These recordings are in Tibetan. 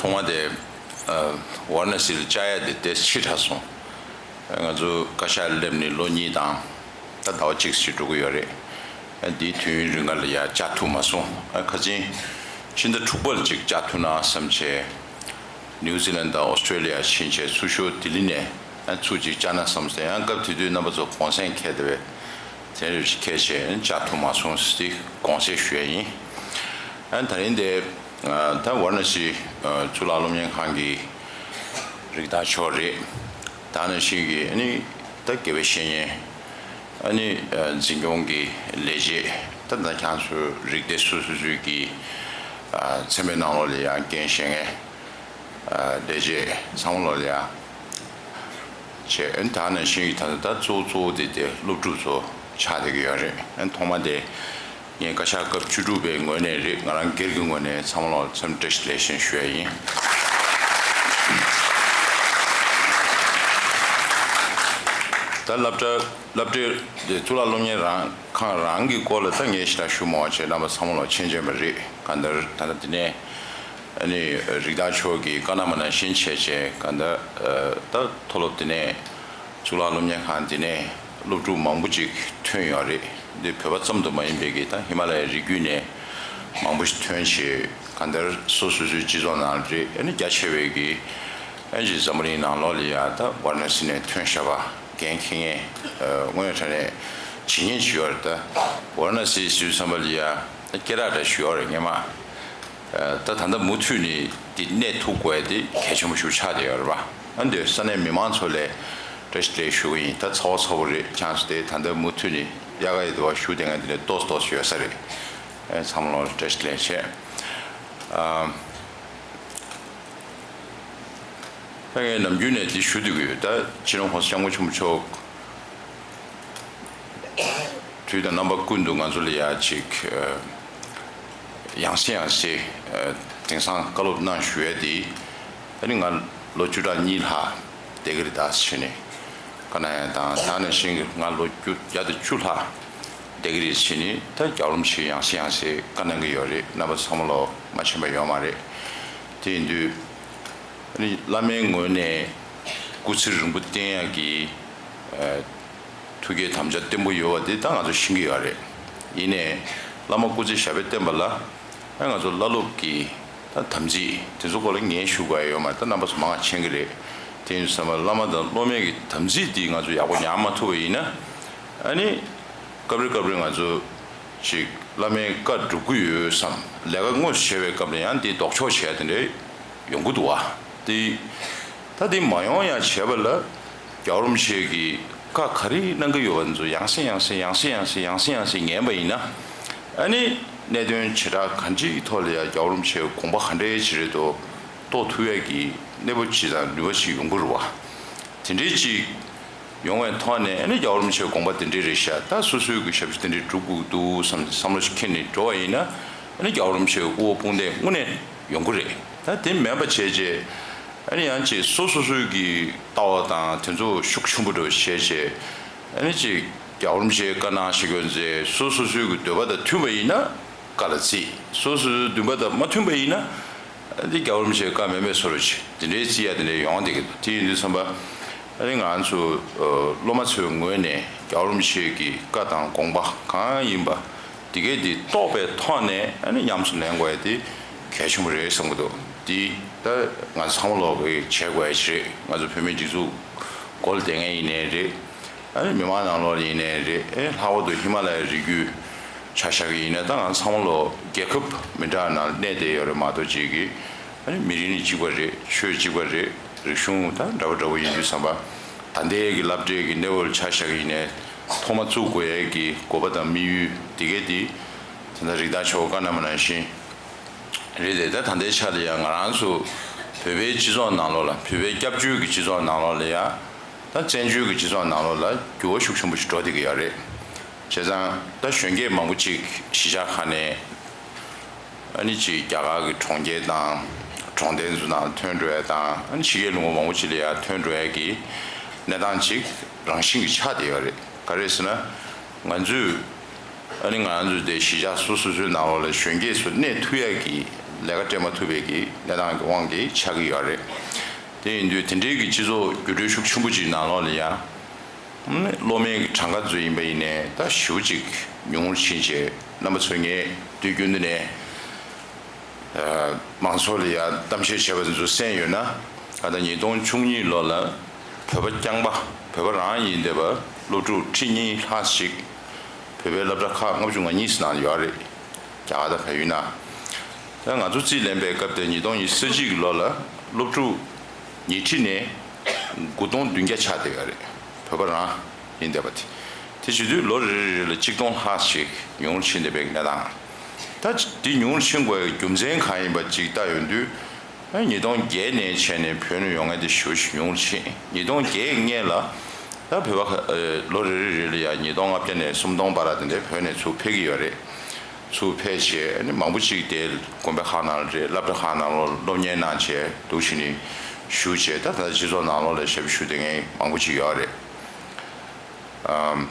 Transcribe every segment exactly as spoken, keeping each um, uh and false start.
ཐོག་མ་དེ་ཝཱ་ར་ཎ་སི་ལ་བཅར་ཡ་དེ་དེ་ཕྱི་དྲགས་སོང་། ང་ཚོ་བཀའ་ཤག་སླེབས་ནས་ལོ་གཉིས་དང་ད་ཟླ་བ་གཅིག་ཅིག་འགྲོ་གི་ཡོད་རེད། འདིའི་དུས་ཡུན་རིང་ག་ལ་ཡ་བཅར་ཐུབ་མ་སོང་། ཁ་སང་ཕྱི་ཟླ་དྲུག་པ་ལ་ཅིག་བཅར་ཐུབ་ན་བསམ་བྱས། ནིའུ་ཛི་ལན་དང་ཨོ་སི་ཀྲོ་ལི་ཡ་ཕྱིན་བྱས་ཚུར་ཤོག་ལྡི་ལི་ནས་ཚུར་ཅིག་བཅར་ན་བསམ་སྟེ། ཡང་སྐབས་དེ་དུས་རྣམ་པ་ཚོ་གུང་སེང་འཁེལ་བསྡད་པས་དེ་རེ་ཞིག་འཁེལ་བྱས་བཅར་ཐུབ་མ་སོང་ཟེར་དེ་དགོངས་སེལ་ཞུ་ཡ་ཡིན། ཨ་ད་རིང་དེ་ད་ཝཱ་ར་ཎ་སི་གཙུག་ལག་སློབ་གཉེར་ཁང་གི་རིགས་བདག་མཆོག་རེད། ད་ནང་བཞིན་གྱི་ཨ་ནི་ད་དགེ་བའི་བཤེས་གཉེན། ཨ་ནི་འཛིན་སྐྱོང་གི་ལས་བྱེད། ད་ད་ཁྱང་ཚོའི་རིགས་སྡེ་སོ་སོ་སོའི་གི་ཚན་པའི་ནང་ལོགས་ལ་ཡང་འགན་བཞེས་མཁན་ལས་བྱེད་ཚང་མ་ལོགས་ལ་ཡང་བྱས། ཨ་ནི་ད་ནང་བཞིན་གྱི་ད་ད་གཙོ་བོ་གཙོ་བོ་དེ་དེ་སློབ་ཕྲུག་ཚོ་ཆགས་བསྡད་ཀྱི་ཡོད་རེད། ཨ་ནི་ཐོག་མ་དེ་ངས་བཀའ་ཤག་སྐབས་བཅུ་དྲུག་པའི་ངོས་ནས་རེད། ང་རང་སྒེར་གྱི་ངོས་ནས་ཚང་མ་ལོགས་འཚམས་བཀྲ་ཤིས་བདེ་ལེགས་ཞུ་ཡ་ཡིན། ད་སློབ་གྲྭ་སློབ་གྲྭའི་གཙུག་ལག་སློབ་གཉེར་རང་ཁང་རང་གི་སྐོར་ལ་ད་ངས་ཞེ་དྲག་ཞུ་མ་བྱས། རྣམ་པ་ཚང་མ་ལོགས་མཁྱེན་མཁྱེན་པ་རེད། གང་ལྟར་ད་ལྟ་འདི་ནས་ཨ་ནི་རིགས་བདག་མཆོག་གིས་བཀའ་གནང་བ་ནང་བཞིན་བྱས་བྱས། གང་ལྟར་ད་མཐོ་སློབ་འདི་ནས་གཙུག་ལག་སློབ་གཉེར་ཁང་འདི་ནས་སློབ་ཕྲུག་མང་པོ་ཅིག་ཐོན་ཡོད་རེད། འདི་བོད་པ་ཙམ་དུ་མ་ཡིན་པའི་གི་ད་ཧི་མ་ལ་ཡའི་རི་རྒྱུད་ནས་མང་པོ་ཞིག་ཐོན་བྱས། གང་ལྟར་སོ་སོ་སོའི་སྤྱི་ཚོགས་ནང་རེད། ཨ་ནི་རྒྱ་ཆེ་བའི་གི་ཨ་ཅིག་འཛམ་བུ་གླིང་ནང་ལོགས་ལ་ཡ་ད་ཝཱ་ར་ཎ་སི་ནས་ཐོན་བཞག་པ་འགན་འཁྱེར་མཁན་དངོས་ཡོད་དྲང་གནས་བྱེད་མཁན་ཅིག་ཡོད་རེད། ད་ཝཱ་ར་ཎ་སི་ཟེར་དུས་ཙམ་པ་ལ་ཡ་སྐད་གྲགས་འདྲ་ཞིག་ཡོད་རེད་སྔོན་མ། ད་ད་ལྟ་མུ་མཐུད་ནས་འདི་གནས་ཐུབ་དགོས་ཡ་དེ་གལ་ཆེན་པོ་ཞིག་ཆགས་བསྡད་ཡོད་རེད་པ། ཨ་འདི་ས་གནས་མི་མང་ཚོ་ལ་བཀྲ་ཤིས་བདེ་ལེགས་ཞུ་གི་ཡིན། ད་ཚ་བོ་ཚ་བོ་རེད། ཆང་སོ་དེ་ད་ལྟ་མུ་མཐུད་ནས་དབྱར་ཁ་ཡི་དུ་བ་ཞུ་བསྡད་མཁན་དེ་ནས་ཏོག་ཙམ་ཏོག་ཙམ་ཡོད་ས་རེད། ཨེ་ཚང་མ་ལོགས་བཀྲ་ཤིས་བདེ་ལེགས་བྱས། ཨ། ད་ངས་ནམ་རྒྱུན་ནས་འདི་ཞུ་བསྡད་ཀྱི་ཡོད། ད་སྤྱི་ནོར་༸གོང་ས་༸སྐྱབས་མགོན་ཆེན་པོ་མཆོག་དུས་དང་རྣམ་པ་ཀུན་ཏུ་ང་ཚོ་ལ་ཡ་ཅིག་ཡང་སེ་ཡང་སེ་དེང་སང་བཀའ་སློབ་གནང་ཞུ་ཡ་དེ། ཨ་ནི་ང་ལོ་བཅུ་ཕྲག་གཉིས་ལྷག་བསྡད་ཀྱི་རེད་ད་ཟེར་ནས་བཀའ་གནང་ཡ་དང་། ད་ནང་བཞིན་གྱི་ང་ལོ་བཅུ་བརྒྱ་དང་བཅུ་ལྷག་བསྡད་ཀྱི་རེད་ཟེར་ནས་ད་རྒྱལ་བ་རིན་པོ་ཆེས་ཡང་སེ་ཡང་སེ་བཀའ་གནང་གི་ཡོད་རེད། རྣམ་པ་ཚང་མ་ལོགས་མ་མཁྱེན་པ་ཡོད་མ་རེད། དེ་ཡིན་དུས་ཨ་ནི་བླ་མའི་ངོས་ནས་སྐུ་ཚེ་རིང་པོ་བརྟན་ཡག་གི་ཐུགས་བསྐྱེད་དམ་བཅའ་བརྟན་པོ་ཡོད་པ་དེ་ད་ང་ཚོ་ཤེས་ཀྱི་ཡོད་རེད། ཡིན་ནའི་བླ་མ་སྐུ་ཚེ་ཞབས་པད་བརྟན་པ་ལ་ཨ་ང་ཚོ་བླ་སློབ་ཀྱི་ད་དམ་ཚིག་དེ་ཚོ་སྐོར་ལ་ངས་ཞུ་དགོས་ཡ་ཡོད་མ་རེད། ད་རྣམ་པ་ཚོ་མང་ང་མཁྱེན་གྱི་རེད། དེ་ཡིན་དུས་ཙམ་པ་བླ་མ་དང་སློབ་མའི་གི་དམ་ཚིག་དེ་ང་ཚོ་ཡག་པོ་ཉར་མ་ཐུབ་པ་ཡིན་ན། ཨ་ནི་སྐབས་རེ་སྐབས་རེ་ང་ཚོ་ཅིག་བླ་མའི་བཀའ་སྒྲུབ་ཀྱི་ཡོད་བསམ། ལས་ཀ་དངོས་སུ་བྱས་པའི་སྐབས་ལ་ཡང་དེ་ལྡོག་ཕྱོགས་བྱས་དེ་འདྲའི་ཡོང་གི་འདུག་བ། དེ་ད་དེ་མ་ཡོང་ཡ་བྱས་པ་ལ་རྒྱལ་བ་རིན་པོ་ཆེ་གིས་བཀའ་ག་རེ་གནང་གི་ཡོད་པ་ཚོ་ཡང་སེ་ཡང་སེ་ཡང་སེ་ཡང་སེ་ཡང་སེ་ཡང་སེ་ཉན་པ་ཡིན་ན། ཨ་ནི་གནད་དོན་བྱེ་བྲག་གང་ཅིའི་ཐོག་ལ་ཡ་རྒྱལ་བ་རིན་པོ་ཆེའི་དགོངས་པ་ག་འདྲའི་བྱེད་རེད་དོ་རྟོགས་ཐུབ་ཡ་གི་གནས་བབ་ཅིག་དང་ནུས་པ་ཅིག་ཡོང་གི་རེད་བ། དེ་འདྲའི་ཅིག་ཡོང་བའི་ཐོག་ནས་ཨ་ནི་རྒྱལ་བ་རིན་པོ་ཆེའི་དགོངས་པ་དེ་འདྲའི་རེད་ཤག་ད་སོ་སོའི་གི་ཞབས་ཕྱི་དེ་འདྲའི་སྒྲུབ་དགོས་འདུག་བསམ་བསམ་བློ་ཞིག་འཁྱེར་ནས་འགྲོ་བ་ཡིན་ན། ཨ་ནི་རྒྱལ་བ་རིན་པོ་ཆེའི་དབུ་བ་དཔུང་འདེགས་དངོས་གནས་ཡོང་གི་རེད། ད་དེ་མེད་པ་བྱས་རྗེས་ཨ་ནི་ཡང་ཅིག་སོ་སོ་སོའི་གི་ལྟ་བ་དང་དེ་ཚོ་ཤུགས་ཆེན་པོ་འགྲོ་བྱས་རྗེས་ཨ་ནི་ཅིག་རྒྱལ་བ་རིན་པོ་ཆེའི་བཀའ་གནང་ཞིག་ཡོད་ཚེ་སོ་སོ་སོའི་གི་འདོད་པ་དང་མཐུན་པ་ཡིན་ན། བཀའ་ལ་བརྩི། སོ་སོའི་འདུན་པ་དང་མ་མཐུན་པ་ཡིན་ན། འདི་རྒྱལ་བ་རིན་པོ་ཆེའི་བཀའ་མེད་མེད་བཟོ་འདྲ་ཅིག་དེ་འདྲའི་བརྩི་ཡ་དེ་འདྲའི་ཡོང་བསྡད་ཀྱི་འདུག་དེ་ཡིན་དུས་ཙམ་པ། ཨ་ནི་ང་ཚོ་སློབ་མ་ཚོའི་ངོས་ནས་རྒྱལ་བ་རིན་པོ་ཆེ་གི་བཀའ་དང་དགོངས་པ་གང་ཡིན་པ་དེ་གས་དེ་རྟོགས་པའི་ཐོག་ནས་ཨ་ནི་ཉམས་སུ་ལེན་དགོས་ཡ་དེ་གལ་ཆེན་པོ་རེད་བསམ་གྱི་འདུག་དེ་ད་ང་ཚོ་ཚང་མ་ལོག་གིས་བྱེད་དགོས་ཡ་ཅིག་རེད། ང་ཚོ་བོད་མིའི་སྒྲིག་འཛུགས་སྒོ་ལ་བསྡད་མཁན་ཡིན་ནའི་རེད། ཨ་ནི་མི་མང་ནང་ལོགས་ཡིན་ནའི་རེད། ཨེ་ལྷག་པར་དུ་ཧི་མ་ལ་ཡའི་རི་རྒྱུད་ཆ་བཞག་གི་ཡིན་ན་ད་ང་ཚང་མ་ལོ་རྒྱལ་ཁབ་མི་འདྲ་ནང་གནས་བསྡད་ཡོད་རེད་མ་གཏོགས་ཅིག་གི། ཨ་ནི་མི་རིགས་ནི་གཅིག་པ་རེད། ཆོས་གཅིག་པ་རེད། རིག་གཞུང་ད་འདྲ་པོ་འདྲ་པོ་ཡིན་དུས་ཙམ་པ། ད་ལྟའི་གི་སློབ་གྲྭའི་གི་གནས་བབ་ཆ་བཞག་གི་ཡིན་ནའི་ཐོག་མ་བཙུགས་དགོས་ཡས་ཀྱི་དགོས་པ་དང་དམིགས་ཡུལ་འདི་གས་འདི་ད་ལྟ་རིགས་བདག་མཆོག་བཀའ་གནང་བ་ནང་བཞིན་རེད་དེ། ད་ད་ལྟའི་ཆ་ལ་ཡང་ང་རང་ཚོ་བོད་པའི་སྤྱི་ཚོགས་ནང་ལོགས་ལ་བོད་པའི་སྐྱབས་བཅོལ་གྱི་སྤྱི་ཚོགས་ནང་ལོགས་ལ་ཡང་ ད་བཙན་བྱོལ་གྱི་སྤྱི་ཚོགས་ནང་ལོགས་ལ་འགྱུར་བ་ཤུགས་ཆེན་པོ་ཞིག་འགྲོ་བསྡད་ཀྱི་ཡོད་རེད། བྱས་ཙང་ད་གཞོན་སྐྱེས་མང་པོ་ཅིག་གཞིས་ཆགས་ཁག་ནས་ཨ་ནི་ཅིག་རྒྱ་གར་གྱི་གྲོང་ཁྱེར་དང་གྲོང་རྡལ་ཚོ་ནང་ཐོན་འགྲོ་ཡ་དང་། ཨ་ནི་ཕྱི་རྒྱལ་ལུང་པ་མང་པོ་ཅིག་ལ་ཡ་ཐོན་འགྲོ་ཡ་གི་གནས་སྟངས་ཅིག་རང་བཞིན་གྱིས་ཆགས་བསྡད་ཡོད་རེད། ག་རེ་ཟེར་ན། ང་ཚོས་ཨ་ནི་ང་ཚོ་དེ་གཞིས་ཆགས་སོ་སོ་སོའི་ནང་ལོགས་ལ་གཞོན་སྐྱེས་ཚོ་གནས་ཐུབ་ཡ་གི་ལས་ཀ་སྤྲད་མ་ཐུབ་པའི་གི་གནས་སྟངས་ཀྱི་དབང་གིས་ཆགས་ཀྱི་ཡོད་རེད། དེ་ཡིན་དུས་དེ་འདྲའི་གི་སྤྱི་ཚོགས་འགྱུར་འགྲོས་ཤུགས་ཆེན་པོ་ཅིག་ནང་ལོགས་ལ་ཡ། ཨ་ནི་སློབ་མའི་གི་གྲངས་ཀ་ཚོ་ཡིན་པ་ཡིན་ནའི་ད་ཞེ་པོ་ཅིག་ཉུང་རུ་ཕྱིན་བྱས། རྣམ་པ་ཚོ་ངས་དུས་རྒྱུན་དུ་ནས་ཨ་མང་ཚོགས་ལ་ཡ་གཏམ་བཤད་བྱས་པ་ཚོ་གསན་ཡོད་ན། ད་ལྟ་ཉིས་སྟོང་བཅུ་གཉིས་ལོ་ལ་བོད་པ་རྐྱང་པ། བོད་པ་རང་ཡིན་བསྡད་པ་སློབ་ཕྲུག་ཁྲི་གཉིས་ལྷག་ཞིག་བོད་པའི་སློབ་གྲྭ་ཁག་ལྔ་བཅུ་ང་གཉིས་ནང་ཡོད་རེད། རྒྱ་གར་དང་བལ་ཡུལ་ནང་། ད་ང་ཚོ་རྩིས་ལེན་པའི་སྐབས་དེ་ཉིས་སྟོང་ཉི་ཤུ་རྩ་གཅིག་གི་ལོ་ལ་སློབ་ཕྲུག་ཉིས་ཁྲི་ནས་དགུ་སྟོང་བདུན་བརྒྱ་ཆགས་བསྡད་ཡོད་རེད། བོད་པ་རང་ཡིན་བསྡད་པ་དེ། དེ་བྱེད་དུས་ལོ་རེ་རེ་རེ་ལ་གཅིག་སྟོང་ལྷག་ཞིག་ཉུང་རུ་ཕྱིན་བསྡད་པའི་གནས་སྟངས། ད་འདི་ཉུང་རུ་ཕྱིན་དགོས་པའི་རྒྱུ་མཚན་གང་ཡིན་པ་ཅིག་བལྟ་ཡོང་དུས། ཨ་ཉིས་སྟོང་བརྒྱད་ནས་བྱས་ནས་བོད་ནས་ཡོང་མཁན་དེ་ཞེ་པོ་ཞིག་ཉུང་རུ་ཕྱིན། ཉིས་སྟོང་བརྒྱད་སྔོན་ལ་ད་བོད་པ་ཁ་ཨ་ལོ་རེ་རེ་རེ་ལ་ཡ་ཉིས་སྟོང་ལྔ་བརྒྱ་ནས་སུམ་སྟོང་བར་དེ་འདྲའི་བོད་ནས་ཚུར་ཕེབས་ཀྱི་ཡོད་རེད། ཚུར་ཕེབས་བྱས་ཨ་ནི་མང་པོ་ཅིག་དེ་དགོན་པའི་ཁག་ནང་ལ་རེད། སློབ་གྲྭ་ཁག་ནང་ལ་སློབ་གཉེར་གནང་བྱས་འདུག་བྱས་ནས་བཞུགས་བྱས། ད་ད་ལྟ་སྤྱི་ཚོགས་ནང་ལོགས་ལ་ཞབས་ཞུ་བྱེད་མཁན་མང་པོ་ཅིག་ཡོད་རེད། ཨམ།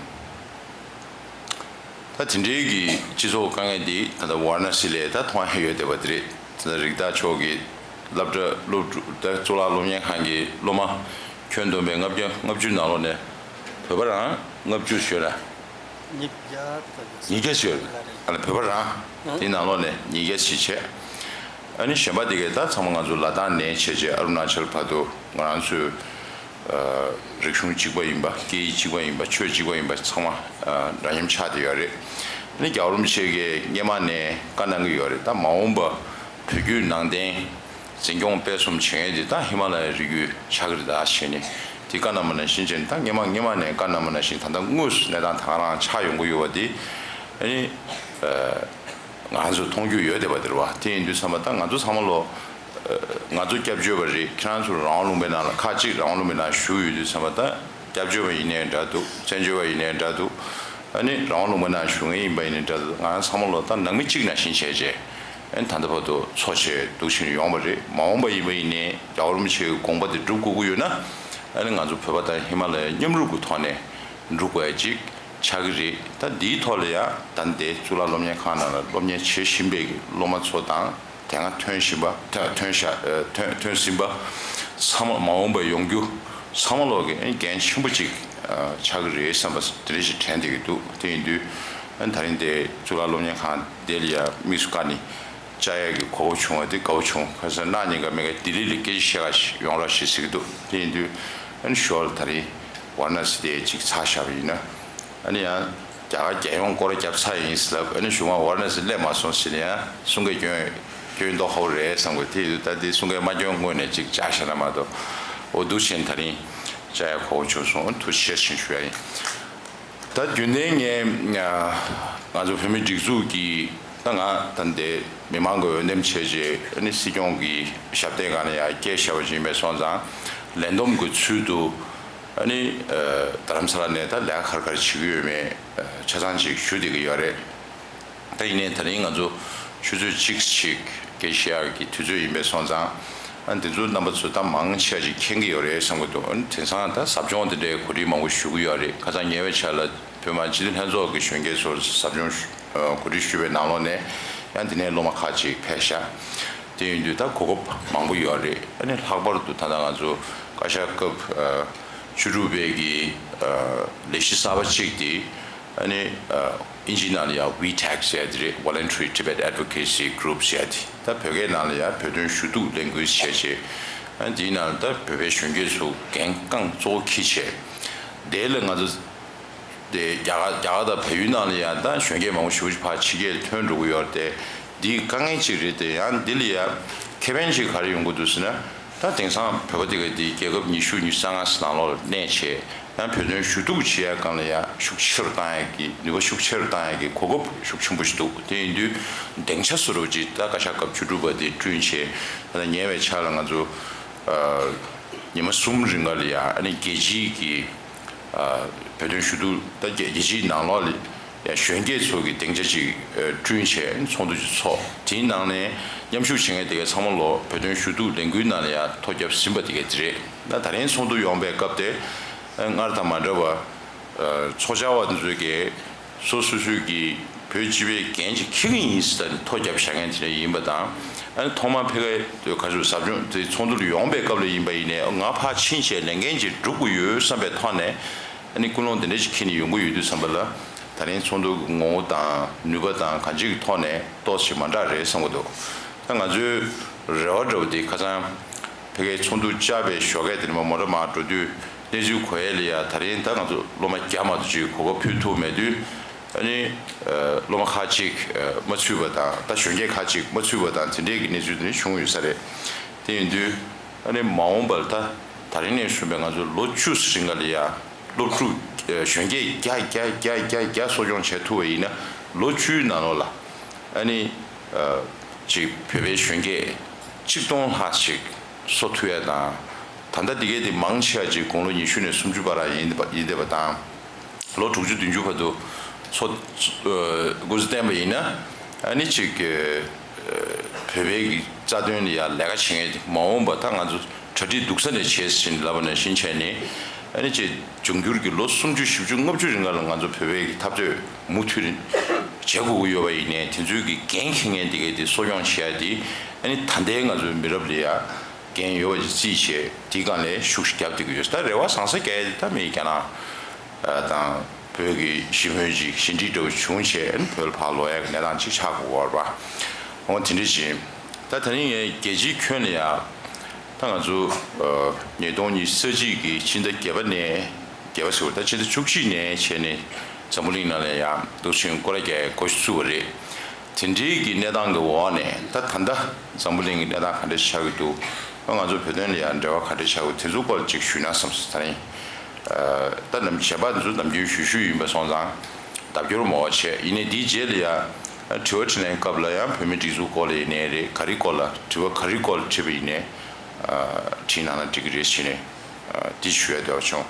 ད་དེ་འདྲའི་གི་སྤྱི་ཚོགས་དཀའ་ངལ་འདི་ད་ལྟ་ཝཱ་ར་ཎ་སི་ལ་ད་མཐོང་ཡ་ཡོད་བསྡད་པ་དེ་རེད། ད་ལྟ་རིགས་བདག་མཆོག་གི་སློབ་གྲྭ་སློབ་ཕྲུག་ད་གཙུག་ལག་སློབ་གཉེར་ཁང་གི་སློབ་མ་ཁྱོན་བསྡོམས་པའི་ལྔ་བརྒྱ་ལྔ་བཅུ་ནང་ལོགས་ནས་བོད་པ་རང་ལྔ་བཅུ་ཞོལ་ལ། ཉིས་བརྒྱ་ཙམ། ཉིས་བརྒྱ་ཞོལ་ལ་བོད་པ་རང་དེ་ནང་ལོགས་ནས་ཉིས་བརྒྱ་ཞིག་བྱས། ཨ་ནི་གཞན་པ་དེ་གས་ད་ཚང་མ་ང་ཚོ་ལ་དྭགས་ནས་བྱས་བྱས་ཨ་རུ་ན་ཅལ་བར་དུ་ང་རང་ཚོའི་ཨ་རིག་གཞུང་གཅིག་པ་ཡིན་པ། སྐད་ཡིག་གཅིག་པ་ཡིན་པ། ཆོས་གཅིག་པ་ཡིན་པ་ཚང་མ་ཨ་འདྲ་མཉམ་ཆགས་བསྡད་ཡོད་རེད། ཨ་ནི་རྒྱལ་བ་རིན་པོ་ཆེ་གིས་སྔོན་མ་ནས་བཀའ་གནང་གི་ཡོད་རེད། ད་མ་འོངས་པ་བོད་བརྒྱུད་ནང་བསྟན་འཛིན་སྐྱོང་སྤེལ་གསུམ་བྱེད་མཁན་དེ་ད་ཧི་མ་ལ་ཡའི་རི་རྒྱུད་ཆགས་ཀྱི་རེད། ད་བྱས་ནས་དེ་བཀའ་གནང་བ་ནང་བཞིན་བྱས་ནས། ད་སྔོན་མ་སྔོན་མ་ནས་བཀའ་གནང་བ་ནང་བཞིན་ད་ལྟ་དངོས་སུ་གནས་སྟངས་ད་ག་རང་ཆགས་ཡོང་གི་ཡོད་པ་དེ་ཨ་ནི་ཨ་ང་ཚོ་མཐོང་རྒྱུ་ཡོད་བསྡད་པ་དེ་རེད་བ། དེ་ཡིན་དུས་ཙམ་པ་ད་ང་ཚོ་ཚང་མ་ལོ་ཨ་ང་ཚོ་སྐྱབས་བཅོལ་བ་རེད། ཁྱེད་རང་ཚོ་རང་དབང་ལུང་པའི་ནང་ལ་ཁག་ཅིག་རང་དབང་ལུང་པའི་ནང་བཞུགས་ཡོད་དུས་ཙམ་པ་ད་སྐྱབས་བཅོལ་བ་ཡིན་ནའི་འདྲ་འདུག་བཙན་བྱོལ་བ་ཡིན་ནའི་འདྲ་འདུག་ཨ་ནི་རང་དབང་ལུང་པའི་ནང་བཞུགས་མཁན་ཡིན་པ་ཡིན་ནའི་འདྲ་འདུག་ང་རང་ཚང་མ་ལོ་ད་ནང་མི་གཅིག་ནང་བཞིན་བྱས་བྱས། ཨ་ནི་ད་ལྟ་བར་དུ་འཚོ་བྱས་འདུག་བྱས་ནས་ཡོང་བ་རེད། མ་འོངས་པ་ཡིན་པ་ཡིན་ནའི་རྒྱལ་བ་རིན་པོ་ཆེའི་དགོངས་པ་དེ་སྒྲུབ་དགོས་ཀྱི་ཡོད་ན། ཨ་ནི་ང་ཚོ་བོད་པ་དང་ཧི་མ་ལ་ཡའི་མཉམ་རུབ་ཀྱི་ཐོག་ནས་འགྲོ་དགོས་ཡ་ཅིག་ཆགས་ཀྱི་རེད། ད་འདིའི་ཐོག་ལ་ཡ་ད་འདི་གཙུག་ལག་སློབ་གཉེར་ཁང་ནང་ལ་སློབ་གཉེར་བྱེད་བཞིན་པའི་གི་སློབ་མ་ཚོ་དང་། དེ་སྔ་ཐོན་བཞིན་པ། ཐོན་ཐོན་ཤག་ཨ་ཐོན་ཐོན་ཟིན་པ་ཚང་མ། མ་འོངས་པར་ཡོང་རྒྱུ་ཚང་མ་ལོག་གི་ཨ་ནི་འགན་ཆེན་པོ་ཅིག་ཨ་ཆགས་ཀྱི་རེད་བསམ་པ་དེ་འདྲ་ཞིག་དྲན་བསྡད་ཀྱི་འདུག་དེ་ཡིན་དུས་ཨ་ནི་ད་རིང་དེ་གཙུག་ལག་སློབ་གཉེར་ཁང་དེ་ལ་ཡ་དམིགས་སུ་བཀར་ནས་བཅར་ཡག་གི་གོ་སྐབས་བྱུང་བ་དེ་དགའ་པོ་བྱུང་། ཁ་སང་གནངས་ཉིན་ཀ་མེད་ཀ་ལྡི་ལི་ལ་སྐད་ཆ་བཤད་ག་ཞིག་ཡོང་རོགས་ཞེས་ཟེར་གྱི་འདུག་དེ་ཡིན་དུས་ཨ་ནི་ཞོར་ལ་ད་རིང་ཝཱ་ར་ཎ་སི་དེ་ཅིག་ཚར་བཞག་པ་ཡིན་ན། ཨ་ནི་ཡང་རྒྱ་གར་རྒྱལ་ཡོངས་སྐོར་ར་བརྒྱབ་ཚར་ཡིན་ཟེར་ལབ། ཨ་ནི་གཞུག་མ་ཝཱ་ར་ཎ་སི་སླེབས་མ་སོང་ཟེར་ནས་ཡང་གསུང་སྐད་སྐྱོན་སྐྱོན་མདོག་ཁ་པོ་རེད་བསམ་གི། དེ་ཡིན་དུས་ད་དེ་གསུང་སྐད་མ་སྐྱོན་སྔོན་ནས་ཅིག་བཅར་བཞག་ན་མ་གཏོགས། འོ་འདུག་བྱས་ནས་ད་རིང་བཅར་ཡག་གོ་སྐབས་བྱུང་སོང་། ཐུགས་རྗེ་ཆེ་ཞུ་ཡ་ཡིན། ད་རྒྱུན་ལྡན་ངས་ང་ཚོ་བོད་མིའི་སྒྲིག་འཛུགས་ཀྱི་ད་ང་ད་འདི་མི་མང་གི་འོས་འདེམས་བྱས་རྗེས་ཨ་ནི་སྲིད་སྐྱོང་གི་ཞབས་སྟེགས་སྒང་ལ་ཡང་སྐད་བཤད་པ་ཅིག་ཡིན་པས་སོང་ཙང་། ལས་བསྡོམས་ཀྱི་ཚུལ་དུ་ཨ་ནི་ཨ་རྡ་རམ་ས་ལ་ནས་ད་ལས་ཀ་ག་རེ་ག་རེ་བྱེད་ཀྱི་ཡོད་མེད་ཨ་ཆ་ཚང་ཅིག་ཞུ་བསྡད་ཀྱི་ཡོད་རེད། ད་ཡིན་ནའི་ད་རིང་ང་ཚོ་ཆུ་ཚོད་གཅིག་ཅིག་སྐད་ཆ་བཤད་ཡག་གི་དུས་ཚོད་ཡིན་པས་སོང་ཙང་། ཨ་འདི་ཚོ་རྣམ་པ་ཚོ་ད་མང་ཆེ་བ་ཅིག་མཁྱེན་གྱི་ཡོད་རེད་བསམ་གྱི་འདུག་ཨ་ནི་དེང་སང་ད་ཟབ་སྦྱོང་དེ་འདྲའི་གོ་སྒྲིག་མང་པོ་ཞུ་གི་ཡོད་རེད། ཁ་སང་ཉེ་བའི་ཆར་ལ་བོད་མི་སྤྱི་འཐུས་ལྷན་ཚོགས་ཀྱི་གཞོན་སྐྱེས་ཚོར་ཟབ་སྦྱོང་ཞུ་ཨ་གོ་སྒྲིག་ཞུས་པའི་ནང་ལོགས་ནས་ཡང་འདི་ནས་སློབ་མ་ཁག་ཅིག་ཕེབས་ཤག་དེ་ཡིན་དུས་ད་གོ་སྐབས་མང་པོ་ཡོད་རེད། ཨ་ནི་ལྷག་པར་དུ་ད་ལྟ་ང་ཚོ་བཀའ་ཤག་སྐབས་ཨ་བཅུ་དྲུག་པའི་གི་ཨ་ལས་གཞི་གསར་པ་གཅིག་དེ་ཨ་ནི་ཨ་ཨིན་ཇིའི་ནང་ལ་ཡང་ཝི་ཊེག་ཟེར་ཡ་དེ་རེད། Voluntary Tibet Advocacy Group ཟེར་ཡ་དེ། ད་བོད་སྐད་ནང་ལ་ཡང་བོད་དོན་ཞུ་གཏུག་ལས་འགུལ་ཟེར་བྱས། ཨ་འདིའི་ནང་ལ་ད་བོད་པའི་གཞོན་སྐྱེས་ཚོ་འགན་རྐང་གཙོ་བོ་འཁྱེར་བྱས། དེ་ལ་ང་ཚོ་དེ་རྒྱ་གར་རྒྱ་གར་དང་བལ་ཡུལ་ནང་ལ་ཡང་ད་གཞོན་སྐྱེས་མང་པོ་ཞེ་པོ་ཅིག་ཕར་ཕྱི་རྒྱལ་ཐོན་འགྲོ་གི་ཡོད་རེད་དེ། འདི་དཀའ་ངལ་ཅིག་རེད་དེ། ཡང་འདི་ལ་ཡ་ཁེ་ཕན་ཅིག་ག་རེ་ཡོང་གི་འདུག་ཟེར་ན། ད་དེང་སང་བོད་པ་དེ་ག་དེ་རྒྱལ་ཁབ་ཉི་ཤུ་ཉི་ཤུ་རྩ་ལྔ་ནང་ལོགས་ལ་གནས་བྱས། ཡང་བོད་དོན་ཞུ་གཏུག་བྱེད་ཡ་སྒང་ལ་ཡ་ཤུགས་ཆེ་རུ་བཏང་ཡ་གི་ནུས་པ་ཤུགས་ཆེ་རུ་བཏང་ཡ་གི་གོ་སྐབས་ཤུགས་ཆེན་པོ་ཞིག་འདུག་དེ་ཡིན་དུས་སྡིངས་ཆ་བཟོ་འདྲ་ཅིག་ད་བཀའ་ཤག་སྐབས་བཅུ་དྲུག་པ་དེ་བསྐྲུན་བྱས། ད་ལྟ་ཉེ་བའི་ཆར་ལ་ང་ཚོ་ཨ་ ཉི་མ་གསུམ་རིང་ག་ལ་ཡ་ཨ་ནི་རྒྱལ་སྤྱིའི་གི་ཨ་བོད་དོན་ཞུ་གཏུག་ད་རྒྱལ་རྒྱལ་སྤྱིའི་ནང་ལོགས་ལ་ཡ་གཞོན་སྐྱེས་ཚོ་གི་སྡིངས་ཆ་ཅིག་ཨ་བསྐྲུན་བྱས་ཚོགས་འདུ་ཅིག་ཚོགས། དེའི་ནང་ནས་མཉམ་ཞུགས་བྱེད་མཁན་དེ་གའི་ཚང་མ་ལོ་བོད་དོན་ཞུ་གཏུག་ལས་འགུལ་ནང་ལ་ཡ་ཐོ་རྒྱབ་ཟིན་པ་དེ་གའི་དེ་རེད། ད་ད་རིང་ཚོགས་འདུ་ཡོང་པའི་སྐབས་དེ་ཨ་སྔར་དང་མ་འདྲ་བ་ཨ་ཚོགས་བཅར་བ་དེ་ཚོས་ཀྱིས་སོ་སོ་སོའི་གི་བོད་སྤྱི་པའི་འགན་ཅིག་འཁྱེར་གྱི་ཡིན་ཟེར་ད་ནི་ཐོ་རྒྱབ་བཞག་མཁན་དེ་འདྲ་ཡིན་པ་དང་། ཨ་ནི་ཐོག་མར་ཕ་གིའི་ག་ཚོད་ཟབ་སྦྱོང་དེ་ཚོགས་འདུ་ལ་ཡོང་པའི་སྐབས་ལ་ཡིན་པ་ཡིན་ནའི་ང་ཕར་ཕྱིན་བྱས་ལས་འགན་ཅིག་སྒྲུབ་དགོས་ཡོད་བསམ་པའི་ཐོག་ནས་ཨ་ནི་ཀུན་སློང་དེ་འདྲ་ཞིག་འཁྱེར་ནས་ཡོང་གི་ཡོད་དུས་ཙམ་པ་ལ། ད་རིང་ཚོགས་འདུ་གི་ངོ་བོ་དང་ནུས་པ་དང་གང་ཅིའི་ཐོག་ནས་ཏོག་ཙམ་མ་འདྲ་རེད་བསམ་གྱི་འདུག་ད་ང་ཚོའི་རེ་བ་འདྲ་བོ་དེ་ཁ་སང་ཕ་གིའི་ཚོགས་འདུ་བཅར་བའི་ཞོགས་ཀས་དེ་ནས་མ་མོ་ཊ་མར་འགྲོ་དུས་གནས་ཚུལ་གོ་ཡས་ལ་ཡ་ད་རིང་ད་ང་ཚོ་སློབ་མ་བརྒྱ་མ་གཏོགས་ཅིག་གོ་སྐབས་ཕུལ་ཐུབ་མེད་དུས། ཨ་ནི་ཨ་སློབ་མ་ཁག་ཅིག་ཨ་མ་ཚུད་པ་དང་ད་གཞོན་སྐྱེས་ཁག་ཅིག་མ་ཚུད་པ་དང་དེ་འདྲའི་གི་གནས་ཚུལ་དེ་འདྲ་བྱུང་ཡོད་ས་རེད། དེ་ཡིན་དུས་ཨ་ནི་མ་འོངས་པ་ལ་ད་ད་རིང་ནས་བཟུང་བའི་ང་ཚོ་ལོ་བཅུ་རིང་ག་ལ་ཡ་སློབ་ཕྲུག་ཨ་གཞོན་སྐྱེས་བརྒྱ་བརྒྱ་བརྒྱ་བརྒྱ་བརྒྱ་གསོ་སྐྱོང་བྱེད་ཐུབ་པ་ཡིན་ན་ལོ་བཅུའི་ནང་ལོགས་ལ་ཨ་ནི་ཨ་ཅིག་བོད་པའི་གཞོན་སྐྱེས་གཅིག་སྟོང་ལྷག་ཅིག་གསོ་ཐུབ་ཡ་དང་། ད་ལྟ་འདི་གའི་དེ་མང་ཆེ་བ་ཅིག་དགུང་ལོ་ཉི་ཤུ་ནས་སུམ་ཅུ་བར་ཡིན་བསྡད་པ་ཡིན་བསྡད་པ་དང་། ལོ་དྲུག་ཅུ་བདུན་ཅུ་བར་དུ་འཚོ་ཨ་འགོ་འཛུགས་བསྟན་པ་ཡིན་ན་ཨ་ནི་ཅིག་ཨ་བོད་པའི་གི་རྩ་དོན་ལ་ཡ་ལས་ཀ་བྱེད་མཁན་དེ་མ་འོངས་པ་ད་ང་ཚོ་གྲ་སྒྲིག་སྡུག་ས་ནས་བྱས་ཟིན་ལབ་པ་ནང་བཞིན་བྱས་ནས་ཨ་ནི་ཅིག་འབྱུང་འགྱུར་གྱི་ལོ་སུམ་ཅུ་བཞི་བཅུ་ལྔ་བཅུ་རིང་ལ་ང་ཚོ་བོད་པའི་གི་འཐབ་རྩོད་མུ་མཐུད་བྱེད་དགོས་ཀྱི་ཡོད་པ་ཡིན་ནའི་དེ་ཚོའི་གི་འགན་འཁྱེར་མཁན་དེ་གའི་དེ་གསོ་སྐྱོང་བྱེད་ཡ་དེ་ཨ་ནི་ད་ལྟའི་ང་ཚོའི་མི་རབས་ལ་ཡ་འགན་ཡོད་པ་ཅིག་རྩིས་བྱས་དེའི་སྒང་ལ་ཤུགས་ཤིག་རྒྱབ་བསྡད་ཀྱི་ཡོད། ད་རེ་བ་བཟང་ས་རྒྱག་ཡ་དེ་ད་མི་རྒྱ་ནག་དང་བོད་ཀྱི་ཞི་མོལ་ཅིག་ཞི་འགྲིག་འདྲ་བོ་བྱུང་བྱས་བོད་ལ་ཕར་ལོག་ཡག་གི་གནས་སྟངས་ཅིག་ཆགས་དགོས་པ་རེད་པ། འོ་དེ་འདྲ་བྱས། ད་ད་ནི་ངས་རྒྱལ་སྤྱིའི་ཁྱོན་ནས་ཡང་ད་ང་ཚོ་ཉིས་སྟོང་ཉི་ཤུ་རྩ་གཅིག་གི་ཕྱི་ཟླ་བརྒྱད་པ་ནས་བརྒྱད་པ་ཟེར་བ་ད་ཕྱི་ཟླ་བཅུ་གཅིག་ནས་བྱས་ནས་འཛམ་བུ་གླིང་ནང་ལ་ཡང་འདུག་ཕྱིན་སྐོར་རྒྱག་འགོ་བཙུགས་པ་རེད། དེ་འདྲའི་གི་གནས་སྟངས་ཀྱི་འོག་ནས་ད་ད་ལྟ་འཛམ་བུ་གླིང་གི་གནས་སྟངས་ག་འདྲ་ཆགས་ཀྱི་འདུག་ང་ཚོ་བོད་དོན་ལ་ཡང་འབྲེལ་བ་ག་འདྲ་ཆགས་ཀྱི་འདུག་དེ་ཚོའི་སྐོར་ལ་ཅིག་ཞུས་ན་བསམ་སོང་། ད་རིང་ད་ནམ་གཞན་པ་དེ་ཚོ་ནམ་རྒྱུན་ཞུ་ཞུ་ཡིན་པ་སོང་ཙང་ལྡབ་སྐྱོར་མང་བ་བྱས། ཡིན་ནའི་དེའི་རྗེས་ལ་ཡང་དྲི་བ་དྲིས་ལན་སྐབས་ལ་ཡང་བོད་མིའི་སྒྲིག་འཛུགས་སྐོར་ལ་ཡིན་ནའི་རེད། ག་རེ་སྐོར་ལ་དྲི་བ་ག་རེ་སྐོར་ལ་དྲིས་པ་ཡིན་ནའི་དྲིས་གནང་ན་འགྲིག་གི་རེད་ཟེར་ནས་དེ་ཞུ་ཡ་བསྡད་པ་བྱུང་།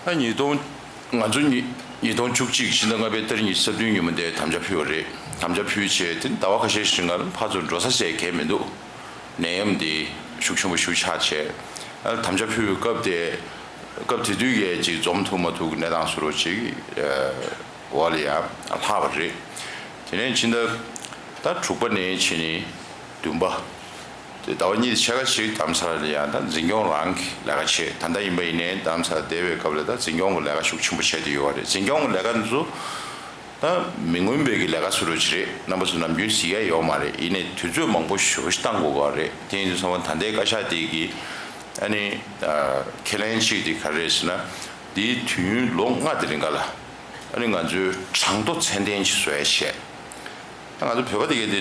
ད་ཉིས་སྟོང་ང་ཚོ་ཉིས་ཉིས་སྟོང་བཅུ་གཅིག་ཕྱི་ཟླ་ལྔ་པའི་ཏ་རིག་ཉི་ཤུ་རྩ་བདུན་ཉིན་མོ་དེ་དམ་བཅའ་ཕུལ་བ་རེད། དམ་བཅའ་ཕུལ་བྱས་དེ་ཟླ་བ་ཁ་ཤས་ཤིག་སྔ་ལ་ཕར་ཚུར་འགྲོ་ས་བཙལ་མཁན་མི་འདུག་ནད་ཡམས་དེ་ཤུགས་ཆེན་པོ་ཞིག་ཆགས་བྱས། ཨ་དམ་བཅའ་ཕུལ་བའི་སྐབས་དེ་སྐབས་དེ་དུས་ཀྱི་ཅིག་འཛོམས་ཐུབ་མ་ཐུབ་ཀྱི་གནས་སྟངས་བཟོ་འདྲ་ཅིག་ཨ་འོག་ལ་ཡང་ལྷག་པ་རེད། དེ་ནས་ཕྱི་ཟླ་ད་དྲུག་པ་ནས་ཕྱིན་ནས་བདུན་པ། དེ་ཟླ་བ་གཉིས་ཕྱེད་ཀ་ཞིག་དྷ་རམ་ས་ལ་ལ་ཡང་ད་འཛིན་སྐྱོང་རང་གི་ལས་ཀ་བྱས། ད་ལྟ་ཡིན་པ་ཡིན་ནའི་དྷ་རམ་ས་ལ་བསྡད་པའི་སྐབས་ལ་ད་འཛིན་སྐྱོང་གི་ལས་ཀ་ཤུགས་ཆེན་པོ་བྱས་བསྡད་ཡོད་པ་རེད། འཛིན་སྐྱོང་གི་ལས་ཀ་འདི་ཚོ་ད་མི་མངོན་པའི་གི་ལས་ཀ་བཟོ་འདྲ་ཅིག་རེད། རྣམ་པ་ཚོ་ནམ་རྒྱུན་གཟིགས་ཡ་ཡོད་མ་རེད། ཡིན་ནའི་དུས་ཚོད་མང་པོ་ཞེ་པོ་ཞིག་བཏང་དགོས་ཀྱི་རེད། དེ་ཡིན་དུས་ཙམ་པ་ད་ལྟའི་བཀའ་ཤག་དེ་གི་ཨ་ནི་ཁས་ལེན་གཅིག་དེ་ག་རེ་རེད་ཟེར་ན། འདིའི་དུས་ཡུན་ལོ་ལྔ་དེ་རིང་ག་ལ་ཨ་ནི་ང་ཚོའི་གྲངས་ཐོ་ཚད་ལྡན་ཅིག་བཟོ་ཡ་བྱས། ད་ང་ཚོ་བོད་པ་དེ་གས་དེ་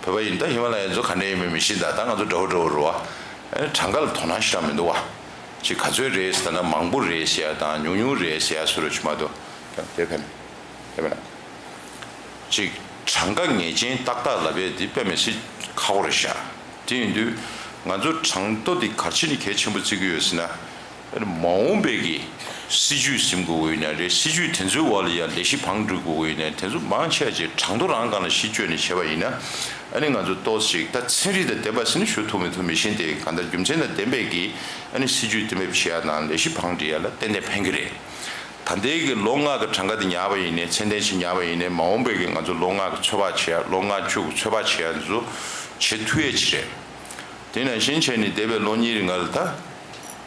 བོད་པ་ཡིན། ད་ཧི་མ་ལ་ཡ་ཚོ་ག་འདྲ་ཡིན་མིན་མི་ཤེས། ད་ད་ང་ཚོ་འདྲ་བོ་འདྲ་བོ་རེད་བ། ཨ་ནི་གྲངས་ཀ་ལ་དོ་སྣང་ཞེ་དྲག་མི་འདུག་བ། ཅིག་ག་ཚོད་རེད་ཟེར་ན་མང་པོ་རེད་ཟེར་ཡ་དང་ཉུང་ཉུང་རེད་ཟེར་ཡ་བཟོ་འདྲ་ཅིག་མ་གཏོགས་ཀྱང་དེ་ཕན་དེ་མེད་ན། ཅིག་གྲངས་ཀ་ངེས་ཅན་ཏག་ཏག་ལབ་ཡས་འདི་དཔེ་མི་སྲིད་ཁག་པོ་རེད་ཤག་དེ་ཡིན་དུས་ང་ཚོ་གྲངས་ཐོ་འདི་ག་རེ་བྱས་ནས་གལ་ཆེན་པོ་བརྩི་གི་ཡོད་ཟེར་ན། མ་འོངས་པའི་གི་སྲིད་ཇུས་འཛིན་དགོས་ཀྱི་ཡོད་ན་རེད། སྲིད་ཇུས་དེ་ཚོའི་འོག་ལ་ཡང་ལས་གཞི་བང་སྒྲིག་དགོས་ཀྱི་ཡོད་ན་དེ་ཚོ་མང་ཆེ་བ་ཅིག་གྲངས་ཐོ་རང་སྒང་ལ་གཞི་བཅོལ་ནས་བྱས་པ་ཡིན་ན། ཨ་ནི་ང་ཚོ་ཏོག་ཙམ་ཅིག་ད་ཚན་རིག་དང་ལྡན་པ་ཟེར་ནས་ཞུ་ཐུབ་མི་ཐུབ་མི་ཤེས། དེ་གང་ལྟར་རྒྱུ་མཚན་དང་ལྡན་པའི་གི་ཨ་ནི་སྲིད་ཇུས་གཏན་འབེབས་བྱེད་ཡ་དང་ལས་གཞི་བང་སྒྲིག་ཡ་ལ་ཏན་ཏན་ཕན་གི་རེད། ད་ལྟའི་གི་ལོ་ལྔ་གི་གྲངས་ཀ་དེ་ཉར་བ་ཡིན་ནའི་ཚད་ལྡན་ཞིག་ཉར་བ་ཡིན་ནའི་མ་འོངས་པའི་གི་ང་ཚོ་ལོ་ལྔ་གི་ཚོད་དཔག་བྱེད་ཡ། ལོ་ལྔ་བཅུ་གི་ཚོད་དཔག་བྱེད་ཡ་འདི་ཚོ་བྱེད་ཐུབ་ཡས་ཅིག་རེད། དེ་ནང་བཞིན་བྱས་ནས་འདས་པའི་ལོ་གཉིས་རིང་ལ་ད་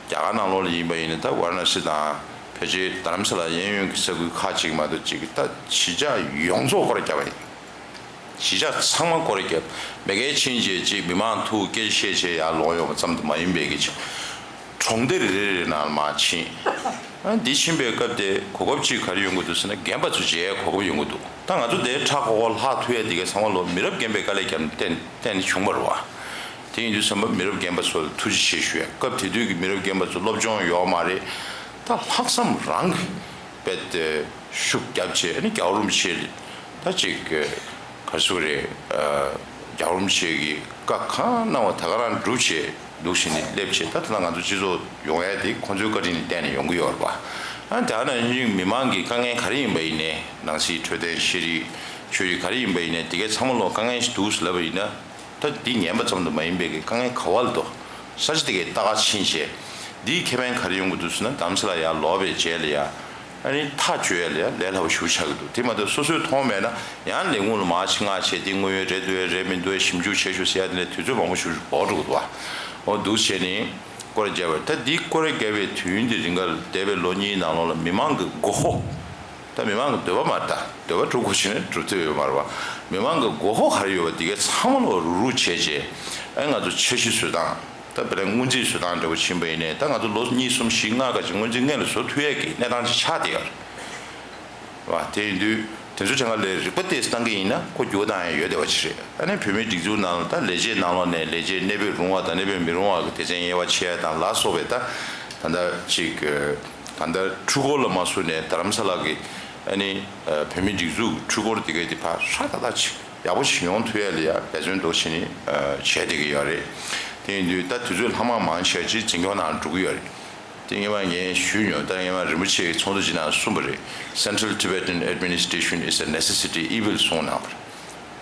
རྒྱ་གར་ནང་ལོགས་ལ་ཡིན་པ་ཡིན་ན་ད་ཝཱ་ར་ཎ་སི་དང་ཕལ་ཆེར་རྡ་རམ་ས་ལ་གཡས་གཡོན་གྱི་ས་ཁུལ་ཁག་ཅིག་མ་གཏོགས་ཅིག་ད་གཞིས་ཆགས་ཡོངས་རྫོགས་སྐོར་རྒྱབ་པ་ཡིན། གཞིས་ཆགས་ཚང་མ་སྐོར་རྒྱབ། མ་གིར་ཕྱིན་བྱས་ཅིག་མི་མང་ཐུག་སྐད་ཆ་བཤད་བྱས་ཡར་ལོག་ཡོང་བ་ཙམ་དུ་མ་ཡིན་པའི་གི་ཅིག་གྲོང་སྡེ་རེ་རེ་རེ་ནང་མར་ཕྱིན། ཨ་འདི་ཕྱིན་པའི་སྐབས་དེ་གོ་སྐབས་ཅིག་ག་རེ་ཡོང་གི་འདུག་ཟེར་ན་རྒན་པ་ཚོ་མཇལ་གོ་སྐབས་ཡོང་གི་འདུག་ད་ང་ཚོ་དེ་ཁྲ་ཁོག་ཁོག་ལྷག་ཐུབ་ཡ་དེ་ག་ཚང་མ་ལོ་མི་རབས་རྒན་པའི་དཀའ་ལས་བརྒྱབ་ནས་བརྟེན་བརྟེན་ནས་བྱུང་བ་རེད་བ། དེ་ཡིན་དུས་ཙམ་པ་མི་རབས་རྒན་པ་ཚོ་ལ་ཐུགས་རྗེ་ཆེ་ཞུ་ཡ། སྐབས་དེ་དུས་ཀྱི་མི་རབས་རྒན་པ་ཚོ་སློབ་སྦྱོང་ཡོད་མ་རེད། ད་ལྷག་བསམ་རང་གི་དཔེ་དེ་ཤུགས་བརྒྱབ་བྱས་ནི་རྒྱལ་བ་རིན་པོ་ཆེ་ད་ཅིག་ག་རེ་ཟེར་དགོས་རེད། རྒྱལ་བ་རིན་པོ་ཆེ་གི་བཀའ་གང་གནང་བ་ད་ག་རང་སྒྲུབ་བྱས། འདུག་བྱས་ནས་སླེབས་བྱས། ད་ད་ལྟ་ང་ཚོ་སྤྱི་ཚོགས་ཡོང་ཡ་དེ་ཁོང་ཚོའི་བཀའ་དྲིན་ལ་བརྟེན་ནས་ཡོང་གི་ཡོད་རེད་པ། ཨ་ད་ནང་བཞིན་མི་མང་གི་དཀའ་ངལ་ག་རེ་ཡིན་པ་ཡིན་ནའི། ནང་སྲིད་འཕྲོད་བསྟེན་ཤེས་རིག་ཆོས་རིག་ག་རེ་ཡིན་པ་ཡིན་ནའི། དེ་གའི་ཚང་མ་ལོ་དཀའ་ངལ་ཞིག་འདུག་ཟེར་ལབ་པ་ཡིན་ན། ད་འདི་ངན་པ་ཙམ་དུ་མ་ཡིན་པའི་གི་དཀའ་ངལ་ག་བ་ལ་འདུག་ས་ཆ་དེ་གའི་ལྟ་ག་ཕྱིན་བྱས། འདིའི་ཁེ་ཕན་ག་རེ་ཡོང་གི་འདུག་ཟེར་ན། རྡ་རམ་ས་ལ་ཡར་ལོག་པའི་རྗེས་ལ་ཡ། ཨ་ནི་ཐག་གཅོད་ཡ་ལ་ཡ་ལས་སླ་པོ་ཞེ་པོ་ཆགས་ཀྱི་འདུག་དེ་མ་གཏོགས་སོ་སོས་མཐོང་མེད་ན་ཡང་ལས་ཁུངས་ལ་མར་ཕྱིར་མངགས་བྱས། དེ་དངོས་ཡོད་རེད་འདུག་རེད་མི་འདུག་ཞིབ་འཇུག་བྱེད་ཤོག་ཟེར་ཡ་དེ་ནས་དུས་ཚོད་མང་པོ་ཞེ་པོ་འགོར་འགྲོ་གི་འདུག་བ། འོ་འདུག་བྱས་ནས་སྐོར་ར་བརྒྱབ་པ་རེད། ད་འདི་སྐོར་ར་བརྒྱབ་པའི་དུས་ཡུན་དེ་རིང་ག་ལ། འདས་པའི་ལོ་གཉིས་ནང་ལོགས་ལ་མི་མང་གི་མགོ་སྐོར། ད་མི་མང་གི་འདོད་པ་མ་རེད། ད་འདོད་པ་སྒྲུབ་དགོས་བྱས་ནས་སྒྲུབ་ཐུབ་ཡོད་མ་རེད་བ། མི་མང་གི་མགོ་སྐོར་ག་རེ་ཡོད་པ་དེ་གའི་ཚང་མ་ལོ་རུག་རུག་བྱས་བྱས། ཨ་ང་ཚོ་འཆར་གཞི་བཟོ་སྟངས། ད་དཔེར་ན་སྔོན་རྩིས་བཟོ་སྟངས་འདྲ་བོ་ཕྱིན་པ་ཡིན་ནའི། ད་ང་ཚོ་ལོ་གཉིས་གསུམ་བཞི་ལྔ་ཁ་ཅིག་སྔོན་རྩིས་སྔོན་ལ་བཟོ་ཐུབ་ཡས་ཀྱི་གནས་སྟངས་ཅིག་ཆགས་བསྡད་ཡོད་རེད་བ། དེ་ཡིན་དུས་དེ་ཚོ་གྲངས་ཀ་ལ་རིག་པ་ཏོག་ཙམ་བཏང་གི་ཡིན་ན་ཁོ་འགྱུར་བ་བཏང་ཡས་ཡོད་བསྡད་པ་ཅིག་རེད། ཨ་ནི་བོད་མིའི་སྒྲིག་འཛུགས་ནང་ལ་ད་ལས་བྱེད་ནང་ལོགས་ནས་ལས་བྱེད་གནས་སྤོས་རུང་བ་དང་གནས་སྤོས་མི་རུང་བ་གི་སྡེ་ཚན་དབྱེ་བ་ཕྱེ་ཡ་དང་ལ་སོགས་པའི། ད་ད་ལྟ་ཅིག་ད་ལྟ་འཕྲུལ་འཁོར་ལ་མ་སོང་ནས་རྡ་རམ་ས་ལ་གི་ཨ་ནི་བོད་མིའི་སྒྲིག་འཛུགས་འཕྲུལ་འཁོར་དེ་གའི་དེ་ཕར་ཧྲ་ཏག་ཏག་ཅིག་ཡག་པོ་ཞིག་ཡོང་ཐུབ་ཡ་ལ་ཡ་འབད་བརྩོན་འདུག་བྱས་ནས་བྱས་བསྡད་ཀྱི་ཡོད་རེད། དེ་ཡིན་དུས་ད་དུས་ཚོད་ལྷག་མ་མང་ཆེ་ཅིག་འཛིན་སྐྱོང་ནང་འགྲོ་གི་ཡོད་རེད། དེ་སྔོན་མ་ངས་ཞུས་མྱོང་། ད་སྔོན་མ་རིན་པོ་ཆེ་གིས་ཚོགས་འདུ་ཅིག་ནང་གསུངས་པ་རེད། Central Tibetan administration is a necessity evil གསུངས་གནང་བ་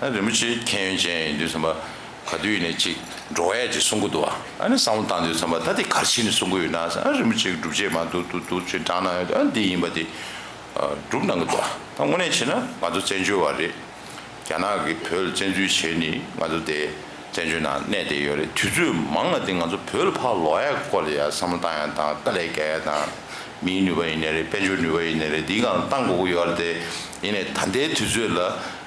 རེད། ཨ་རིན་པོ་ཆེ་མཁྱེན་ཡོན་ཅན་ཡིན་དུས་ཙམ་པ་ག་དུས་ཡིན་ནའི་ཅིག་འགྲོ་ཡ་ཅིག་གསུང་གི་འདུག་བ། ཨ་ནི་བསམ་བློ་བཏང་དུས་ཙམ་པ་ད་དེ་ག་རེ་བྱས་ནས་གསུང་གི་ཡོད་ན་ཟེར། ཨ་རིན་པོ་ཆེ་གི་སྒྲུབ་བྱེད་མ་འདུག་འདུག་འདུག་ཅེས་དྲངས་གནང་ཡོད། ཨ་འདི་ཡིན་པ་དེ་སྒྲུབ་གནང་གི་འདུག་བ། ད་དངོས་གནས་བྱས་ན་ང་ཚོ་བཙན་བྱོལ་བ་རེད། རྒྱ་ནག་གིས་བོད་ལ་བཙན་འཛུལ་བྱས་ནས་ང་ཚོ་དེ་བཙན་བྱོལ་ནང་གནས་བསྡད་ཡོད་རེད། དུས་ཚོད་མང་བ་དེ་ང་ཚོ་བོད་ལ་ཕར་ལོག་ཡ་སྐོར་ལ་ཡ་བསམ་བློ་བཏང་ཡ་དང་། དཀའ་ལས་རྒྱག་ཡ་དང་། མིའི་ནུས་པ་ཡིན་ནའི་རེད། དཔལ་འབྱོར་ནུས་པ་ཡིན་ནའི་རེད། འདིའི་སྒང་ལ་བཏང་དགོས་ཀྱི་ཡོད་རེད་དེ། ཡིན་ནའི་ད་ལྟའི་དུས་ཚོད་ལ་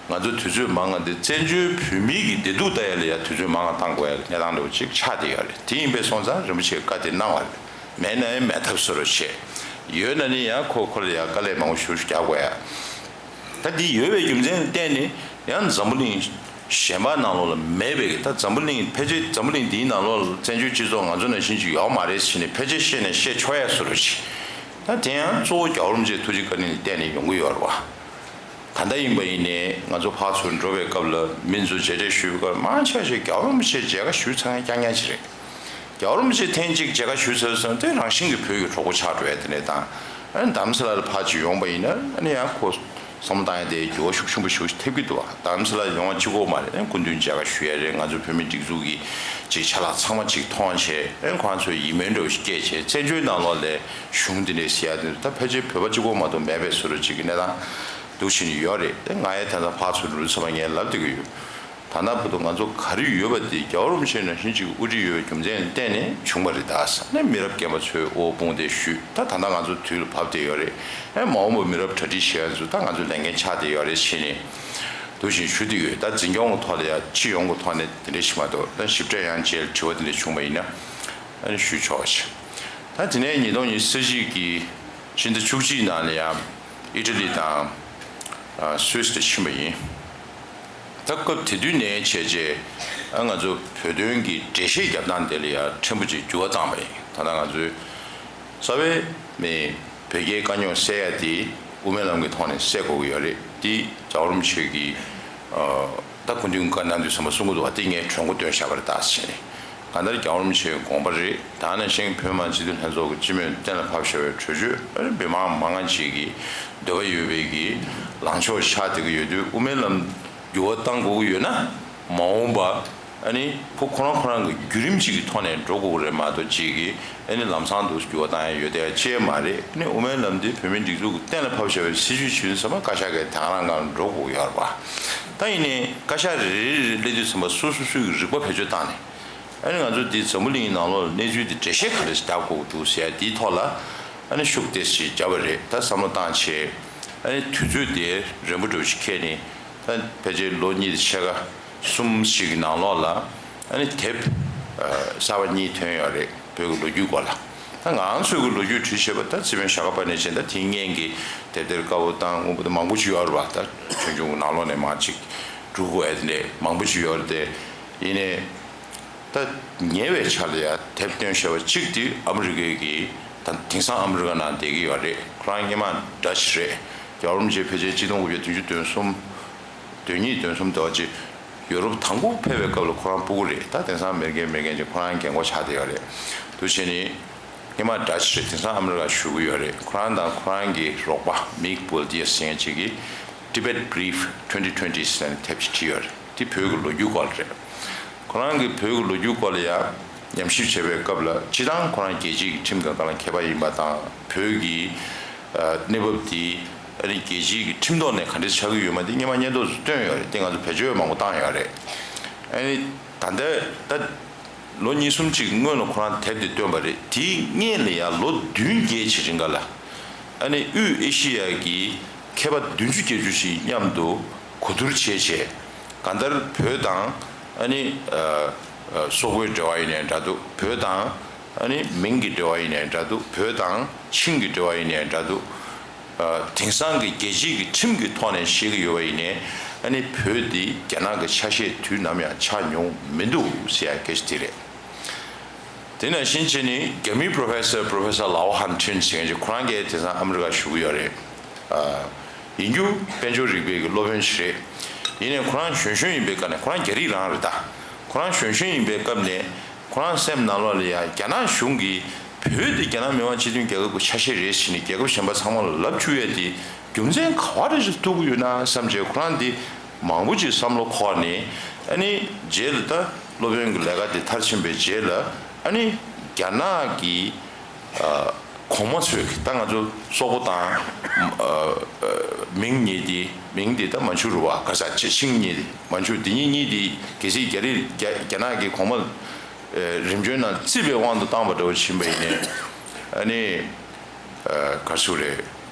ང་ཚོ་དུས་ཚོད་མང་བ་འདི་བཙན་བྱོལ་བོད་མིའི་གི་བདེ་སྡུག་ལྟ་ཡ་ལ་ཡ་དུས་ཚོད་མང་བ་བཏང་དགོས་ཡ་གི་གནས་སྟངས་འདྲ་བོ་ཅིག་ཆགས་བསྡད་ཡོད་རེད། དེ་ཡིན་པས་སོང་ཙང་རིན་པོ་ཆེས་བཀའ་དེ་གནང་བ་རེད། མེད་ན་ཡང་མེད་ཐབས་བཟོ་རོགས་བྱེད། ཡོད་ན་ནི་ཡང་ཁོ་ཁོ་ལ་ཡང་དཀའ་ལས་མང་པོ་ཞེ་པོ་ཞིག་རྒྱག་དགོས་ཡ། ད་འདི་ཡོད་པའི་རྒྱུ་མཚན་ལ་བརྟེན་ནས་ཡང་འཛམ་བུ་གླིང་གཞན་པ་ནང་ལོགས་ལ་མེད་པའི། ད་འཛམ་བུ་གླིང་ཕལ་ཆེར་འཛམ་བུ་གླིང་འདིའི་ནང་ལོགས་ལ་བཙན་བྱོལ་སྤྱི་ཚོགས་ང་ཚོ་ནང་བཞིན་ཅིག་ཡོད་མ་རེད་ཟེར་ནས་ཕལ་ཆེར་བཤད་ནས་བཤད་ཆོག་ཡ་བཟོ་འདྲ་ཅིག་ད་དེ་ཡང་གཙོ་བོ་རྒྱལ་བ་རིན་པོ་ཆེའི་ཐུགས་རྗེ་བཀའ་དྲིན་ལ་བརྟེན་ནས་ཡོང་གི་ཡོད་རེད་བ། ད་ལྟ་ཡིན་པ་ཡིན་ནའི་ང་ཚོ་ཕར་ཚུར་འགྲོ་བའི་སྐབས་ལ་མི་ཚོ་མཇལ་འཕྲད་ཞུས་པའི་སྐབས་མང་ཆེ་ཤོས་རྒྱལ་བ་རིན་པོ་ཆེ་མཇལ་ཁ་ཞུས་ཚར་མཁན་རྐྱང་རྐྱང་ཅིག་རེད། རྒྱལ་བ་རིན་པོ་ཆེ་ཐེངས་གཅིག་མཇལ་ཁ་ཞུས་ཚར་སོང་དུས་རང་བཞིན་གྱིས་བོད་ཀྱི་གྲོགས་པོ་ཆགས་འགྲོ་ཡ་དེ་འདྲ་དང་། ཨ་ནི་རྡ་རམ་ས་ལ་ལ་ཕར་ཅིག་ཡོང་པ་ཡིན་ན་ཨ་ནི་ཡང་ཁོ་བསམ་བློ་བཏང་ཡ་དེ་འགྱུར་བ་ཤུགས་ཆེན་པོ་ཞེ་པོ་ཞིག་ཐེབས་ཀྱི་འདུག་བ། རྡ་རམ་ས་ལ་ཡོང་བ་གཅིག་པོ་མ་རེད། ཨ་ནི་སྐུ་མདུན་མཇལ་ཁ་ཞུ་ཡ་རེད། ང་ཚོ་བོད་མི་སྒྲིག་འཛུགས་ཀྱི་ཅིག་ཆ་ལག་ཚང་མ་ཅིག་མཐོང་བྱས། ཨ་ནི་ཁོ་རང་ཚོས་ཡིད་སྨོན་འདྲ་བོ་ཞིག་སྐྱེས་བྱས། བཙན་བྱོལ་ནང་ལོགས་ལ་གཞུང་འདི་འདྲས་ཟེར་ཡ་དེ་ད་ཕལ་ཆེར་བོད་པ་གཅིག་པོ་མ་གཏོགས་མེད་པའི་བཟོ་འདྲ་ཅིག་གི་གནས་སྟངས་འདུག་བཞིན་ཡོད་རེད། ཨ་ནི་ང་ཡང་ད་ལྟ་ཕར་ཚུར་འགྲོ་དུས་ཙམ་པ་ངས་ལབ་བསྡད་ཀྱི་ཡོད། ད་ལྟ་བར་དུ་ང་ཚོ་ག་རེ་ཡོད་པ་དེ་རྒྱལ་བ་རིན་པོ་ཆེ་ནང་བཞིན་ཅིག་དབུ་ཁྲིད་ཡོད་པའི་རྒྱུ་མཚན་ལ་བརྟེན་ནས་བྱུང་བ་རེད། ད་ས་ནས་མི་རབས་རྒན་པ་ཚོས་དབུ་དཔུང་དེ་ཞུས། ད་ད་ལྟ་ང་ཚོ་དུས་ལ་བབས་བསྡད་ཡོད་རེད། ཨེ་མ་འོངས་པ་མི་རབས་གྲ་སྒྲིག་བྱེད་ཡ་ཚོ་ད་ང་ཚོ་ལས་འགན་ཆགས་བསྡད་ཡོད་རེད་ཟེར་ནས་འདུག་བཞིན་ཞུ་བསྡད་ཡོད། ད་འཛིན་སྐྱོང་གི་ཐོག་ལ་ཡ་སྤྱི་ཡོངས་ཀྱི་ཐོག་ནས་དེ་འདྲ་ཞིག་མ་གཏོགས། ད་ཞིབ་ཕྲ་ཡང་རྗེས་ལ་དྲི་བ་དེ་འདྲ་བྱུང་བ་ཡིན་ན་ཨ་ནི་ཞུ་ཆོག་ཅིག་ད་དེ་ནས་ཉིས་སྟོང་ཉི་ཤུ་རྩ་གཅིག་གི་ཕྱི་ཟླ་བཅུ་གཅིག་ནང་ལ་ཡ་ཨི་ཊ་ལི་དང་སུད་སི་ལ་ཕྱིན་པ་ཡིན། ད་སྐབས་དེ་དུས་ནས་བྱས་རྗེས་ཨ་ང་ཚོ་བོད་དོན་གྱི་འགྲེལ་བཤད་རྒྱབ་སྟངས་དེ་ལ་ཡང་ཕྲན་བུ་ཅིག་འགྱུར་བ་བཏང་བ་ཡིན། ད་ལྟ་ང་ཚོའི་རྩ་བའི་མི་བོད་རྒྱའི་དཀའ་རྙོག་སེལ་ཡ་དེ་དབུ་མའི་ལམ་གྱི་ཐོག་ནས་སེལ་དགོས་ཀྱི་ཡོད་རེད། དེ་རྒྱལ་བ་རིན་པོ་ཆེ་གིས་ཨ་ད་སྐུ་མདུན་བཀའ་གནང་དུས་ཙམ་པ་གསུང་གི་འདུག་བ། དེ་ངས་གྲོས་འགོ་བཏོན་བཞག་པ་རེད་ད་ཟེར་ནས། གང་ལྟར་རྒྱལ་བ་རིན་པོ་ཆེའི་དགོངས་པ་རེད། ད་ནང་བཞིན་བོད་མི་མང་སྤྱི་འཐུས་ལྷན་ཚོགས་ཀྱི་སྤྱི་མོས་གཏན་ལ་ཕབ་བཞག་པའི་གྲོས་ཆོད་ཨ་ནི་མི་མང་མང་ང་ཅིག་གི་འདོད་པ་ཡོད་པའི་གི་ལངས་ཕྱོགས་ཆགས་བསྡད་ཀྱི་ཡོད་དུས། དབུ་མའི་ལམ་འགྱུར་བ་གཏང་དགོས་ཀྱི་ཡོད་ན་མ་འོངས་པ་ཨ་ནི་ཁོ་ཁོ་རང་ཁོ་རང་གི་བརྒྱུད་རིམ་ཅིག་གི་ཐོག་ནས་འགྲོ་དགོས་ཀྱི་རེད་མ་གཏོགས། ཅིག་གི་ཨ་ནི་ལམ་སང་དུ་འགྱུར་བ་གཏང་ཡ་ཡོད་བསྡད་ཡ་ཅིག་མ་རེད། ཨ་ནི་དབུ་མའི་ལམ་འདི་བོད་མིའི་སྒྲིག་འཛུགས་ཀྱིས་གཏན་ལ་ཕབ་བཞག་པའི་སྲིད་བྱུས་ཅིག་ཡིན་ཙང་མ་བཀའ་ཤག་གིས་དེ་ག་རང་སྒང་འགྲོ་དགོས་ཀྱི་ཡོད་རེད་པ། ད་ཡིན་ནའི་བཀའ་ཤག་རེ་རེ་རེ་རེ་སླེབས་དུས་ཙམ་པ་སོ་སོ་སོའི་རིག་པ་བེད་སྤྱོད་བཏང་ནས། ཨ་ནི་ང་ཚོ་འདི་འཛམ་བུ་གླིང་ནང་ལོགས་ལ་གནས་ཚུལ་འདི་འགྲེལ་བཤད་ག་རེ་ཞིག་རྒྱག་དགོས་འདུག་ཟེར་ཡ་འདིའི་ཐོག་ལ་ཨ་ནི་ཤུགས་ཏོག་ཙམ་ཞིག་བརྒྱབ་པ་རེད། ད་བསམ་བློ་བཏང་བྱས་ཨ་ནི་དུས་ཚོད་དེ་རན་པོ་འདྲ་བོ་ཞིག་འཁེལ་ནས། ད་ཕལ་ཆེར་ལོ་གཉིས་དང་ཕྱེད་ཀ་གསུམ་ཞིག་གི་ནང་ལོགས་ལ་ཨ་ནི་དེབ་ཨ་གསར་པ་གཉིས་ཐོན་ཡོད་རེད། བོད་ཀྱི་ལོ་རྒྱུས་སྐོར་ལ། ད་ང་ཚོས་ཀྱི་ལོ་རྒྱུས་བྲིས་བྱས་པ་ད་རྩིས་དཔོན་ཞྭ་སྒབ་པ་ནས་བྱས། ད་དེ་སྔོན་གྱི་དེབ་ཐེར་དཀར་པོ་དང་སྔོན་པོ་དང་མང་པོ་ཅིག་ཡོད་རེད་པ། ད་ཆོས་འབྱུང་གི་ནང་ལོགས་ནས་མར་ཅིག་སྒྲུག་དགོས་ཡ་དེ་འདྲས་མང་པོ་ཅིག་ཡོད་རེད་དེ། ཡིན་ནའི་ད་ཉེ་བའི་ཆར་ལ་ཡ་དེབ་བཏོན་བཞག་པ་གཅིག་དེ་ཨ་མི་རི་ཀའི་གི། ད་དེང་སང་ཨ་མི་རི་ཀ་ནང་བསྡད་ཀྱི་ཡོད་རེད། ཁོ་རང་སྔོན་མ་ཌ་ཅི་རེད། རྒྱལ་བ་རིན་པོ་ཆེ་ཕལ་ཆེར་ཆིག་སྟོང་དགུ་བརྒྱ་བདུན་ཅུ་དོན་གསུམ། དོན་གཉིས་དོན་གསུམ་དེ་བ་ཅིག་ ཡོ་རོབ་དང་པོ་ཕེབས་པའི་སྐབས་ལ་ཁོ་རང་སྤུ་གུ་རེད། ད་དེང་སང་མེ་རི་ཀའི་མེ་རྒན་ཅིག་ཁོ་རང་རྒན་གོག་ཆགས་བསྡད་ཡོད་རེད། དུ་བྱས་ནས་སྔོན་མ་ཌ་ཅི་རེད། དེང་སང་ཨ་མི་རི་ཀ་བཞུགས་ཀྱི་ཡོད་རེད། ཁོ་རང་དང་ཁོ་རང་གི་རོགས་པ་མིག་པོལ་ཏི་ཡ་ཟེར་མཁན་ཅིག་གིས་Tibet Brief twenty twenty ཟེར་ནས་དེབ་ཅིག་བྲིས་ཡོད་རེད། དེ་བོད་ཀྱི་ལོ་རྒྱུས་སྐོར་ལ་རེད། ཁོ་རང་གིས་བོད་ཀྱི་ལོ་རྒྱུས་སྐོར་ལ་ཡང་ཉམས་ཞིབ་བྱེད་པའི་སྐབས་ལ་སྤྱིར་བཏང་ཁོ་རང་རྒྱལ་སྤྱིའི་ཁྲིམས་དང་གང་ལ་མཁས་པ་ཡིན་པ་དང་། བོད་ཀྱི་ཨ་གནས་བབ་དེ་ཨ་ནི་རྒྱལ་སྤྱིའི་ཁྲིམས་ཐོག་ནས་ག་འདྲ་ཆགས་ཀྱི་ཡོད་མེད་དེ་སྔོན་མ་སྙན་ཐོ་ཚོ་བཏོན་ཡོད་རེད། དེ་ང་ཚོ་བེད་སྤྱོད་མང་པོ་བཏང་ཡོད་རེད། ཨ་ནི་ད་ལྟ་ད་ལོ་གཉིས་གསུམ་ཅིག་སྔོན་ལ་ཁོ་རང་དེབ་དེ་བཏོན་པ་རེད། དེའི་སྔོན་ལ་ཡང་ལོ་བདུན་བརྒྱད་ཅིག་རིང་ག་ལ་ཨ་ནི་དབུས་ཨེ་ཤི་ཡ་གི་མཁས་པ་བདུན་ཅུ་བརྒྱད་ཅུ་ཞིག་མཉམ་དུ་གོ་བསྡུར་བྱས་བྱས། གང་ལྟར་བོད་དང་ཨ་ནི་ཨ་ཨ་སོག་པོའི་འབྲེལ་བ་ཡིན་ནའི་འདྲ་འདུག་བོད་དང་ཨ་ནི་མིང་གི་འབྲེལ་བ་ཡིན་ནའི་འདྲ་འདུག་བོད་དང་ཆིང་གི་འབྲེལ་བ་ཡིན་ནའི་འདྲ་འདུག་ཨ་དེང་སང་གི་རྒྱལ་སྤྱིའི་གི་ཁྲིམས་ཀྱི་ཐོག་ནས་བཤད་ཀྱི་ཡོད་པ་ཡིན་ནའི་ཨ་ནི་བོད་འདི་རྒྱ་ནག་གི་ཆ་ཤས་དུས་ནམ་ཡང་ཆགས་མྱོང་མི་འདུག་ཟེར་ཡ་སྐད་ཆ་དེ་རེད། དེ་ནང་བཞིན་བྱས་ནས་རྒྱ་མིའི་པྲོ་ཕེ་སར་པྲོ་ཕེ་སར་ལའོ་ཧན་ཁྲིན་ཟེར་མཁན་ཅིག་ཁོ་རང་གིས་དེང་སང་ཨ་མི་རི་ཀ་བཞུགས་ཀྱི་ཡོད་རེད། ཨ་ཡིན་རྒྱུ་དཔལ་འབྱོར་རིག་པའི་གི་སློབ་དཔོན་ཞིག་རེད། ཡིན་ནའི་ཁོ་རང་གཞོན་གཞོན་ཡིན་པའི་སྐབས་ནས། ཁོ་རང་རྒྱ་རིགས་རང་རེད་ད། ཁོ་རང་གཞོན་གཞོན་ཡིན་པའི་སྐབས་ནས་ཁོ་རང་སེམས་ནང་ལོགས་ལ་ཡ་རྒྱ་ནག་གཞུང་གིས་བོད་དེ་རྒྱ་ནག་མི་དམངས་སྤྱི་མཐུན་རྒྱལ་ཁབ་ཀྱི་ཆ་ཤས་རེད་ཟེར་ནས་རྒྱལ་ཁབ་གཞན་པ་ཚང་མ་ལ་ལབ་བཅུག་ཡས་དེ་རྒྱུ་མཚན་ག་བ་རེ་ཞིག་ཐུག་གི་ཡོད་ན་བསམ་བྱས། ཁོ་རང་འདི་མང་པོ་ཅིག་བསམ་བློ་འཁོར་ནས། ཨ་ནི་རྗེས་ལ་ད་སློབ་དཔོན་གྱི་ལས་ཀ་དེ་མཐར་ཕྱིན་པའི་རྗེས་ལ་ཨ་ནི་རྒྱ་ནག་གི་ཨ་གོང་མ་ཚོས་ཀྱི། ད་ང་ཚོ་སོག་པོ་དང་ཨ་ཨ་མིང་གཉིས་དེ། མིང་དེ་ད་མན་ཇུ་རེད་པ། ག་ས་ཆེ་ཆིང་གཉིས་དེ། མན་ཇུ་དེ་གཉིས་གཉིས་དེ་གལ་སྲིད་རྒྱ་རིགས་རྒྱ་རྒྱ་ནག་གི་གོང་མ་ཨ་རིམ་བྱོན་ནང་བརྩིས་པའི་དབང་དུ་བཏང་པ་འདྲ་བོ་ཕྱིན་པ་ཡིན་ནའི། ཨ་ནི་ཨ་ག་ཚོད་རེད།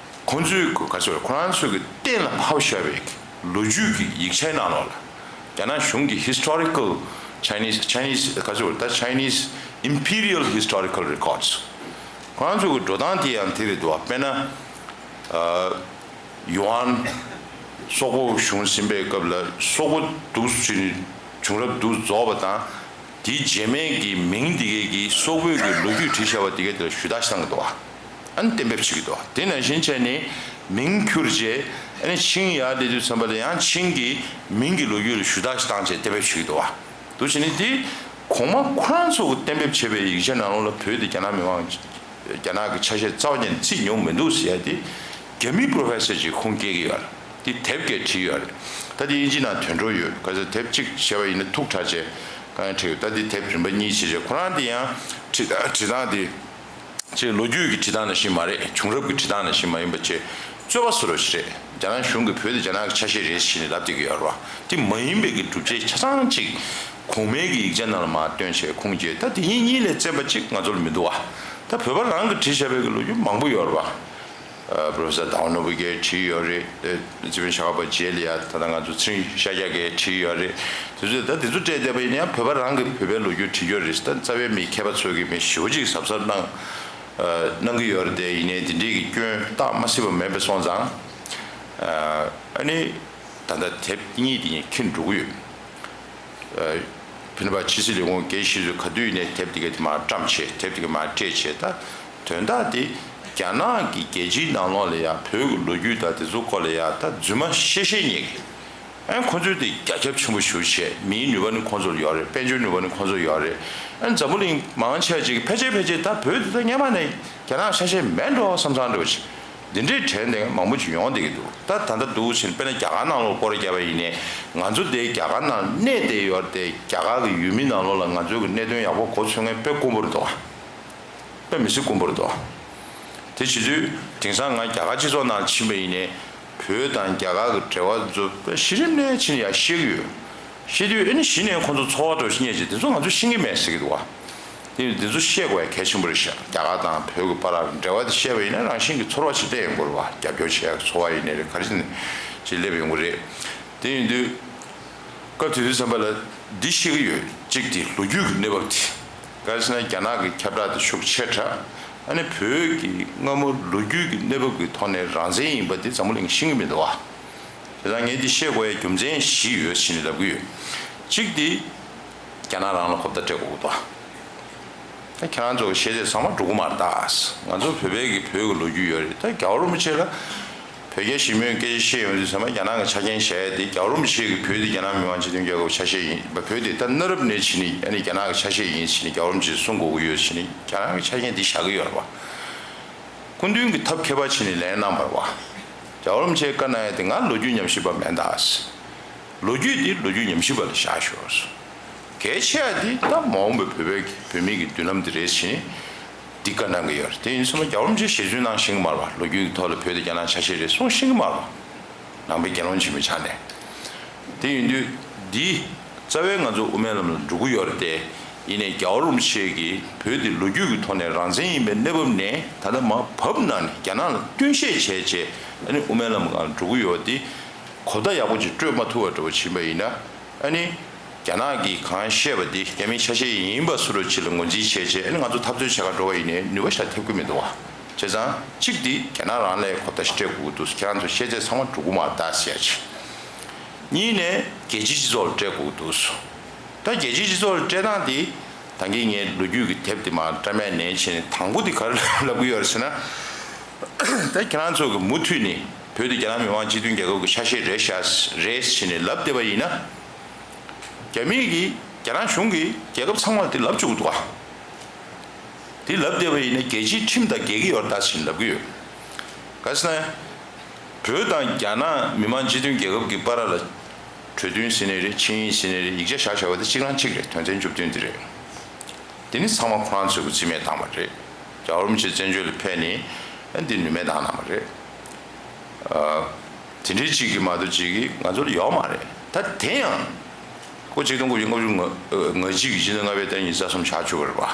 ཁོང་ཚོས་ག་ཚོད་རེད། ཁོ་རང་ཚོས་ཀྱི་གཏན་ལ་ཕབ་བཞག་པའི་ལོ་རྒྱུས་ཀྱི་ཡིག་ཆའི་ནང་ལོགས་ལ། རྒྱ་ནག་གཞུང་གི་Historical Chinese Chinese ག་ཚོད་རེད། ད་Chinese Imperial Historical Records ཁོ་རང་ཚོ་གི་འགྲོ་སྟངས་དེ་ཡང་དེ་རེད་འདུག་བ། དཔེར་ན་ཨ་ཡུའན་སོག་པོ་གཞུང་ཟིན་པའི་སྐབས་ལ་སོག་པོ་འདུག་ཟེར་ནས་བྱུང་རབས་འདུག་རྫོགས་པ་དང་། དེའི་རྗེས་མའི་གི་མིང་དེ་གའི་གི་སོག་པོའི་གི་ལོ་རྒྱུས་བྲིས་བཞག་པ་དེ་གའི་དེ་ལ་ཞུ་དག་ཞིག་བཏང་གི་འདུག་བ། ཨ་ནི་གཏན་འབེབས་བྱེད་ཀྱི་འདུག་བ། དེ་ནང་བཞིན་བྱས་ནས་མིང་ཁྱུར་རྗེས་ཨ་ནི་ཆིང་ཡར་སླེབས་དུས་ཙམ་པ་ལ་ཡང་ཆིང་གི་མིང་གི་ལོ་རྒྱུས་ལ་ཞུ་དག་ཞིག་བཏང་བྱས་གཏན་འབེབས་བྱེད་ཀྱི་འདུག་བ། འདུག་བྱས་ནས་དེ་གོང་མ་ཁོ་རང་ཚོ་གི་གཏན་འབེབས་བྱས་པའི་ཡིག་ཆ་ནང་ལོགས་ལ་བོད་དེ་རྒྱ་ནག་མི་དམངས་རྒྱ་ནག་གི་ཆ་ཤས་རྩ་བ་ཉིད་ནས་བརྩིས་མྱོང་མི་འདུག་ཟེར་ཡ་དེ་རྒྱ་མི་པྲོ་ཕེ་སར་ཅིག་ཁུངས་སྐྱེལ་གྱི་ཡོད་རེད། དེ་དེབ་སྐད་བྲིས་ཡོད་རེད། ད་དེ་དབྱིན་ཇི་ནང་ཐོན་འགྲོ་ཡོད། ག་ཚོད་དེབ་གཅིག་བྱས་པ་ཡིན་ན་ཐུགས་ཁྲ་ཆེ་གང་ཡང་བྲིས་ཡོད། ད་དེ་དེབ་རིམ་པ་གཉིས་བྱས་བྱས་ཁོ་རང་དེ་ཡང་བྲིས་བྲིས་སྟངས་དེ་ཅིག་ལོ་རྒྱུས་ཀྱི་བྲིས་སྟངས་ནང་བཞིན་མ་རེད། བྱུང་རབས་ཀྱི་བྲིས་སྟངས་ནང་བཞིན་མ་ཡིན་པ་བྱས། རྩོད་པ་བཟོ་འདྲ་ཞིག་རེད། རྒྱ་ནག་གཞུང་གིས་བོད་དེ་རྒྱ་ནག་གི་ཆ་ཤས་རེད་ཟེར་ནས་ལབ་བསྡད་ཀྱི་ཡོད་རེད་བ། དེ་མ་ཡིན་པའི་གི་སྒྲུབ་བྱེད་ཆ་ཚང་ཅིག་གོང་མའི་གི་ཡིག་ཆ་ནང་ལ་མར་བཏོན་བྱས་ཁུངས་སྐྱེལ། ད་དེ་གཉིས་གཉིས་ལས་བཙན་པ་ཅིག་ང་ཚོ་ལ་མི་འདུག་བ། ད་བོད་པ་རང་གིས་བྲིས་བཞག་པའི་གི་ལོ་རྒྱུས་མང་པོ་ཡོད་རེད་བ། ཨ་པྲོ་ཕེ་སར་ཟླ་བ་ནོར་བུ་གིས་བྲིས་ཡོད་རེད། ཨེ་སྤྱི་དཔོན་ཤ་ཁ་པ་རྗེ་ལ་ཡ་ད་ལྟ་ང་ཚོ་ཚེ་རིང་ཤཱཀྱ་གིས་བྲིས་ཡོད་རེད། དེ་ཚོ་ད་དེ་ཚོ་སྤྲད་བསྡད་པ་ཡིན་ན་ཡང་བོད་པ་རང་གིས་བོད་པའི་ལོ་རྒྱུས་བྲིས་ཡོད་རེད། ད་རྩ་བའི་མི་མཁས་པ་ཚོས་ཀྱིས་མི་ཞེ་པོ་ཅིག་གཟབ་གཟབ་གནང་ཨ་གནང་གི་ཡོད་རེད་དེ། ཡིན་ནའི་དེ་འདྲའི་གི་སྐྱོན་བརྟག་མ་སྲིད་པ་མེད་པ་སོང་ཙང་། ཨ་ཨ་ནི་ད་ལྟ་དེབ་གཉིས་དེ་ངས་འཁྱེར་འགྲོ་གི་ཡོད། ཨ་ཕྱི་ནང་པ་ཕྱི་སྲིད་ལས་ཁུངས་དགེ་བཤེས་ཚོས་ག་དུས་ཡིན་ནའི་དེབ་དེ་ག་དེ་མར་བཀྲམ་བྱས། དེབ་དེ་ག་མར་སྤྲད་བྱས། ད་དོན་དག་དེ་རྒྱ་ནག་གིས་རྒྱལ་སྤྱིའི་ནང་ལོགས་ལ་ཡང་བོད་ཀྱི་ལོ་རྒྱུས་དང་དེ་ཚོ་སྐོར་ལ་ཡང་ད་རྫུན་མ་བཤད་བཤད་ཉེས་ཀྱི། ཨ་ཁོ་ཚོས་དེ་རྒྱ་ཁྱབ་ཆེན་པོ་ཞེ་པོ་བྱས། མིའི་ནུས་པ་ནི་ཁོ་ཚོར་ཡོད་རེད། དཔལ་འབྱོར་ནུས་པ་ནི་ཁོ་ཚོར་ཡོད་རེད། ཨ་འཛམ་བུ་གླིང་མང་ཆེ་བ་ཅིག་ཕལ་ཆེར་ཕལ་ཆེར་ད་བོད་དེ་ད་སྔོན་མ་ནས་རྒྱ་ནག་ཆ་ཤས་མེད་འགྲོ་བསམ་བསམ་འདྲ་བོ་ཅིག་འདི་འདྲའི་དྲན་བསྡད་མཁན་མང་པོ་ཅིག་ཡོང་བསྡད་ཀྱི་འདུག་ད་ད་ལྟ་འདུག་ཕྱིན་དཔེར་ན་རྒྱ་གར་ནང་ལོགས་སྐོར་ར་བརྒྱབ་པ་ཡིན་ནའི་ང་ཚོ་དེ་རྒྱ་གར་ནང་གནས་བསྡད་ཡོད་རེད་དེ། རྒྱ་གར་གྱི་ཡུལ་མི་ནང་ལོགས་ལ་ང་ཚོའི་གི་གནད་དོན་ཡག་པོ་གོ་ཚོད་མཁན་དཔེ་དཀོན་པོ་རེད་འདུག་དཔེ་མི་སྲིད་དཀོན་པོ་རེད་དོ། དེ་བྱེད་དུས་དེང་སང་ང་རྒྱ་གར་སྤྱི་ཚོགས་ནང་ཕྱིན་པ་ཡིན་ནའི་བོད་དང་རྒྱ་གར་གྱི་འབྲེལ་བ་ཚོ་དཔེ་གཞི་རིམ་ནས་ཕྱིན་ཡ་ཤེས་ཀྱི་ཡོད། ཤེས་དུས་ཨེ་ནི་གཞི་ནས་ཁོང་ཚོ་ཚོར་བ་འདྲ་ཞིག་རྙེད་ཅིག་དེ་ཚོ་ང་ཚོ་ཤེས་ཀྱི་མེད་ཟེར་གྱི་འདུག་བ། དེ་དེ་ཚོ་ཤེས་དགོས་ཡ་གལ་ཆེན་པོ་རེད་ཤག་རྒྱ་གར་དང་བོད་ཀྱི་བར་ལ་འབྲེལ་བ་དེ་ཤེས་པ་ཡིན་ན་རང་བཞིན་གྱི་ཚོར་བ་ཞིག་སླེབས་ཡོང་གི་རེད་བ། རྒྱབ་སྐྱོར་བྱེད་ཡ་གི་ཚོར་བ་ཡིན་ནའི་རེད། ག་རེ་ཡིན་ནའི་ཅིག་སླེབས་ཡོང་གི་རེད། དེ་ཡིན་དུས། སྐབས་དེ་དུས་ཙམ་པ་ལ་འདི་ཤེས་ཀྱི་ཡོད། གཅིག་དེ་ལོ་རྒྱུས་ཀྱི་གནས་བབ་དེ། ག་རེ་ཟེར་ན་རྒྱ་ནག་གི་ཁྱབ་བསྒྲགས་དེ་ཤུགས་ཆེ་དྲགས། ཨ་ནི་བོད་ཀྱི་སྔ་མོ་ལོ་རྒྱུས་ཀྱི་གནས་བབ་ཀྱི་ཐོག་ནས་རང་བཙན་ཡིན་པ་དེ་འཛམ་བུ་གླིང་ཤེས་ཀྱི་མི་འདུག་བ། དེ་ཙང་ངས་འདི་ཤེས་དགོས་ཡ་རྒྱུ་མཚན་བཞི་ཡོད་ཟེར་ནས་ལབ་ཀྱི་ཡོད། གཅིག་དེ་རྒྱ་ནག་རང་ལ་ཧོབ་ཏ་སྤྲད་དགོས་ཀྱི་འདུག་བ། ད་ཁྱེད་རང་ཚོ་གི་ཤེས་ཚད་ཚང་མ་འགྲོ་གི་མ་རེད་ད། ང་ཚོ་བོད་པའི་གི་བོད་ཀྱི་ལོ་རྒྱུས་ཡོད་རེད། ད་རྒྱལ་བ་རིན་པོ་ཆེ་ལ་ བོད་རྒྱ་ཞི་མོལ་སྐད་ཆ་བཤད་ཡོང་དུས་ཚང་མ་རྒྱ་ནག་གི་ཆ་རྐྱེན་བྱས་ཏེ། རྒྱལ་བ་རིན་པོ་ཆེ་གིས་བོད་དེ་རྒྱ་ནག་མི་དམངས་སྤྱི་མཐུན་རྒྱལ་ཁབ་ཆ་ཤས་ཡིན་པ། བོད་དེ་ད་གནའ་རབས་ནས་བྱས་ནས་ཨ་ནི་རྒྱ་ནག་གི་ཆ་ཤས་ཡིན་ཟེར་ནས་རྒྱལ་བ་རིན་པོ་ཆེས་གསུང་དགོས་ཀྱི་ཡོད་ཟེར་ནས་རྒྱ་ནག་གི་ཆ་རྐྱེན་དེ་བཞག་གི་ཡོད་རེད་བ། སྐུ་མདུན་གྱིས་ཐབས་མཁས་པ་བྱས་ནས་ལན་གནང་བ་རེད་བ། རྒྱལ་བ་རིན་པོ་ཆེས་བཀའ་གནང་ཡ་དེ། ང་ལོ་རྒྱུས་ཉམས་ཞིབ་པ་མིན་ད། ལོ་རྒྱུས་དེ་ལོ་རྒྱུས་ཉམས་ཞིབ་པ་ལ་བཞག་ཤོག། གལ་ཆེ་ཡ་དེ་ད་མ་འོངས་པའི་བོད་པའི་བོད་མི་གི་མདུན་ལམ་དེ་རེད་ཟེར་ནས་འདི་བཀའ་གནང་གི་ཡོད་རེད། དེ་ཡིན་ཙང་རྒྱལ་བ་རིན་པོ་ཆེས་ཞལ་རྫུན་གནང་ཤེས་ཀྱི་མ་རེད་བ། ལོ་རྒྱུས་ཀྱི་ཐོག་ལ་བོད་དེ་རྒྱ་ནག་ཆ་ཤས་རེད་གསུང་ཤེས་ཀྱི་མ་རེད་བ། ནང་པའི་དགེ་སློང་ཆེན་པོའི་ཆ་ནས། དེ་ཡིན་དུས་འདི་རྩ་བའི་ང་ཚོ་དབུ་མའི་ལམ་ལ་འགྲོ་གི་ཡོད་རེད་དེ། ཡིན་ནའི་རྒྱལ་བ་རིན་པོ་ཆེ་གིས་བོད་འདི་ལོ་རྒྱུས་ཀྱི་ཐོག་ནས་རང་བཙན་ཡིན་པའི་གནས་བབ་ནས་ད་ལྟ་མར་བབས་གནང་ནས་རྒྱ་ནག་ལ་བསྟུན་བཤད་བྱས་བྱས། ཨ་ནི་དབུ་མའི་ལམ་སྒང་ལ་འགྲོ་གི་ཡོད་དེ། གོ་བརྡ་ཡག་པོ་ཅིག་སྤྲོད་མ་ཐུབ་པ་འདྲ་བོ་ཕྱིན་པ་ཡིན་ན། ཨ་ནི་རྒྱ་ནག་གིས་གང་བཤད་པ་འདི་རྒྱ་མིའི་ཆ་ཤས་ཡིན་པ་སུ་རུ་ཅིག་ལ་ངོས་འཛིན་བྱས་བྱས། ཨ་ནི་ང་ཚོ་འཐབ་རྩོད་བྱེད་ག་འགྲོ་བ་ཡིན་ནའི་ནུས་པ་ཞེ་དྲག་ཐེབས་ཀྱི་མི་འདུག་བ། བྱས་ཙང་གཅིག་འདི་རྒྱ་ནག་རང་ལ་གོ་བརྡ་ཞིག་སྤྲད་དགོས་ཀྱི་འདུག། ཁྱེད་རང་ཚོ་ཤེས་ཚད་ཚང་མ་འགྲོ་གི་མ་རེད་ད་ཟེར་ཡ་ཅིག། གཉིས་ནས་རྒྱལ་སྤྱིའི་སྤྱི་ཚོགས་ལ་སྤྲད་དགོས་ཀྱི་འདུག། ད་རྒྱལ་སྤྱིའི་སྤྱི་ཚོགས་ལ་སྤྲད་སྟངས་འདི། ད་གིན་ངས་ལོ་རྒྱུས་ཀྱི་དེབ་དེ་མར་བཀྲམ་ཡ་ནས་བྱས་ནས། དང་པོ་དེ་ག་རེ་ལབ་ཀྱི་ཡོད་རེད་ཟེར་ན། ད་ཁྱེད་རང་ཚོ་གིས་མུ་མཐུད་ནས་བོད་དེ་རྒྱ་ནག་མི་དམངས་སྤྱི་མཐུན་རྒྱལ་ཁབ་ཀྱི་ཆ་ཤས་རེད་ཤག་རེད་བྱས་ནས་ལབ་བསྡད་པ་ཡིན་ན། རྒྱ་མི་གིས་རྒྱ་ནག་གཞུང་གིས་རྒྱལ་ཁབ་ཚང་མར་དེ་ལབ་བཅུག་འདུག་ག། དེ་ལབ་བསྡད་པ་ཡིན་ན་རྒྱལ་སྤྱིའི་ཁྲིམས་དང་འགལ་གྱི་ཡོད་རེད་ད་ཟེར་ནས་ལབ་ཀྱི་ཡོད། ག་ཟེར་ན། བོད་དང་རྒྱ་ནག་མི་དམངས་སྤྱི་མཐུན་རྒྱལ་ཁབ་ཀྱི་བར་ལ་གྲོས་མཐུན་ཟེར་ནའི་རེད། ཆིངས་ཡིག་ཟེར་ནའི་རེད། ཡིག་ཆ་བཞག་བཞག་པ་དེ་གཅིག་རང་གཅིག་རེད། དོན་ཚན་བཅུ་བདུན་དེ་རེད། དེ་ནི་ཚང་མ་ཁོ་རང་ཚོས་ཀྱི་རྩིས་མེད་བཏང་བ་རེད། རྒྱལ་བ་རིན་པོ་ཆེ་བཙན་བྱོལ་ལ་ཕེབས་ནས་ཨ་འདི་ནུས་མེད་བཏང་གནང་བ་རེད། ཨ། དེ་འདྲའི་གཅིག་གིས་མ་གཏོགས་གཅིག་གིས་ང་ཚོ་ལ་ཡོད་མ་རེད། ད་དེ་ཡང་ལོ་གཅིག་སྟོང་དགུ་བརྒྱ་ལྔ་བཅུ་ང་ང་གཅིག་གི་སྤྱི་ཟླ་ལྔ་པའི་ཟླ་ཉི་ཤུ་རྩ་གསུམ་ཆགས་བཅུག་པ་རེད་པ།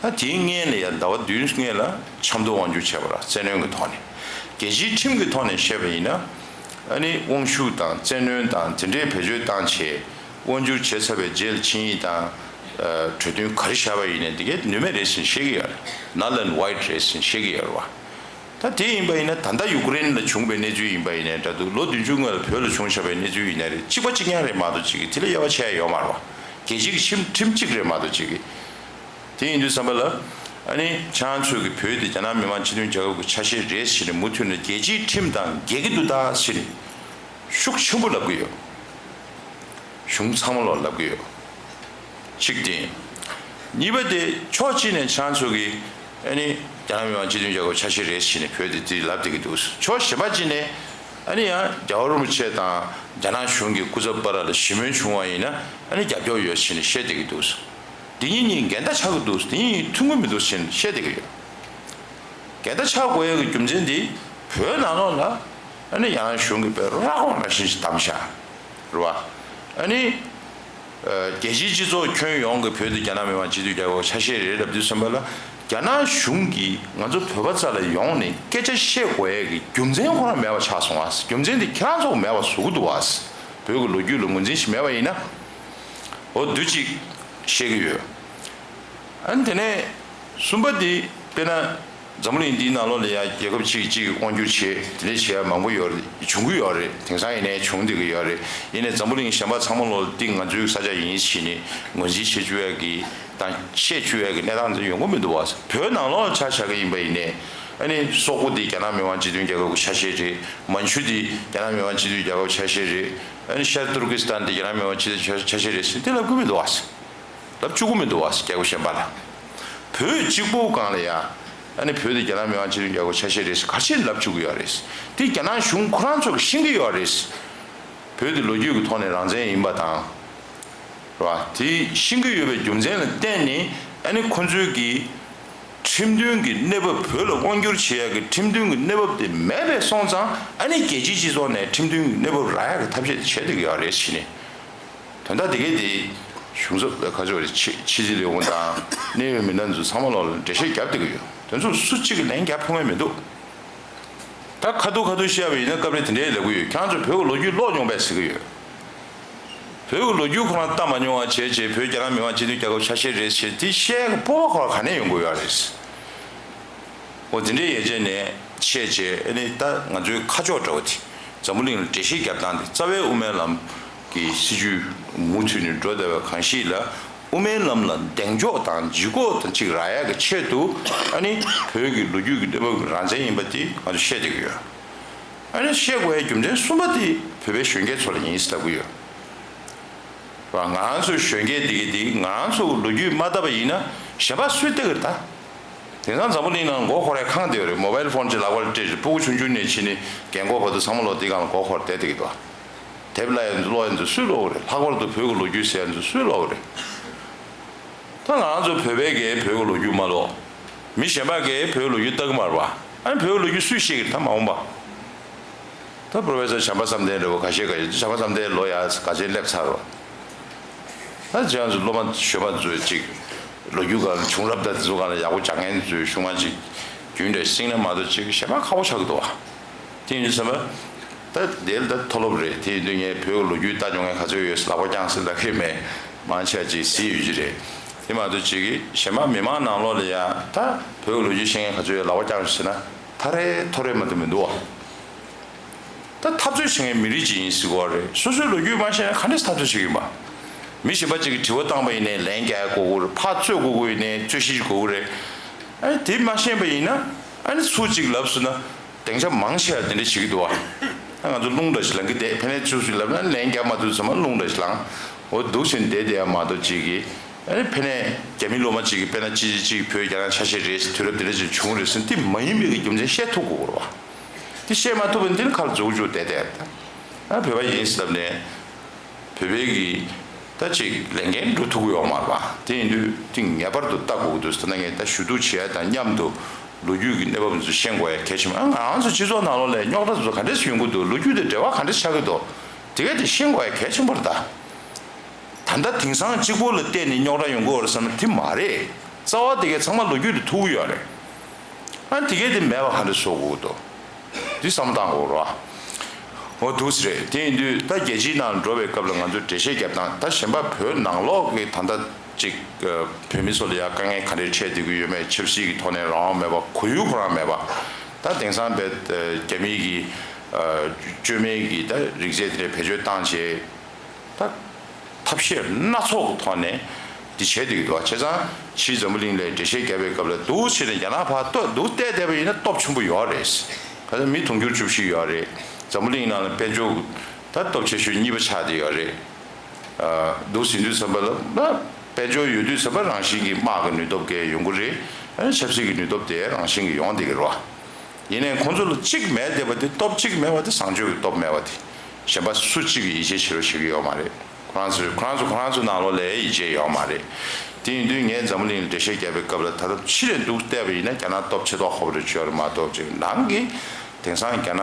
ད་དེའི་སྔོན་ལ་ཡང་ཟླ་བ་བདུན་སྔོན་ལ་ཆབ་མདོ་དབང་བསྒྱུར་བྱས་པ་རེད། བཙན་གནོན་གྱི་ཐོག་ནས། རྒྱལ་སྤྱིའི་ཁྲིམས་ཀྱི་ཐོག་ནས་བཤད་པ་ཡིན་ན། ཨ་ནི་དབང་ཤུགས་དང་བཙན་གནོན་དང་དེ་འདྲའི་བེད་སྤྱོད་བཏང་བྱས། དབང་བསྒྱུར་བྱས་ཚར་བའི་རྗེས་ལ་ཆིངས་ཡིག་དང་། ཨ། གྲོས་མཐུན་ག་རེ་བཞག་པ་ཡིན་ནའི་དེ་གས་ནུས་མེད་རེད་ཟེར་བཤད་ཀྱི་ཡོད་རེད། null and void རེད་ཟེར་བཤད་ཀྱི་ཡོད་རེད་པ། ད་དེ་ཡིན་པ་ཡིན་ན། ད་ལྟ་ཡུ་ཀེ་རེན་ལ་བྱུང་བའི་གནས་ཚུལ་ཡིན་པ་ཡིན་ནའི་འདྲ་འདུག། ལོ་བདུན་ཅུ་སྔོན་ལ་བོད་ལ་བྱུང་བཞག་པའི་གནས་ཚུལ་ཡིན་ནའི་རེད། གཅིག་པ་གཅིག་རྐྱང་རེད་མ་གཏོགས་གཅིག་གིས་དེ་ལ་དབྱེ་བ་ཕྱེ་ཡ་ཡོད་མ་རེད་པ། རྒྱལ་སྤྱིའི་ཁྲིམས་ཁྲིམས་གཅིག་རེད་མ་གཏོགས་གཅིག་གིས། དེ་ཡིན་དུས་ཙམ་པ་ལ། ཨ་ནི་ཁྱེད་རང་ཚོས་ཀྱི་བོད་དེ་རྒྱ་ནག་མི་དམངས་སྤྱི་མཐུན་རྒྱལ་ཁབ་ཀྱི་ཆ་ཤས་རེད་ཟེར་ནས་མུ་མཐུད་ནས་རྒྱལ་སྤྱིའི་ཁྲིམས་དང་འགལ་གྱི་འདུག་ད་ཟེར་ནས་ཤུགས་ཆེན་པོ་ལབ་ཀྱི་ཡོད། གཞུང་ཚང་མ་ལ་ལབ་ཀྱི་ཡོད། གཅིག་དེ། གཉིས་པ་དེ། ཕྱོགས་གཅིག་ནས་ཁྱེད་རང་ཚོ་གིས་ཨ་ནི་རྒྱ་ནག་མི་དམངས་སྤྱི་མཐུན་རྒྱལ་ཁབ་ཆ་ཤས་རེད་ཟེར་ནས་བོད་དེ་དེ་ལབ་བསྡད་ཀྱི་འདུག། ཕྱོགས་གཞན་པ་གཅིག་ནས་ཨ་ནི་ཡང་རྒྱལ་བ་རིན་པོ་ཆེ་དང་རྒྱ་ནག་གཞུང་གི་སྐུ་ཚབ་བར་ལ་ཞི་མོལ་བྱུང་བ་ཡིན་ན་ཨ་ནི་རྒྱབ་སྐྱོར་ཡོད་ཟེར་ནས་བཤད་བསྡད་ཀྱི་འདུག། འདི་གཉིས་གཉིས་འགལ་ཟླ་ཆགས་ཀྱི་འདུག། འདི་གཉིས་མཐུན་གྱི་མི་འདུག་ཟེར་ནས་བཤད་བསྡད་ཀྱི་ཡོད། འགལ་ཟླ་ཆགས་དགོས་ཡ་གི་རྒྱུ་མཚན་འདི། བོད་ནང་ལོགས་ལ་ཨ་ནི་རྒྱ་ནག་གཞུང་གིས་དཔེ་ར་སྐོར་ར་བཞིན་ཞིག་བདམས་ཤག་རེད་བ། ཨ་ནི་ཨ་རྒྱལ་སྤྱིའི་སྤྱི་ཚོགས་ཁྱོན་ཡོངས་ཀྱིས་བོད་དེ་རྒྱ་ནག་མི་དམངས་སྤྱི་མཐུན་རྒྱལ་ཁབ་ཆ་ཤས་རེད་ལབ་དུས་ཙམ་པ་ལ། རྒྱ་ནག་གཞུང་གིས་ང་ཚོ་བོད་པ་རྩ་ལ་ཡོང་ནས་སྐད་ཆ་བཤད་དགོས་ཡ་གི་རྒྱུ་མཚན་ཁོ་རང་མེད་པ་ཆགས་སོང་བ། རྒྱུ་མཚན་དེ་ཁྱེད་རང་ཚོ་མེད་པ་བཟོ་གི་འདུག་བ། བོད་ཀྱི་ལོ་རྒྱུས་ལ་ངོས་འཛིན་ཞིག་མེད་པ་ཡིན་ན། འོ་འདུག་ཅིག་བཤད་ཀྱི་ཡོད། ཨ་ནི་དེ་ནས་གསུམ་པ་འདི་དཔེར་ན། འཛམ་བུ་གླིང་འདིའི་ནང་ལོགས་ལ་ཡང་རྒྱལ་ཁབ་གཅིག་གིས་གཅིག་གི་དབང་བསྒྱུར་བྱེད། དེ་འདྲ་བྱེད་ཡ་མང་པོ་ཡོད་རེད། བྱུང་གི་ཡོད་རེད། དེང་སང་ཡིན་ནའི་བྱུང་བསྡད་ཀྱི་ཡོད་རེད། ཡིན་ནའི་འཛམ་བུ་གླིང་གཞན་པ་ཚང་མ་ལོགས་འདི་ང་ཚོའི་ས་ཆ་ཡིན་ཟེར་ནས་ངོས་འཛིན་བྱེད་བཅུག་ཡ་གི་དང་བཤད་བཅུག་ཡ་གི་གནས་སྟངས་འདི་ཡོང་གི་མི་འདུག་བ། བོད་ནང་ལོགས་ལ་ཆ་བཞག་གི་ཡིན་པ་ཡིན་ནའི། ཨ་ནི་སོག་པོ་འདི་རྒྱ་ནག་མི་དམངས་སྤྱི་མཐུན་རྒྱལ་ཁབ་ཀྱི་ཆ་ཤས་རེད། མན་ཇུ་འདི་རྒྱ་ནག་མི་དམངས་སྤྱི་མཐུན་རྒྱལ་ཁབ་ཆ་ཤས་རེད། ཨ་ནི་ཤར་ཏུར་ཀི་སི་ཐན་འདི་རྒྱ་ནག་མི་དམངས་སྤྱི་མཐུན་ཆ་ཤས་རེད་ཟེར་འདི་ལབ་གི་མི་འདུག་བ། ལབ་བཅུག་གི་མི་འདུག་བ། རྒྱལ་ཁབ་གཞན་པ་ལ། བོད་གཅིག་པོ་སྒང་ལ་ཡ། ཨ་ནི་བོད་དེ་རྒྱ་ནག་མི་དམངས་སྤྱི་མཐུན་རྒྱལ་ཁབ་ཆ་ཤས་རེད་ཟེར་ག་རེ་བྱས་ནས་ལབ་བཅུག་གི་ཡོད་རེད། དེ་རྒྱ་ནག་གཞུང་ཁོ་རང་ཚོ་གིས་ཤེས་ཀྱི་ཡོད་རེད། བོད་དེ་ལོ་རྒྱུས་ཀྱི་ཐོག་ནས་རང་བཙན་ཡིན་པ་དང་། རེད་བ། དེ་ཤེས་ཀྱི་ཡོད་པའི་རྒྱུ་མཚན་ལ་བརྟེན་ནས་ཨ་ནི་ཁོ་ཚོས་ཀྱིས་ཁྲིམས་མཐུན་གྱི་གནས་བབ། བོད་ལ་དབང་བསྒྱུར་བྱེད་ཡག་གི་ཁྲིམས་མཐུན་གྱི་གནས་བབ་དེ་མེད་པ་སོང་ཙང་། ཨ་ནི་རྒྱལ་སྤྱིའི་སྤྱི་ཚོགས་ནས་ཁྲིམས་མཐུན་གྱི་གནས་བབ་རག་ཡག་གི་ཐབས་ཤེས་དེ་བྱེད་བསྡད་ཀྱི་ཡོད་རེད་ཟེར་ནས། དོན་དག་དེ་གས་དེ་གཞུང་ཚབ་ཁ་ཕྱོགས་རེད། ཕྱི་ཕྱི་སྲིད་ལས་ཁུངས་དང་གནད་ཡོད་མི་སྣ་ཚོ་ཚང་མ་ལོགས་ལ་འགྲེལ་བཤད་བརྒྱབ་བསྡད་ཀྱི་ཡོད། དེ་ཚོ་སུ་གཅིག་གིས་ལན་རྒྱག་ཕོད་མཁན་མི་འདུག། ད་ཁ་ཐུག་ཁ་ཐུག་བཤད་པ་ཡིན་ན་སྐབས་རེ་དེ་འདྲའི་ལབ་ཀྱི་ཡོད། ཁྱེད་རང་ཚོ་བོད་ཀྱི་ལོ་རྒྱུས་ཀློག་མྱོང་པས་ཟེར་གྱི་ཡོད། བོད་ཀྱི་ལོ་རྒྱུས་ཁོ་རང་ལྟ་མ་མྱོང་བ་བྱས་བྱས། བོད་རྒྱ་ནག་མི་དམངས་སྤྱི་མཐུན་རྒྱལ་ཁབ་ཆ་ཤས་རེད་ཟེར་དེ་བཤད་ཡག་གི་སྤོབས་པ་ཁོ་རང་ག་ནས་ཡོང་དགོས་ཡོད་རེད། འོ་དེ་འདྲའི་ཡན་ཆད་ནས་བཤད་བྱས། ཨ་ནི་ད་ང་ཚོའི་ཁ་ཕྱོགས་འདྲ་བོ་དེ། འཛམ་བུ་གླིང་ལ་འགྲེལ་བཤད་བརྒྱབ་སྟངས་དེ་རྩ་བའི་དབུ་མའི་ལམ་གྱི་སྲིད་བྱུས་མུ་མཐུད་ནས་འགྲོ་བསྡད་པ་གང་ཞིག་ལ། དབུ་མའི་ལམ་ལ་གདེང་འཇོག་དང་ལྗིད་ཁོག་དང་ཅིག་རག་ཡག་གི་ཆེད་དུ། ཨ་ནི་བོད་ཀྱི་ལོ་རྒྱུས་ཀྱི་གནས་བབ་ཀྱི་རང་བཙན་ཡིན་པ་དེ་ང་ཚོ་བཤད་བསྡད་ཀྱི་ཡོད། ཨ་ནི་བཤད་དགོས་ཡའི་རྒྱུ་མཚན་གསུམ་པ་དེ་བོད་པའི་གཞོན་སྐྱེས་ཚོ་ལ་ཡིན་ཟེར་ལབ་ཀྱི་ཡོད། ར་ང་རང་ཚོའི་གཞོན་སྐྱེས་དེ་གི་དེ་ང་རང་ཚོ་ལོ་རྒྱུས་མ་བལྟས་པ་ཡིན་ན་གཞན་པ་སུས་བལྟ་གི་རེད་ད། དེང་སང་འཛམ་བུ་གླིང་ནང་མགོ་འཁོར་ཡ་གང་བསྡད་ཡོད་རེད། མོ་བལ་ཕོན་ཅིག་ལག་པར་སྤྲད་ཅིག་སྤུ་གུ་ཆུང་ཆུང་ནས་ཕྱིན་ནས་རྒན་གོག་བར་དུ་ཚང་མ་ལོ་དེ་སྒང་ལ་མགོ་འཁོར་བསྡད་བསྡད་ཀྱི་འདུག་དེབ་ལ་ཡང་ཀློག་ཡ་འདི་སུས་ཀློག་གི་རེད། ལྷག་པར་དུ་བོད་ཀྱི་ལོ་རྒྱུས་ཟེར་ཡ་འདི་སུས་ཀློག་གི་རེད། ད་ང་རང་ཚོ་བོད་པའི་གི་བོད་ཀྱི་ལོ་རྒྱུས་མ་ཀློག་མི་གཞན་པ་གི་བོད་ཀྱི་ལོ་རྒྱུས་ལྟ་གི་མ་རེད་པ། ཨ་ནི་བོད་ཀྱི་ལོ་རྒྱུས་སུས་ཤེས་ཀྱི་རེད་ད་མ་འོངས་པ། ད་པོ་རོ་ཕེ་སར་བྱམས་པ་བསམ་གཏན་འདྲ་བོ་ཁ་ཤས་ཁ་ཤས་བྱམས་པ་བསམ་གཏན་ལོ་ཡ་ག་ཚོད་སླེབས་ཚར་བ། ད་ཁྱེད་རང་ཚོ་སློབ་མ་གཞོན་པ་ཚོས་ཅིག་ལོ་རྒྱུས་སྒང་བྱུང་རབས་དང་དེ་ཚོ་སྒང་ལ་ཡག་པོ་སྦྱང་མཁན་ཚོས་གཞུང་མ་ཅིག་རྒྱུན་འདྲ་བསྲིངས་ན་མ་གཏོགས་ཅིག་གཞན་པ་ཁག་པོ་ཆགས་ཀྱི་འདུག་བ། དེ་ཡིན་དུས་ཙམ་པ། ད་དེ་ལ་ད་མཐོ་སློབ་རེད། དེ་ཡིན་དུས་ངས་བོད་ཀྱི་ལོ་རྒྱུས་ལྟ་མྱོང་མཁན་ག་ཚོད་ཡོད་ལག་པ་བརྐྱངས་ཟེར་ལབ་ཀྱི་མེད། མང་ཆེ་བ་ཅིག་གཟིགས་ཡོད་ཀྱི་རེད། དེ་མ་གཏོགས་ཅིག་གཞན་པ་མི་མང་ནང་ལོགས་ལ་ཡ་ད་བོད་ཀྱི་ལོ་རྒྱུས་ཤེས་མཁན་ག་ཚོད་ཡོད་ལག་པ་བརྐྱངས་ཟེར་ན་ཐ་རེ་ཐོ་རེ་མ་གཏོགས་མི་འདུག་བ། ད་འཐབ་རྩོད་བྱེད་མཁན་མི་རིགས་ཅིག་ཡིན་ཟེར་གྱི་ཡོད་རེད། སོ་སོའི་ལོ་རྒྱུས་མ་ཤེས་ན་ག་འདྲས་འཐབ་རྩོད་བྱེད་ཀྱི་ཡིན་པ། མི་གཞན་པ་ཅིག་གིས་དྲི་བ་བཏང་པ་ཡིན་ནའི་ལན་རྒྱག་དགོས་ཀྱི་རེད། ཕར་རྩོད་དགོས་ཀྱི་ཡིན་ནའི་རྩོད་གཞི་ཅིག་དགོས་ཀྱི་རེད། ཨ་ནི་དེ་མ་ཤེས་པ་ཡིན་ན་ཨ་ནི་ཚུར་ཅིག་ལབ་སོང་ན་སྡིངས་ཆ་མང་ཆེ་བ་དེ་འདྲ་བྱེད་ཀྱི་འདུག་བ། ད་ང་ཚོ་རླུང་འདྲ་ཞིག་ལངས་ཀྱི་བསྡད། ཕན་ནས་ཚུར་ཅིག་ལབ་ན་ལན་རྒྱག་མ་ཐུབ་ཙམ་པ་རླུང་འདྲ་ཞིག་ལངས། འོ་འདུག་ཟེར་བསྡད་བསྡད་ཡ་མ་གཏོགས་ཅིག་གིས་ཨ་ནི་ཕན་ནས་རྒྱ་མི་སློབ་མ་ཅིག་གིས་དཔེར་ན་ཅི་ཅི་ཅིག་བོད་རྒྱ་ནག་ཆ་ཤས་རེད། དུས་རབས་དེ་འདྲ་ཅིག་བྱུང་རེད་ཟེར་ན་དེ་མ་ཡིན་པའི་གི་རྒྱུ་མཚན་བཤད་ཐུབ་དགོས་རེད་བ། དེ་བཤད་མ་ཐུབ་པ་འདི་ནི་ཁ་ལ་རྫུ་བཅུག་བསྡད་བསྡད། ད་བོད་པ་ཡིན་ཟེར་ནས་བོད་པའི་གི་ད་ཅིག་ལས་འགན་སྒྲུབ་ཐུབ་ཀྱི་ཡོད་མ་རེད་པ། དེ་ཡིན་དུས་དེ་ངེས་པར་དུ་ལྟ་དགོས་ཀྱི་འདུག་ཟེར་ན་ངས་ད་ཞུ་གཏུག་བྱེད་ཡ་དང་མཉམ་དུ་ལོ་རྒྱུས་ཀྱི་གནས་བབ་འདི་ཚོ་ཤེས་དགོས་ཡ་གལ་ཆེན་པོ། ཨ་ང་རང་ཚོ་སྤྱི་ཚོགས་ནང་ལོགས་ལ་རྙོག་དྲ་འདི་ཚོ་ག་འདྲས་སེ་ཡོང་གི་འདུག་ལོ་རྒྱུས་དེ་འབྲེལ་བ་ག་འདྲས་ཆགས་ཀྱི་འདུག་དེ་གས་དེ་ཤེས་དགོས་ཡ་གལ་ཆེན་པོ་རེད་ད། ད་ལྟ་དེང་སང་གཅིག་པོ་ལ་བལྟས་ནས་རྙོག་དྲ་ཡོང་གི་ཡོད་རེད་བསམ་ན་དེ་མ་རེད། རྩ་བ་དེ་གའི་ཚང་མ་ལོ་རྒྱུས་དེ་ཐུག་གི་ཡོད་རེད། ཨ་དེ་གའི་དེ་མེད་པ་ག་འདྲ་བཟོ་དགོས་འདུག་འདི་བསམ་བློ་བཏང་དགོས་རེད་བ། འོ་འདུག་སེ་རེད། དེ་ཡིན་དུས་ད་རྒྱལ་སྤྱིའི་ནང་འགྲོ་བའི་སྐབས་ལ་ང་ཚོས་འགྲེལ་བཤད་རྒྱབ་སྟངས་ད་གཞན་པ་བོད་ནང་ལོགས་ཀྱི་ད་ལྟ་ཅིག་བོད་མི་ཚོ་ལ་ཡ་དཀའ་ངལ་ག་འདྲས་འཕྲད་བསྡད་ཀྱི་ཡོད་མེད། ཆབ་སྲིད་ཀྱི་ཐོག་ནས་རང་དབང་མེད་པ། ཁོར་ཡུག་ཁོ་རང་མེད་པ། ད་དེང་སང་བས་རྒྱ་མི་གི་བཅོས་མའི་གི་ད་རིག་རྩལ་དེ་འདྲས་བེད་སྤྱོད་བཏང་བྱས། ད་ཐབས་ཤེས་སྣ་ཚོགས་ཀྱི་ཐོག་ནས་འདི་བྱས་བསྡད་ཀྱི་འདུག་བ། བྱས་ཙང་ཕྱིའི་འཛམ་བུ་གླིང་ལ་འགྲེལ་བཤད་བརྒྱབ་པའི་སྐབས་ལ་འདུག་བྱས་ནས་རྒྱ་ནག་ཕར་ལྟོས་འདུག་བལྟས་བསྡད་པ་ཡིན་ན་སྟོབས་ཆེན་པོ་ཡོད་རེད། ག་ཚོད་མི་དུང་ཕྱུར་བཅུ་བཞི་ཡོད་རེད། འཛམ་བུ་གླིང་ནང་ལ་དཔལ་འབྱོར་ད་སྟོབས་ཆེ་ཤོས་གཉིས་པ་ཆགས་བསྡད་ཡོད་རེད། འདུག་ཟིན་དུས་ཙམ་པ་ལ་དཔལ་འབྱོར་ཡོད་དུས་ཙམ་པ་རང་བཞིན་གྱིས་དམག་གི་ནུས་སྟོབས་གས་ཡོང་གི་རེད། ཨ་ནི་ཆབ་སྲིད་ཀྱི་ནུས་སྟོབས་དེ་རང་བཞིན་གྱིས་ཡོང་བསྡད་ཀྱི་རེད་བ། ཡིན་ནའི་ཁོང་ཚོ་ལ་གཅིག་མེད་བསྡད་པ་དེ་སྟོབས་གཅིག་མེད་པ་དེ་བཟང་སྤྱོད་ཀྱི་སྟོབས་མེད་པ་དེ། གཞན་པ་སུ་གཅིག་གིས་ཡིད་ཆེས་བྱེད་རོགས་བྱེད་ཀྱི་ཡོད་མ་རེད། ཁོ་རང་ཚོས་ཁོ་རང་ཚོ་ཁོ་རང་ཚོ་ནང་ལོགས་ལ་ཡིད་ཆེས་ཡོད་མ་རེད། དེ་ཡིན་དུས་ངས་འཛམ་བུ་གླིང་ལ་འགྲེལ་བཤད་བརྒྱབ་པའི་སྐབས་ལ་ད་ལྟ་ཕྱི་ལ་འདུག་བལྟས་པ་ཡིན་ན་རྒྱ་ནག་སྟོབས་ཆེ་ཐོག་ཧོབ་རེ་ཆོད་རེད་མ་གཏོགས་ཅིག་ནང་གི་དེང་སང་རྒྱ་ནག་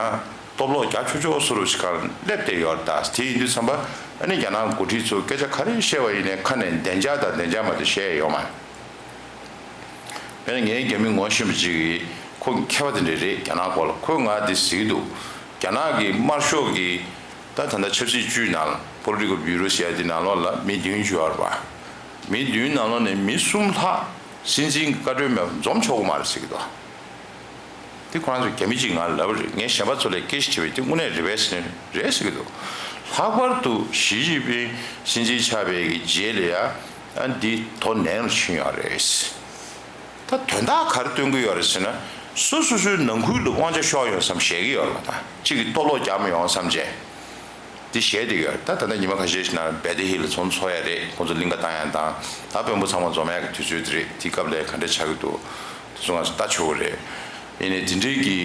སྟོབས་ལོག་རྒྱག་ཆོག་ཆོག་བཟོ་འདྲ་ཞིག་ག་སླེབས་བསྡད་ཡོད་རེད། ད་དེ་ཡིན་དུས་ཙམ་པ་ཨ་ནི་རྒྱ་ནག་འགོ་ཁྲིད་ཚོ་སྐད་ཆ་ག་རེ་བཤད་པ་ཡིན་ནའི་ཁ་ནས་བདེ་འཇགས་དང་བདེ་འཇགས་མ་གཏོགས་བཤད་ཡ་ཡོད་མ་རེད། དཔེར་ན་ངའི་རྒྱ་མི་ངོ་ཤེས་པ་ཅིག་གིས་ཁོ་མཁས་པ་དེ་འདྲ་རེད། རྒྱ་ནག་སྐོར་ལ་ཁོས་ང་འདི་ཟེར་གྱི་འདུག་རྒྱ་ནག་གི་དམར་ཤོག་གི་ད་ད་ལྟ་ཆབ་སྲིད་ཅུས་ནང་Political Bureau ཟེར་ཡ་དེ་ནང་ལོགས་ལ་མི་བདུན་བཅུ་ཡོད་རེད་པ། མི་བདུན་ནང་ལོགས་ནས་མི་གསུམ་ལྷག་སྲིད་འཛིན་གྱི་བཀའ་འཁྲོལ་མེད་པར་འཛོམས་ཆོག་གི་མ་རེད་ཟེར་གྱི་འདུག་དེ་ཁོ་རང་ཚོ་རྒྱ་མི་གཅིག་ང་ལ་ལབ་པ་རེད། ངས་གཞན་པ་ཚོ་ལ་སྐད་ཆ་དྲིས་པས་དེ་དངོས་གནས་རེད་པས་ཟེར་ནས་རེད་ཟེར་གྱི་འདུག་ལྷག་པར་དུ་ཞི་ཅིན་ཕིང་སྲིད་འཛིན་ཆགས་པའི་གི་རྗེས་ལ་ཡ་ཨ་འདི་དོ་ནན་ལ་ཕྱིན་ཡོད་རེད། ད་དོན་དག་ག་རེ་སྟོན་གྱི་ཡོད་རེད་ཟེར་ན། སོ་སོ་སོའི་ནང་ཁུལ་ལ་དབང་ཆ་ཤོར་ཡོང་བསམ་བཞེས་ཀྱི་ཡོད་རེད་པ། ད་གཅིག་གིས་གཏོར་བརླག་རྒྱག་མི་ཡོང་བསམ་བྱས། འདི་བཤད་བསྡད་ཡོད། ད་ད་ལྟ་ཉི་མ་ཁ་ཤས་ཤིག་ནང་བེ་ཏི་ཧི་ལ་ཚོགས་འཚོགས་ཡ་རེད། ཁོང་ཚོ་གླིང་ག་བཏང་ཡ་དང་ད་དཔོན་པོ་ཚང་མ་འཛོམས་ཡ་གི་དུས་ཚོད་དེ་རེད། དེའི་སྐབས་ལ་ག་འདྲ་ཆགས་ཀྱི་འདུག་དེ་ཚོ་ང་ཚོ་ལྟ་ཆོག་གི་རེད། ཡིན་ནའི་དེ་འདྲའི་གི་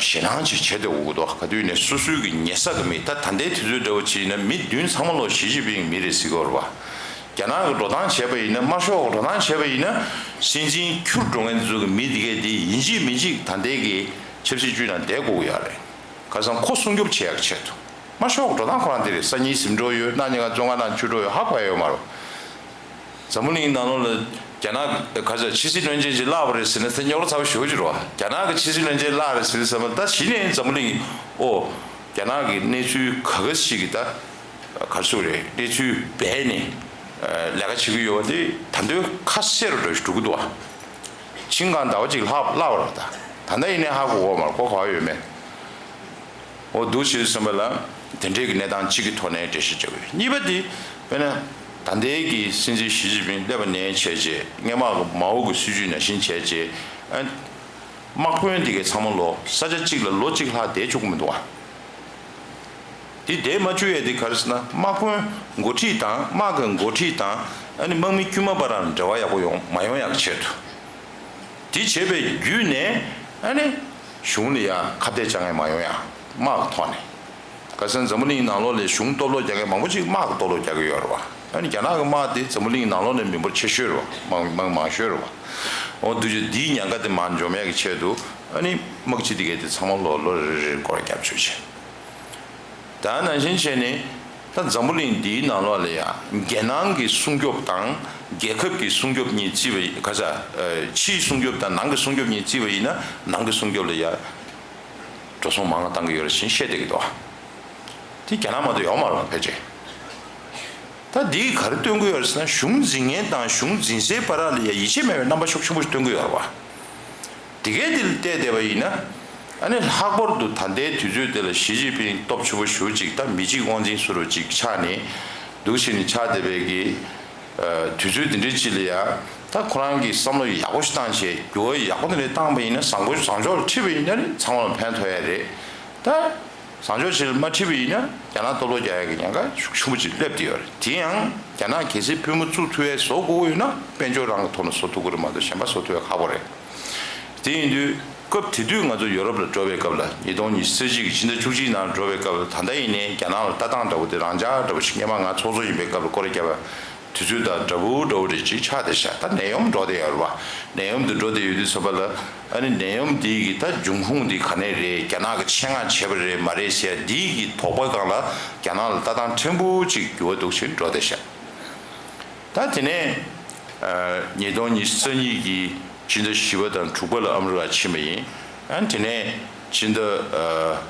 ཞེད་སྣང་ཅིག་བྱས་བསྡད་ཡོད་འདུག་ག་དུས་ནས་སོ་སོའི་གི་ཉེ་ས་གི་མི་ད་ད་ལྟའི་དུས་ཚོད་འདྲ་བོ་ཅིག་ཡིན་ན་མི་བདུན་ཚང་མ་ལོ་ཞི་ཅིན་ཕིང་གི་མི་རེད་ཟེར་གྱི་ཡོད་རེད་པ། རྒྱ་ནག་གི་འགྲོ་སྟངས་བྱས་པ་ཡིན་ན་དམར་ཤོག་གི་འགྲོ་སྟངས་བྱས་པ་ཡིན་ན་སྲིད་འཛིན་འཁྱུར་འགྲོ་མཁན་ཚོ་གི་མི་དེ་གས་དེ་ཡིན་གཅིག་མིན་གཅིག་ད་ལྟའི་གི་ཆབ་སྲིད་ཅུས་ནང་བསྡད་དགོས་ཀྱི་ཡོད་རེད། ཁ་སང་ཁོ་སྲུང་སྐྱོབ་བྱེད་ཡག་ཆེད་དུ། དམར་ཤོག་འགྲོ་སྟངས་ཁོ་རང་དེ་རེད། སང་ཉིན་ཟིན་འགྲོ་ཡོད། གནངས་ཉིན་ང་བཙོན་ཁང་ནང་ཚུད་འགྲོ་ཡོད། ཧ་གོ་ཡ་ཡོད་མ་རེད། འཛམ་བུ་གླིང་ནང་ལོགས་ལ་རྒྱ་ནག་ག་ཚོད་ཕྱི་སྲིད་བློན་ཆེན་ཅིག་བརླགས་པ་རེད་ཟེར་ན་དེ་རྙོག་དྲ་ཚ་པོ་ཞེ་པོ་ཅིག་རེད་པ། རྒྱ་ནག་གི་ཕྱི་སྲིད་བློན་ཆེན་བརླགས་རེད་ཟེར་དུས་ཙམ་པ་ད་གཞི་ནས་འཛམ་བུ་གླིང་ཨོ་རྒྱ་ནག་གི་གནས་ཚུལ་ག་ག་ཞིག་གི་ད་ག་རེ་ཟེར་དགོས་རེད། གནས་ཚུལ་སྦས་ནས་ལས་ཀ་བྱེད་ཀྱི་ཡོད་པ་དེ་ད་དུང་ཁ་གསལ་རུ་འགྲོ་ཞིག་འགྲོ་གི་འདུག་པ། ཆིང་གང་ཟླ་བ་གཅིག་ལྷག་བརླགས་པ་རེད་པ། ད་ད་ལྟ་ཡིན་ནའི་ཧ་གོ་གི་ཡོད་མ་རེད། གོ་གོ་ཡོད་མེད། འོ་འདུག་བྱེད་དུས་ཙམ་པ་ལ་དེ་འདྲའི་གི་གནས་སྟངས་གཅིག་གི་ཐོག་ནས་འགྲེལ་བཤད་བྱེད་དགོས། གཉིས་པ་དེ་དཔེར་ན་ད་ལྟའི་གི་སྲིད་འཛིན་ཞི་ཅིན་ཕིང་སླེབས་པ་ནས་བྱས་རྗེས་སྔས་མ་གི་མའོ་གི་སྲིད་ཇུས་ནང་བཞིན་བྱས་རྗེས་ཨ་ དམག་དཔོན་དེ་གའི་ཚང་མ་ལོ་ས་ཆ་གཅིག་ལ་ལོ་གཅིག་ལྷག་བསྡད་བཅུག་གི་མི་འདུག་བ། དེ་བསྡད་མ་བཅུག་ཡས་དེ་ག་རེ་ཟེར་ན། དམག་དཔོན་འགོ་ཁྲིད་དང་དམག་གི་འགོ་ཁྲིད་དང་ཨ་ནི་དམག་མི་དཀྱུས་མ་བར་ལ་འབྲེལ་བ་ཡག་པོ་ཡོང་མ་ཡོང་ཡག་གི་ཆེད་དུ། དེ་བྱས་པའི་བརྒྱུད་ནས་ཨ་ནི་གཞུང་ལ་ཡ་ཁ་གཏད་བཅག་མཁན་མ་ཡོང་ཡ། དམག་གི་ཐོག་ནས། ཁ་སང་འཛམ་བུ་གླིང་ནང་ལོགས་ལ་གཞུང་སྟོབས་ལོག་རྒྱག་མཁན་མང་པོ་ཅིག་དམག་གི་སྟོབས་ལོག་རྒྱག་གི་ཡོད་རེད་བ། ཨ་ནི་རྒྱ་ནག་གི་དམག་དེ་འཛམ་བུ་གླིང་ནང་ལོགས་ནས་མི་འབོར་ཆེ་ཤོས་རེད་བ། མང་མང་མང་ཤོས་རེད་བ། འོ་འདུག་ཅེ་འདིའི་ཉེན་ཁ་དེ་མར་འཇོམས་ཡག་གི་ཆེད་དུ། ཨ་ནི་དམག་སྤྱི་དེ་གས་དེ་ཚང་མ་ལོ་ལོ་རེ་རེར་སྐོར་རྒྱབ་བཅུག་བྱས། ད་ནང་བཞིན་བྱས་ནས་ད་འཛམ་བུ་གླིང་འདིའི་ནང་ལོགས་ལ་ཡ་རྒྱལ་ནང་གི་སྲུང་སྐྱོབ་དང་རྒྱལ་ཁབ་ཀྱི་སྲུང་སྐྱོབ་གཉིས་བརྩིས་པ་ཡིན། ག་ས། ཕྱིའི་སྲུང་སྐྱོབ་དང་ནང་གི་སྲུང་སྐྱོབ་གཉིས་བརྩིས་པ་ཡིན་ན། ནང་གི་སྲུང་སྐྱོབ་ལ་ཡ་འགྲོ་སོང་མང་བ་བཏང་གི་ཡོད་རེད་ཅེས་བཤད་བསྡད་ཀྱི་འདུག་དེ་རྒྱ་ནག་མ་གཏོགས་ཡོད་མ་རེད་བ་ཕལ་ཆེར། ད་འདིས་ག་རེ་སྟོན་གྱི་ཡོད་རེད་ཟེར་ན། གཞུང་འཛིན་མཁན་དང་གཞུང་འཛིན་སའི་བར་ལ་ཡ་ཡིད་ཆེས་མེད་པའི་རྣམ་པ་ཤུགས་ཆེན་པོ་ཞིག་སྟོན་གྱི་ཡོད་རེད་བ། དེ་གས་དེ་ལ་བལྟས་བསྡད་པ་ཡིན་ན། ཨ་ནི་ལྷག་པར་དུ་ད་ལྟའི་དུས་ཚོད་དེ་ལ་ཞི་ཅིན་ཕིང་སྟོབས་ཆེན་པོ་ཞེ་པོ་ཅིག་ད་མི་གཅིག་དབང་འཛིན་བཟོ་འདྲ་ཅིག་ཆགས་ནས་འདུག་བྱས་ནས་ཆགས་བསྡད་པའི་གི། ཨ། དུས་ཚོད་འདི་འདྲའི་ཅིག་ལ་ཡ། ད་ཁོ་རང་གིས་བསམ་བློ་ཡག་པོ་ཞིག་བཏང་བྱས། འགྱུར་བ་ཡག་པོ་འདི་འདྲ་བཏང་པ་ཡིན་ན། བཟང་པོ་བཟང་ཕྱོགས་ལ་ཁྲིད་པ་ཡིན་ན་ནི་ཚང་མ་ལ་ཕན་ཐོགས་ཡ་རེད། ད་བཟང་ཕྱོགས་ཅིག་ལ་མ་ཁྲིད་པ་ཡིན་ན་རྒྱ་ནག་སྟོབས་ལོག་རྒྱག་ཡ་གི་ཉེན་ཁ་ཤུགས་ཆེན་པོ་ཅིག་སླེབས་བསྡད་ཡོད་རེད། དེ་ཡང་རྒྱ་ནག་གལ་སྲིད་དཔོན་པོ་བཙུགས་ཐུབ་ཡ་བཟོ་དགོས་ཀྱི་ཡོད་ན། དཔལ་འབྱོར་རང་གི་ཐོག་ནས་བཟོ་ཐུབ་ཀྱི་རེད་མ་གཏོགས་གཞན་པ་བཟོ་ཐུབ་ཡ་ཁག་པོ་རེད། དེ་ཡིན་དུས་སྐབས་དེ་དུས་ང་ཚོ་ཡོ་རོབ་ལ་འགྲོ་བའི་སྐབས་ལ། ཉིས་སྟོང་ཉི་ཤུ་རྩ་གཅིག་གི་ཕྱི་ཟླ་བཅུ་གཅིག་ནང་འགྲོ་བའི་སྐབས་ལ། ད་ལྟ་ཡིན་ནའི་རྒྱ་ནག་ལ་ལྟ་སྟངས་འདྲ་བོ་དེ་རང་འཇགས་འདྲ་བོ་ཞིག་སྔོན་མ་ང་ཚོགས་གཙོ་ཡིན་པའི་སྐབས་ལ་སྐོར་ར་བརྒྱབ་པ། དུས་ཚོད་དང་འདྲ་བོ་འདྲ་བོ་རེ་ཅིག་ཆགས་བསྡད་ཤག་ད་ནད་ཡམས་འགྲོ་བསྡད་ཡོད་རེད་བ། ནད་ཡམས་འདི་འགྲོ་བསྡད་ཡོད་དུས་ཙམ་པ་ལ། ཨ་ནི་ནད་ཡམས་འདི་གི་ད་འབྱུང་ཁུངས་འདི་ག་ནས་རེད། རྒྱ་ནག་གི་ཆེད་མངགས་བྱས་པ་རེད་མ་རེད་ཟེར་ཡ་འདི་གི་དོགས་པ་སྒང་ལ་རྒྱ་ནག་ལ་ལྟ་སྟངས་ཕྲན་བུ་ཅིག་འགྱུར་བ་འདུག་བྱས་འགྲོ་བསྡད་ཤག་ད་དེ་ནས། ཨ། ཉིས་སྟོང་ཉི་ཤུ་རྩ་གཉིས་ཀྱི་ཕྱི་ཟླ་བཞི་པ་དང་དྲུག་པ་ལ་ཨ་མི་རི་ཀ་ཕྱིན་པ་ཡིན། ཨ། དེ་ནས་ཕྱི་ཟླ། ཨ།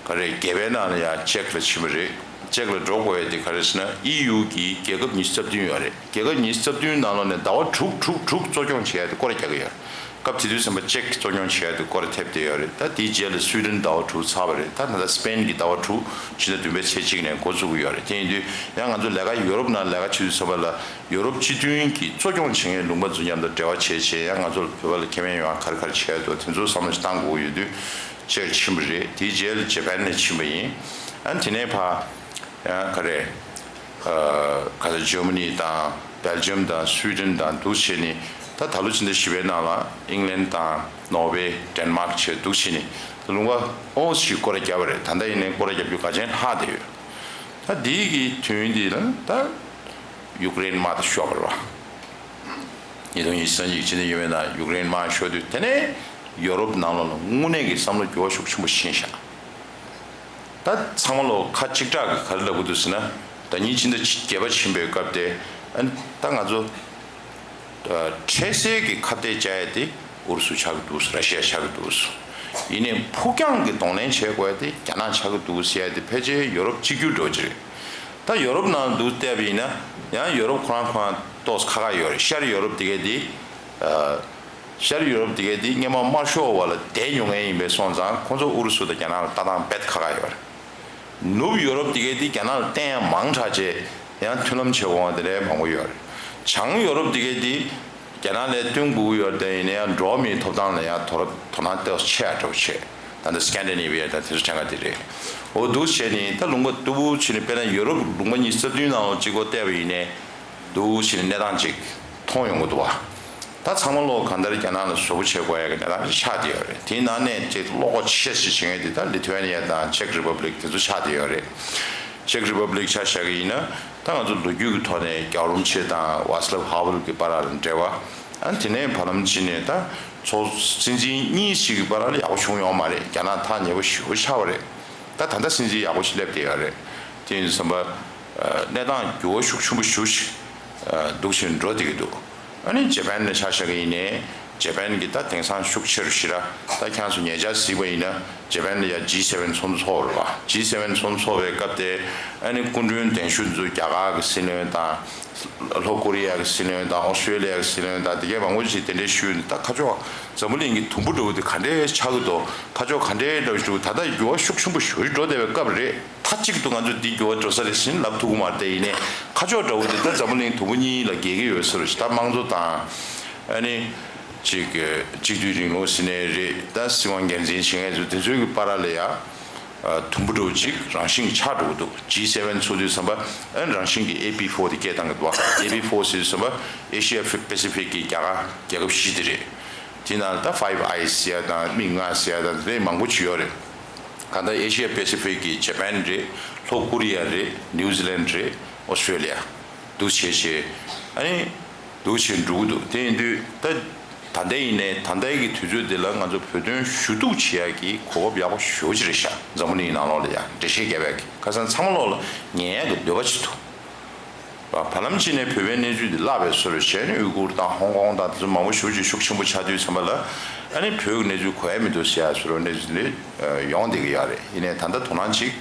ག་རེ། བརྒྱད་པའི་ནང་ལ་ཡང་ཅེག་ལ་ཕྱིན་པ་རེད། ཅེག་ལ་འགྲོ་དགོས་ཡ་དེ་ག་རེ་ཟེར་ན། ཨི་ཡུ་གི་རྒྱལ་ཁབ་ཉི་ཤུ་རྩ་བདུན་ཡོད་རེད། རྒྱལ་ཁབ་ཉི་ཤུ་རྩ་བདུན་ནང་ལོགས་ནས་ཟླ་བ་དྲུག་དྲུག་དྲུག་གཙོ་སྐྱོང་བྱེད་ཡ་དེ་སྐོར་ར་རྒྱག་གི་ཡོད་རེད། སྐབས་དེ་དུས་ཙམ་པ་ཅེག་གི་གཙོ་སྐྱོང་བྱེད་ཡ་དེ་སྐོར་ར་ཐེབས་བསྡད་ཡོད་རེད། ད་དེའི་རྗེས་ལ་སུའི་ཌེན་ཟླ་བ་དྲུག་ཚར་བ་རེད། ད་ད་ལྟ་སི་པེན་གྱི་ཟླ་བ་དྲུག་ཕྱི་ཟླ་བདུན་པའི་ཚེས་གཅིག་ནས་འགོ་བཙུགས་ཀྱི་ཡོད་རེད། དེ་ཡིན་དུས་ཡང་ང་ཚོ་ལས་ཀ་ཡོ་རོབ་ནང་ལས་ཀ་བྱེད་དུས་ཙམ་པ་ལ། ཡོ་རོབ་སྤྱི་མཐུན་གྱི་གཙོ་སྐྱོང་བྱེད་མཁན་ལུང་པ་ཚོ་མཉམ་དུ་འབྲེལ་བ་བྱས་བྱས། ཡང་ང་ཚོ་ལ་བོད་པ་ལ་ཁེ་ཕན་ཡོང་བ་ག་རེ་ག་རེ་བྱས་འདུག་དེ་ཚོ་བསམ་བློ་ཞིག་བཏང་དགོས་ཀྱི་ཡོད་དུས་ཅེག་ཕྱིན་པ་རེད། དེའི་རྗེས་ལ་ཇེ་པན་ནས་ཕྱིན་པ་ཡིན། ཨ་ནི་དེ་ནས་ཕར་ཡང་ག་རེ། ཨ། ག་ཚོད། ཇར་མ་ནི་དང་སྦེལ་ཇམ་དང་སུའི་ཌེན་དང་འདུག་བྱས་ནས། ད་ད་ལོ་ཕྱི་ཟླ་བཞི་པའི་ནང་ལ་ཨིང་ལན་དང་ནོར་ཝེ། ཌེན་མཱག་བྱས་འདུག་བྱས་ནས། ད་ལུང་པ་ཨོ་ཞིག་སྐོར་ར་བརྒྱབ་པ་རེད། ད་ལྟ་ཡིན་ནའི་སྐོར་ར་བརྒྱབ་རྒྱུ་ག་ཅན་ལྷག་བསྡད་ཡོད། ད་འདི་གི་དོན་འདི་ལ་ད་ཡུཀ་རེན་དམག་དེ་ཤོར་བ་རེད་བ། ཉིས་སྟོང་ཉི་ཤུ་རྩ་གཉིས་ཀྱི་ཕྱི་ཟླ་གཉིས་པའི་ནང་ཡུཀ་རེན་དམག་ཤོར་དུས། དེ་ནས་ཡོ་རོབ་ནང་ལོགས་ལ་དངོས་གནས་ཀྱི་བསམ་བློ་འགྱུར་བ་ཤུགས་ཆེན་པོ་ཕྱིན་ཤག་ད་ཚང་མ་ལོ་ཁ་གཅིག་གྲགས་ཀྱིས་ག་རེ་ལབ་ཀྱི་འདུག་ཟེར་ན། ཟླ་ཉིན་ཕྱི་ཟླ་བརྒྱད་པ་ཕྱིན་པའི་སྐབས་དེ། ཨ་ནི་ད་ང་ཚོ། ཨ། འཕྲལ་སེལ་གྱི་ཁ་གཏད་བཅག་ཡ་དེ་ཨུ་རུ་སུ་ཆགས་ཀྱི་འདུག་ར་ཤི་ཡ་ཆགས་ཀྱི་འདུག་ཡིན་ནའི་ཕུགས་རྒྱང་གི་གདོང་ལེན་བྱེད་དགོས་ཡ་དེ་རྒྱ་ནག་ཆགས་ཀྱི་འདུག་ཟེར་ཡ་དེ་ཕལ་ཆེར་ཡོ་རོབ་གཅིག་གྱུར་འདྲ་བོ་ཅིག་རེད། ད་ཡོ་རོབ་ནང་འདུག་བལྟས་པ་ཡིན་ན། ཡང་ཡོ་རོབ་ཁོ་རང་ཁོ་རང་ཏོག་ཙམ་ཁག་ཁག་ཡོད་རེད། ཤར་ཡོ་རོབ་དེ་གས་དེ། ཨ། ཤར་ཡོ་རོབ་དེ་གས་དེ་སྔོན་མ་དམར་ཤོག་འོག་ལ་བསྡད་མྱོང་མཁན་ཡིན་པས་སོང་ཙང་། ཁོང་ཚོ་ཨུ་རུ་སུ་དང་རྒྱ་ནག་ལ་ལྟ་སྟངས་རྦད་ཁག་ཁག་ཡོད་རེད། ནུབ་ཡོ་རོབ་དེ་གས་དེ་རྒྱ་ནག་ལ་བརྟེན་ཡ་མང་དྲགས་བྱས། ཡང་མཐུན་ལམ་བྱེད་དགོས་པ་དེ་འདྲའི་མང་པོ་ཡོད་རེད། བྱང་ཡོ་རོབ་དེ་གས་དེ་རྒྱ་ནག་ལ་བསྟུན་དགོས་ཀྱི་ཡོད་རེད། དེ་ཡིན་ན་ཡང་འགྲོ་བ་མིའི་ཐོབ་ཐང་ལ་ཡང་དོ་དོ་སྣང་ཏོག་ཙམ་ཆེ་ཡ་འདྲ་བོ་བྱས། ད་ལྟ་སི་ཀན་ཌི་ནེ་བི་ཡ་དང་དེ་ཚོ་གྲས་འགའ་དེ་རེད། འོ་འདུག་བྱས་ནས་ད་ལུང་པ་སྟུག་པོ་བྱས་ནས། དཔེར་ན་ཡོ་རོབ་ལུང་པ་ཉི་ཤུ་རྩ་བདུན་ནང་ལ་གཅིག་པོ་བལྟས་པ་ཡིན་ནའི། འདུག་བྱས་ནས་གནས་སྟངས་ཅིག་མཐོང་ཡོང་གི་འདུག་བ། ད་ཚང་མ་ལོ་གང་ལྟར་རྒྱ་ནག་ལ་བཟོ་བོ་བྱེད་དགོས་ཡ་གི་གནས་སྟངས་ཅིག་ཆགས་བསྡད་ཡོད་རེད། དེའི་ནང་ནས་ཅིག་བློ་ཁོག་ཆེ་ཤོས་བྱེད་མཁན་དེ་ད་ལི་ཐུ་ཝེ་ནི་ཡ་དང་ཅེག་རི་པབ་ལིག་དེ་ཚོ་ཆགས་བསྡད་ཡོད་རེད། ཅེག་རི་པབ་ལིག་ཆ་བཞག་གི་ཡིན་ན། ད་ང་ཚོ་ལོ་རྒྱུས་ཀྱི་ཐོག་ནས་རྒྱལ་བ་རིན་པོ་ཆེ་དང་ཝཱ་སི་ལབ་ཧ་ཝེལ་གྱི་བར་ལ་འབྲེལ་བ། ཨ། དེ་ནས་བར་ལམ་ཕྱིན་ནས་ད་ཚོ་སྲིད་འཛིན་གཉིས་ཤིག་གི་བར་ལ་ཡག་པོ་བྱུང་ཡོད་མ་རེད། རྒྱ་ནག་ཐག་ཉེ་པོ་ཞེ་པོ་ཆགས་པ་རེད། ད་ད་ལྟ་སྲིད་འཛིན་ཡག་པོ་ཞིག་སླེབས་བསྡད་ཡོད་རེད། དེ་ཡིན་དུས་ཙམ་པ། ཨ། གནས་སྟངས་འགྱུར་བ་ཤུགས་ཆེན་པོ་ཞེ་པོ་ཞིག་ཨ། འདུག་བྱས་འགྲོ་བསྡད་ཀྱི་འདུག་ཨ་ནི་ཇེ་པན་ནས་ཆ་བཞག་གི་ཡིན་ནའི། ཇེ་པན་གྱིས་ད་དེང་སང་ཤུགས་ཆེ་རུ་ཞེ་དྲག་ད་ཁྱེད་ཚོ་ཉེ་ཆར་གཟིགས་པ་ཡིན་ན། ཇེ་པན་ལ་ཡ་ཇི་སེ་ཝེན་ཚོགས་འདུ་ཚོགས་པ་རེད་བ། ཇི་སེ་ཝེན་ཚོགས་འདུ་ཚོགས་པའི་སྐབས་དེ། ཨ་ནི་སྐུ་མགྲོན་གདན་ཞུ་འདི་ཚོ་རྒྱ་གར་གྱི་སྲིད་བློན་དང་། ལྷོ་ཀོ་རི་ཡ་གི་སྲིད་བློན་དང་། ཨོ་སི་ཀྲེ་ལི་ཡ་གི་སྲིད་བློན་དང་། དེ་གས་མང་པོ་ཞིག་གདན་འདྲེན་ཞུས་ནས། ད་ཁ་ཕྱོགས་འཛམ་བུ་གླིང་གི་དུམ་བུ་འདྲ་བོ་དེ་ག་འདྲས་ཆགས་ཀྱི་འདུག་ཁ་ཕྱོགས་ག་འདྲས་འདྲ་བོ་ཞིག་འདུག་ད་ལྟ་འགྱུར་བ་ཤུགས་ཆེན་པོ་ཞེ་པོ་ཞིག་འགྲོ་བསྡད་པའི་སྐབས་རེད། མཐའ་གཅིག་ཏུ་ང་ཚོས་འདི་འགྱུར་བ་འགྲོ་ས་རེད་ཟེར་ལབ་ཐུབ་ཀྱི་མ་རེད། དེ་ཡིན་ནའི་ཁ་ཕྱོགས་འདྲ་བོ་དེ་ད་འཛམ་བུ་གླིང་དུམ་བུ་གཉིས་ལ་གྱེས་ཀྱི་ཡོད་ས་རེད། ད་དམངས་གཙོ་དང་། ཨ་ནི། ཅིག་གཅིག་སྡུད་རིང་ལུགས་ཟེར་ནའི་རེད། ད་སྲིད་དབང་སྒེར་འཛིན་བྱེད་མཁན་ཚོ་དེ་ཚོའི་གི་བར་ལ་ཡ། དུམ་བུ་འདྲ་བོ་ཅིག་རང་བཞིན་ཆགས་འགྲོ་གི་འདུག་ཇི་སེ་ཝེན་ཚོགས་དུས་ཙམ་པ་ཨ་ནི་རང་བཞིན་གྱི་ཨེ་པི་ཕོར་དེ་སྐད་བཏང་གི་འདུག་ཨེ་པི་ཕོར་ཟེར་དུས་ཙམ་པ་ཨེ་ཤི་ཡ་པེ་སི་ཕིག་གི་རྒྱ་གར་རྒྱལ་ཁབ་བཞི་དེ་རེད། དེ་ནང་ལ་ད་ཕའིབ་ཨའི་ཟེར་ཡ་དང་མིག་ལྔ་ཟེར་ཡ་དང་དེ་མང་པོ་ཅིག་ཡོད་རེད། གང་ལྟར་ཨེ་ཤི་ཡ་པེ་སི་ཕིག་གི་ཇ་པན་རེད། ལྷོ་ཀོ་རི་ཡ་རེད། ནིའུ་ཛི་ལན་རེད། ཨོ་སི་ཀྲོ་ལི་ཡ། འདུག་བྱས་བྱས། ཨ་ནི། འདུག་བྱས་འགྲོ་གི་འདུག་དེ་ཡིན་དུས་ད། ད་ལྟ་ཡིན་ནའི་ད་ལྟའི་གི་དུས་ཚོད་འདི་ལ་ང་ཚོ་བོད་དོན་ཞུ་གཏུག་བྱེད་ཡག་གི་གོ་སྐབས་ཡག་པོ་ཞེ་པོ་ཅིག་རེད་ཤག་འཛམ་བུ་གླིང་ནང་ལོགས་ལ་ཡ་འགྲེལ་བཤད་རྒྱབ་ཡག་གི་ཁ་སང་ཚང་མ་ལོགས་ལ་ཉན་ཡག་གི་འདོད་པ་ཅིག་འདུག་བར་ལམ་གཅིག་ནས་བོད་པའི་གནས་ཚུལ་འདི་བརླག་པའི་བཟོ་འདྲ་བྱས་ནས་ཨུ་གུར་དང་ཧོང་ཀོང་དང་དེ་ཚོ་མང་པོ་ཞེ་པོ་ཅིག་ཤུགས་ཆེན་པོ་ཆགས་དུས་ཙམ་པ་ལ་ཨ་ནི་བོད་ཀྱི་གནས་ཚུལ་གོ་ཡ་མི་འདུག་ཟེར་ཡ་བཟོ་འདྲ་གནས་ཚུལ་འདི་ཡོང་བསྡད་ཀྱི་ཡོད་རེད། ཡིན་ནའི་ད་ལྟ་དོ་སྣང་ཅིག་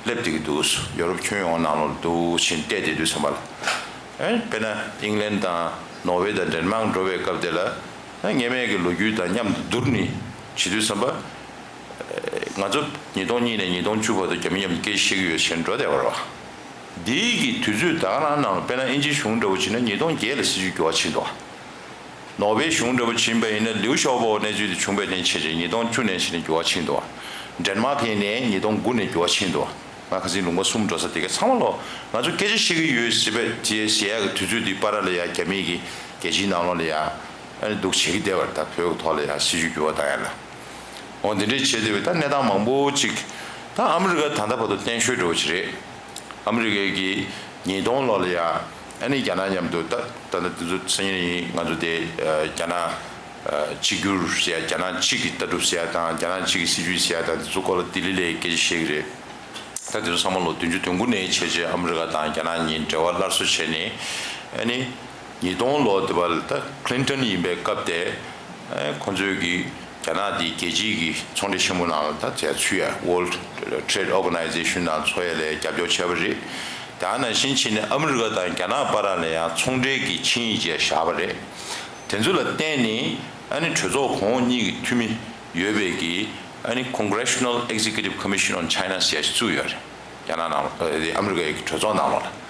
སླེབས་བསྡད་ཀྱི་འདུག་ཡོ་རོབ་ཁྱོན་ཡོངས་ནང་ལོགས་འདུག་ཕྱིན་བལྟས་བསྡད་དུས་ཙམ་པ་ལ། ཨེ། དཔེར་ན་ཨིང་ལན་དང་ནོར་ཝེ་དང་ཌེན་མཱག་འགྲོ་བའི་སྐབས་དེ་ལ། ཨེ། སྔོན་མའི་གི་ལོ་རྒྱུས་དང་མཉམ་དུ་བསྡུར་ནས་བྱེད་དུས་ཙམ་པ། ཨེ། ང་ཚོ་ཉིས་སྟོང་གཉིས་ནས་ཉིས་སྟོང་བཅུ་བར་དུ་རྒྱ་མི་མཉམ་དུ་སྐད་ཆ་བཤད་ཀྱི་ཡོད་ཟེར་འགྲོ་བསྡད་པ་རེད་བ། འདིའི་གི་དུས་ཚོད་ད་ག་རང་ནང་དཔེར་ན་དབྱིན་ཇིའི་གཞུང་འདྲ་བོ་བྱས་ན་ཉིས་སྟོང་བརྒྱད་ལ་སྲིད་ཇུས་འགྱུར་བ་ཕྱིན་འདུག་བ། ནོར་ཝེ་གཞུང་འདྲ་བོ་ཕྱིན་པ་ཡིན་ན་ལིའུ་ཞའོ་པོ་གནས་ཚུལ་དེ་བྱུང་བའི་རིང་བྱས་རྗེས་ཉིས་སྟོང་བཅུ་ནས་བྱས་ནས་འགྱུར་བ་ཕྱིན་འདུག་ཌེན་མཱག་ཡིན་ནའི་ཉིས་སྟོང་དགུ་ནས་འགྱུར་བ་ཕྱིན་འདུག་ང་ཁ་སང་ལུང་པ་གསུམ་འགྲོ་ས་དེ་ག་ཚང་མ་ལོ་ང་ཚོ་སྐད་ཆ་བཤད་ཀྱི་ཡོད་ཟེར་བས་དེ་ཟེར་ཡག་གི་དུས་ཚོད་དེའི་བར་ལ་ཡ་རྒྱ་མིས་ཀྱི་རྒྱལ་སྤྱིའི་ནང་ལོགས་ལ་ཡ་ཨ་ནི་འདུག་བྱེད་ཀྱི་བསྡད་པ་རེད། ད་བོད་ཀྱི་ཐོག་ལ་ཡ་སྲིད་ཇུས་འགྱུར་བ་བཏང་ཡ་ལ་འོ་འདི་འདྲས་བྱས་བསྡད་པའི་ད་གནས་སྟངས་མང་པོ་ཅིག་ད་ཨ་མི་རི་ཀ་ད་ལྟ་བར་དུ་བརྟན་ཤོས་འདྲ་བོ་ཅིག་རེད། ཨ་མི་རི་ཀའི་གི་ཉིས་སྟོང་ལོ་ལ་ཡ་ཨ་ནི་རྒྱ་ནག་མཉམ་དུ་ད་ད་ལྟ་དེ་ཚོ་སང་ཉིན་ཡིན་ང་ཚོ་དེ་རྒྱ་ནག་གཅིག་གྱུར་ཟེར་ཡ་རྒྱ་ནག་གཅིག་གི་ལྟ་གྲུབ་ཟེར་ཡ་དང་རྒྱ་ནག་གཅིག་གི་སྲིད་ཇུས་ཟེར་ཡ་དང་དེ་ཚོ་སྐོར་ལ་ལྡི་ལི་ལ་སྐད་ཆ་བཤད་ཀྱི་རེད། ད་དེ་ཚོ་ཚང་མ་ལོ་བདུན་ཅུ་དོན་དགུ་ནས་བྱས་རྗེས་ཨ་མི་རི་ཀ་དང་རྒྱ་ནག་གཉིས་འབྲེལ་བ་སླར་གསོ་བྱས་ནས་ཨ་ནི་ཉིས་སྟོང་ལོ་དེ་བར་ད་ཀླིན་ཏོན་ཡིན་པའི་སྐབས་དེ་ཁོང་ཚོས་ཀྱི་རྒྱ་ནག་འདི་རྒྱལ་སྤྱིའི་གི་ཚོང་འབྲེལ་ཆེན་མོ་ནང་ལ་ད་བྱས་ཚུད་ཡ་World Trade Organization ནང་འཚོགས་ཡ་ལ་རྒྱབ་སྐྱོར་བྱས་པ་རེད། དེ་ནང་བཞིན་བྱས་ནས་ཨ་མི་རི་ཀ་དང་རྒྱ་ནག་བར་ལ་ཡང་ཚོང་འབྲེལ་གྱི་ཆིངས་ཡིག་ཅིག་བཞག་པ་རེད། དེ་ཚོ་ལ་བརྟེན་ནས་ཨ་ནི་གྲོས་ཚོགས་གོང་འོག་གཉིས་ཀྱི་འཐུས་མི་ཡོད་པའི་གི་ཨ་ནི་Congressional Executive Commission on China ཟེར་ཡ་ཞིག་བཙུགས་ཡོད་རེད། རྒྱ་ནག་ནང་ལ་ཨ་ཨ་མི་རི་ཀའི་གྲོས་ཚོགས་ནང་ལོགས་ལ།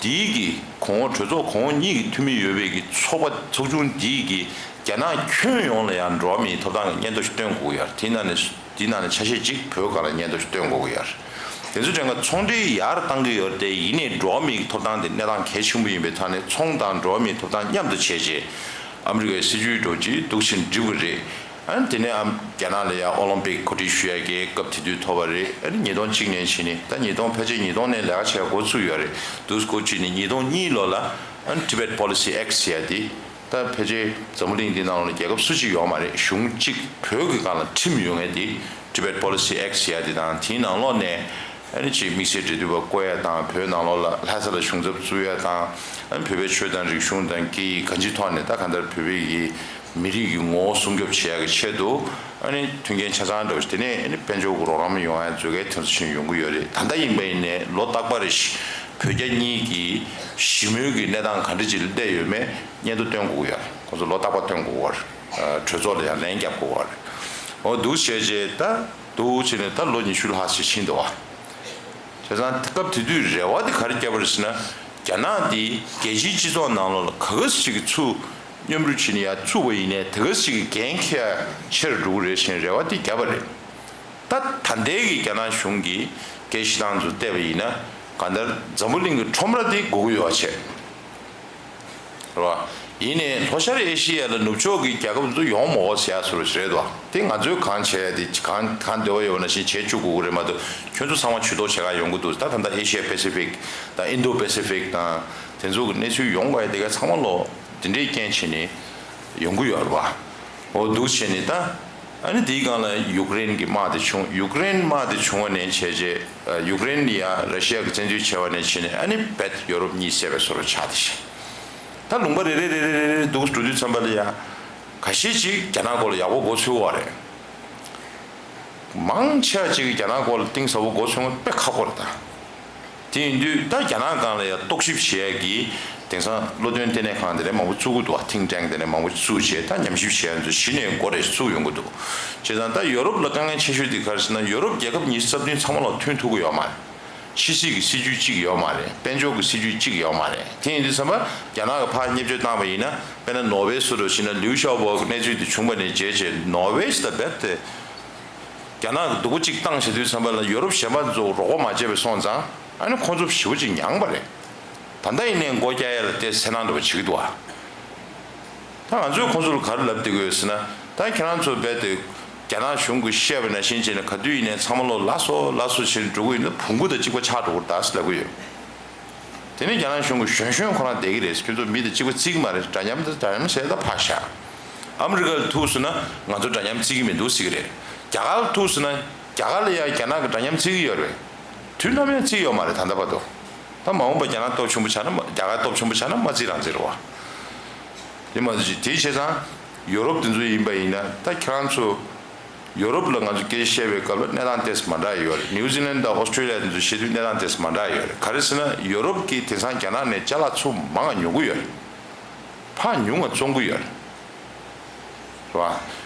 འདིའི་གི་གོང་འོག་གྲོས་ཚོགས་གོང་འོག་གཉིས་ཀྱི་འཐུས་མི་ཡོད་པའི་གི་ཚོགས་པ་ཚོགས་ཆུང་འདིའི་གི་རྒྱ་ནག་ཁྱོན་ཡོངས་ལ་ཡང་འགྲོ་བ་མིའི་ཐོབ་ཐང་གི་སྙན་ཐོ་ཞིག་སྟོན་དགོས་ཀྱི་ཡོད་རེད། དེའི་ནང་ནས་དེའི་ནང་ནས་ཆ་ཤས་གཅིག་བོད་སྒང་ལ་སྙན་ཐོ་ཞིག་སྟོན་དགོས་ཀྱི་ཡོད་རེད། དེ་ཚོ་དྲན་ག་ཚོང་འབྲེལ་ཡར་བཏང་གི་ཡོད་རེད་དེ་ཡིན་ནའི་འགྲོ་བ་མིའི་ཐོབ་ཐང་དེ་གནས་སྟངས་གལ་ཆེན་པོ་ཡིན་པའི་ཐོག་ནས་ཚོང་དང་འགྲོ་བ་མིའི་ཐོབ་ཐང་མཉམ་དུ་བྱས་རྗེས་ཨ་མི་རི་ཀའི་སྲིད་ཇུས་འགྲོ་རྗེས་འདུག་ཕྱིན་འགྲིག་གི་རེད། ཨ་ནི་དེ་ནས་ཨམ་རྒྱ་ནག་ལ་ཡང་ཨོ་ལིམ་པིག་གོ་སྒྲིག་ཞུ་ཡ་གི་སྐབས་དེ་དུས་ཐོབ་པ་རེད། ཨ་ནི་ཉིས་སྟོང་གཅིག་ནས་བྱས་ནས་ད་ཉིས་སྟོང་ཕལ་ཆེར་ཉིས་སྟོང་ནས་ལས་ཀ་བྱེད་ཡ་འགོ་ཚུགས་ཡོད་རེད། དུས་འགོ་བཙུགས་ནས་ཉིས་སྟོང་གཉིས་ལོ་ལ་ཨ་ནི་Tibet Policy Act ཟེར་ཡ་དེ་ད་ཕལ་ཆེར་འཛམ་བུ་གླིང་འདི་ནང་ལ་རྒྱལ་ཁབ་སུ་གཅིག་ཡོད་མ་རེད། གཞུང་གཅིག་བོད་ཀྱི་སྒང་ལ་ཁྲིམས་ཡོད་མཁན་དེ་Tibet Policy Act ཟེར་ཡ་དེ་དང་དེའི་ནང་ལོགས་ནས་ཨ་ནི་ཅིག་དམིགས་བསལ་འབྲེལ་མཐུད་པ་བསྐོ་ཡ་དང་བོད་ནང་ལོགས་ལ་ལྷ་ས་ལ་གཞུང་ཚབ་བཙུགས་ཡ་དང་ཨ་ནི་བོད་པའི་ཆོས་དང་རིག་གཞུང་དང་སྐད་ཡིག་གང་ཅིའི་ཐོག་ནས་ད་གང་ལྟར་བོད་པའི་གི་མི་རིགས་ཀྱི་ངོ་བོ་སྲུང་སྐྱོབ་བྱེད་ཡག་གི་ཆེད་དུ་ཨ་ནི་མཐུན་རྐྱེན་ཆ་ཚང་འདྲ་བོ་ཞིག་དེ་ནས་ཨ་ནི་དཔལ་འབྱོར་གྱི་རོགས་རམ་ཡོང་ཡ་མཛོད་དཀའི་དེ་ཚོ་ཞིག་ཡོང་གི་ཡོད་རེད། ད་ལྟ་ཡིན་པ་ཡིན་ནའི་ལོ་རྟག་པ་རེ་བཞིན་བོད་རྒྱ་གཉིས་ཀྱི་ཞི་མོལ་གྱི་གནས་སྟངས་ག་འདྲ་ཅིག་སླེབས་ཡོད་མེད་སྙན་ཐོ་སྟོན་དགོས་ཀྱི་ཡོད་རེད། ཁོང་ཚོ་ལོ་རྟག་པ་སྟོན་དགོས་ཀྱི་ཡོད་རེད། གྲོས་ཚོགས་ལ་ཡང་ལན་རྒྱབ་དགོས་ཀྱི་ཡོད་རེད། འོ་འདུག་བྱས་རྗེས་ད་འདུག་བྱས་ནས་ད་ལོ་ཉི་ཤུ་ལྷག་ཅིག་ཕྱིན་འདུག་བ། བྱས་ཙང་སྐབས་དེ་དུས་རེ་བ་དེ་ག་རེ་བརྒྱབ་པ་རེད་ཟེར་ན། རྒྱ་ནག་འདི་རྒྱལ་སྤྱིའི་སྤྱི་ཚོགས་ནང་ལོགས་ལ་ག་ག་ཟེ་ཅིག་གི་ཚུར་མཉམ་རུབ་བྱས་ནས་ཡར་བཙུགས་པ་ཡིན་ནའི་དེ་ག་ཟེ་ཅིག་གི་འགན་འཁྱེར་ཡ་ཆེ་རུ་འགྲོ་གི་རེད་ཟེར་རེ་བ་དེ་བརྒྱབ་པ་རེད། ད་ད་ལྟའི་གི་རྒྱ་ནག་གཞུང་གིས་སྐད་བཤད་སྟངས་ཚོ་བལྟས་པ་ཡིན་ན་གང་ལྟར་འཛམ་བུ་གླིང་གི་ཁྲོམ་ར་དེ་དགོས་ཀྱི་ཡོད་པ་བྱས། རེད་བ། ཡིན་ནའི་ལྷོ་ཤར་ཨེ་ཤི་ཡ་ལ་ནུབ་ཕྱོགས་ཀྱི་རྒྱལ་ཁབ་ཚོ་ཡོང་མ་དགོས་ཟེར་ཡ་བཟོ་འདྲ་ཞིག་རེད་དོ། དེ་ང་ཚོས་གང་བྱས་ཡ་དེ་གང་གང་འདོད་པ་ཡོད་པ་ནང་བཞིན་བྱེད་བཅུག་དགོས་ཀྱི་རེད་མ་གཏོགས་ཁྱོད་ཚོ་ཚང་མ་ཇུས་གཏོགས་བྱེད་ག་ཡོང་གི་འདུག་ད་ད་ལྟ་ཨེ་ཤི་ཡ་པེ་སི་ཕིག་དང་ཨིན་ཌོ་པེ་སི་ཕིག་དང་དེ་ཚོ་གི་གནས་ཚུལ་ཡོང་དགོས་ཡ་དེ་ག་ཚང་མ་ལོ་དེ་འདྲའི་རྐྱེན་བྱས་ནས་ཡོང་གི་ཡོད་རེད་བ། འོ་འདུག་བྱས་ནས་ད། ཨ་ནི་དེའི་སྒང་ལ་ཡུཀ་རེན་གྱི་དམག་དེ་བྱུང་། ཡུཀ་རེན་དམག་དེ་བྱུང་བ་ནས་བྱས་རྗེས་ཡུཀ་རེན་ལ་ཡ་ར་ཤི་ཡ་གི་བཙན་འཛུལ་བྱས་པ་ནས་བྱས་ནས་ཨ་ནི་བེད་ཡོ་རོབ་གཉིས་བསད་པའི་བཟོ་འདྲ་ཆགས་བསྡད་ཤག་ད་ལུང་པ་རེ་རེ་རེ་རེ་རེ་རེ་འདུག་འགྲོ་དུས་ཙམ་པ་ལ་ཡ་ཁ་ཤས་ཅིག་རྒྱ་ནག་སྐོར་ལ་ཡག་པོ་མགོ་ཚོས་པ་རེད། མང་ཆེ་བ་ཅིག་གིས་རྒྱ་ནག་སྐོར་ལ་གཏིང་ཟབ་པོ་མགོ་ཚོས་ཡོང་དཔེ་ཁག་པོ་རེད་ད། དེ་ཡིན་དུས་ད་རྒྱ་ནག་སྒང་ལ་ཡང་རྟོག་ཞིབ་བྱེད་ཡག་གི་དེང་སང་བློ་འདོན་ལྟེ་གནས་ཁང་དེ་འདྲ་མང་པོ་བཙུགས་ཀྱི་འདུག་བ། ཐིང་ཊེང་དེ་འདྲ་མང་པོ་བཙུགས་བྱས་ད་ཉམས་ཞིབ་བྱེད་ཡག་ཚོ་གཞི་ནས་འགོ་རེ་བཙུགས་ཡོང་གི་འདུག་བྱས་ཙང་ད་ཡོ་རོབ་ལ་དཀའ་ངལ་ཆེ་ཤོས་དེ་ག་རེ་ཟེར་ན་ཡོ་རོབ་རྒྱལ་ཁབ་ཉི་ཤུ་རྩ་བདུན་ཚང་མ་ལ་མཐུན་ཐུབ་ཀྱི་ཡོད་མ་རེད། ཕྱི་སྲིད་ཀྱི་སྲིད་ཇུས་གཅིག་ཡོད་མ་རེད། དཔལ་འབྱོར་གྱི་སྲིད་ཇུས་གཅིག་ཡོད་མ་རེད། དེ་ཡིན་དུས་ཙམ་པ་རྒྱ་ནག་གི་ཕར་བརྙས་བཅོས་བཏང་བ་ཡིན་ན། དཔེར་ན་ནོར་ཝེ་སུ་འདྲ་ཞིག་ན་ལིའུ་ཞའོ་པོ་གི་གནས་ཚུལ་དེ་བྱུང་བ་ནས་རྗེས་བྱས་ནོར་ཝེ་ཞིག་དང་རྦད་དེ་རྒྱ་ནག་གི་སྡུག་པོ་གཅིག་བཏང་བྱེད་དུས་ཙམ་པ་ལ་ཡོ་རོབ་གཞན་པ་ཚོ་རོགས་པ་མ་བྱས་པ་སོང་ཙང་ཨ་ནི་ཁོང་ཚོ་ཞེ་པོ་ཅིག་མྱངས་པ་རེད། ད་ལྟ་ཡིན་ནའི་མགོ་བཀྱག་ཡ་ལ་དེ་སེམས་ནང་འདྲ་བོ་བྱེད་ཀྱི་འདུག་ཨ། ད་ང་ཚོས་ཁོང་ཚོ་ལ་ག་རེ་ལབ་བསྡད་ཀྱི་ཡོད་ཟེར་ན། ད་ཁྱེད་རང་ཚོ་རྦད་དེ་རྒྱ་ནག་གཞུང་གིས་བཤད་པ་ནང་བཞིན་བྱས་ནས་ག་དུས་ཡིན་ནའི་ཚང་མ་ལོ་ལགས་སོ་ལགས་སོ་བྱས་ནས་འགྲོ་གི་ཡོད་ན་བོང་གུ་དང་གཅིག་པ་ཆགས་འགྲོ་གི་རེད་ད་ཟེར་ལབ་ཀྱི་ཡོད། དེ་ནས་རྒྱ་ནག་གཞུང་གིས་གཞོན་གཞོན་ཁོ་རང་བསྡད་ཀྱི་རེད། ཁྱོད་ཚོ་མི་དང་གཅིག་པ་བརྩི་གི་མ་རེད། འདྲ་མཉམ་དང་འདྲ་མཉམ་ཟེར་ད་ཕར་བཞག་ཨ་མི་རི་ཀ་ལ་ཐུག་སོང་ན་ང་ཚོ་འདྲ་མཉམ་བརྩི་གི་མི་འདུག་ཟེར་གི་རེད། རྒྱ་གར་ལ་ཐུག་སོང་ན་རྒྱ་གར་ལ་ཡང་རྒྱ་ནག་གིས་འདྲ་མཉམ་བརྩི་གི་ཡོད་རེད། དུས་ནམ་ཡང་བརྩི་ཡོད་མ་རེད་ད་ལྟ་བར་དུ། ད་མ་འོངས་པ་རྒྱ་ནག་སྟོབས་ཆེན་པོ་ཆགས་ན་མ་རྒྱ་གར་སྟོབས་ཆེན་པོ་ཆགས་ན་མ་བརྩི་རང་བརྩི་རེད་བ། དེ་མ་གཞི་དེ་བྱས་ཙང་ཡོ་རོབ་དེ་ཚོ་ཡིན་པ་ཡིན་ན་ད་ཁྱེད་རང་ཚོ་ཡོ་རོབ་ལ་ང་ཚོ་སྐད་ཆ་བཤད་པའི་སྐབས་ལ་གནས་སྟངས་ཏོག་ཙམ་མ་འདྲ་ཡོད་རེད། ནིའུ་ཛི་ལན་དང་ཨོ་སི་ཀྲི་ལི་ཡ་དེ་ཚོ་བཤད་དུས་གནས་སྟངས་ཏོག་ཙམ་མ་འདྲ་ཡོད་རེད། ག་རེ་ཟེར་ན་ཡོ་རོབ་ཀྱིས་དེང་སང་རྒྱ་ནག་ནས་ཅ་ལག་ཚུར་མང་ང་ཉོ་གི་ཡོད་རེད། ཕར་ཉུང་ང་བཙོང་གི་ཡོད་རེད། རེད་བ།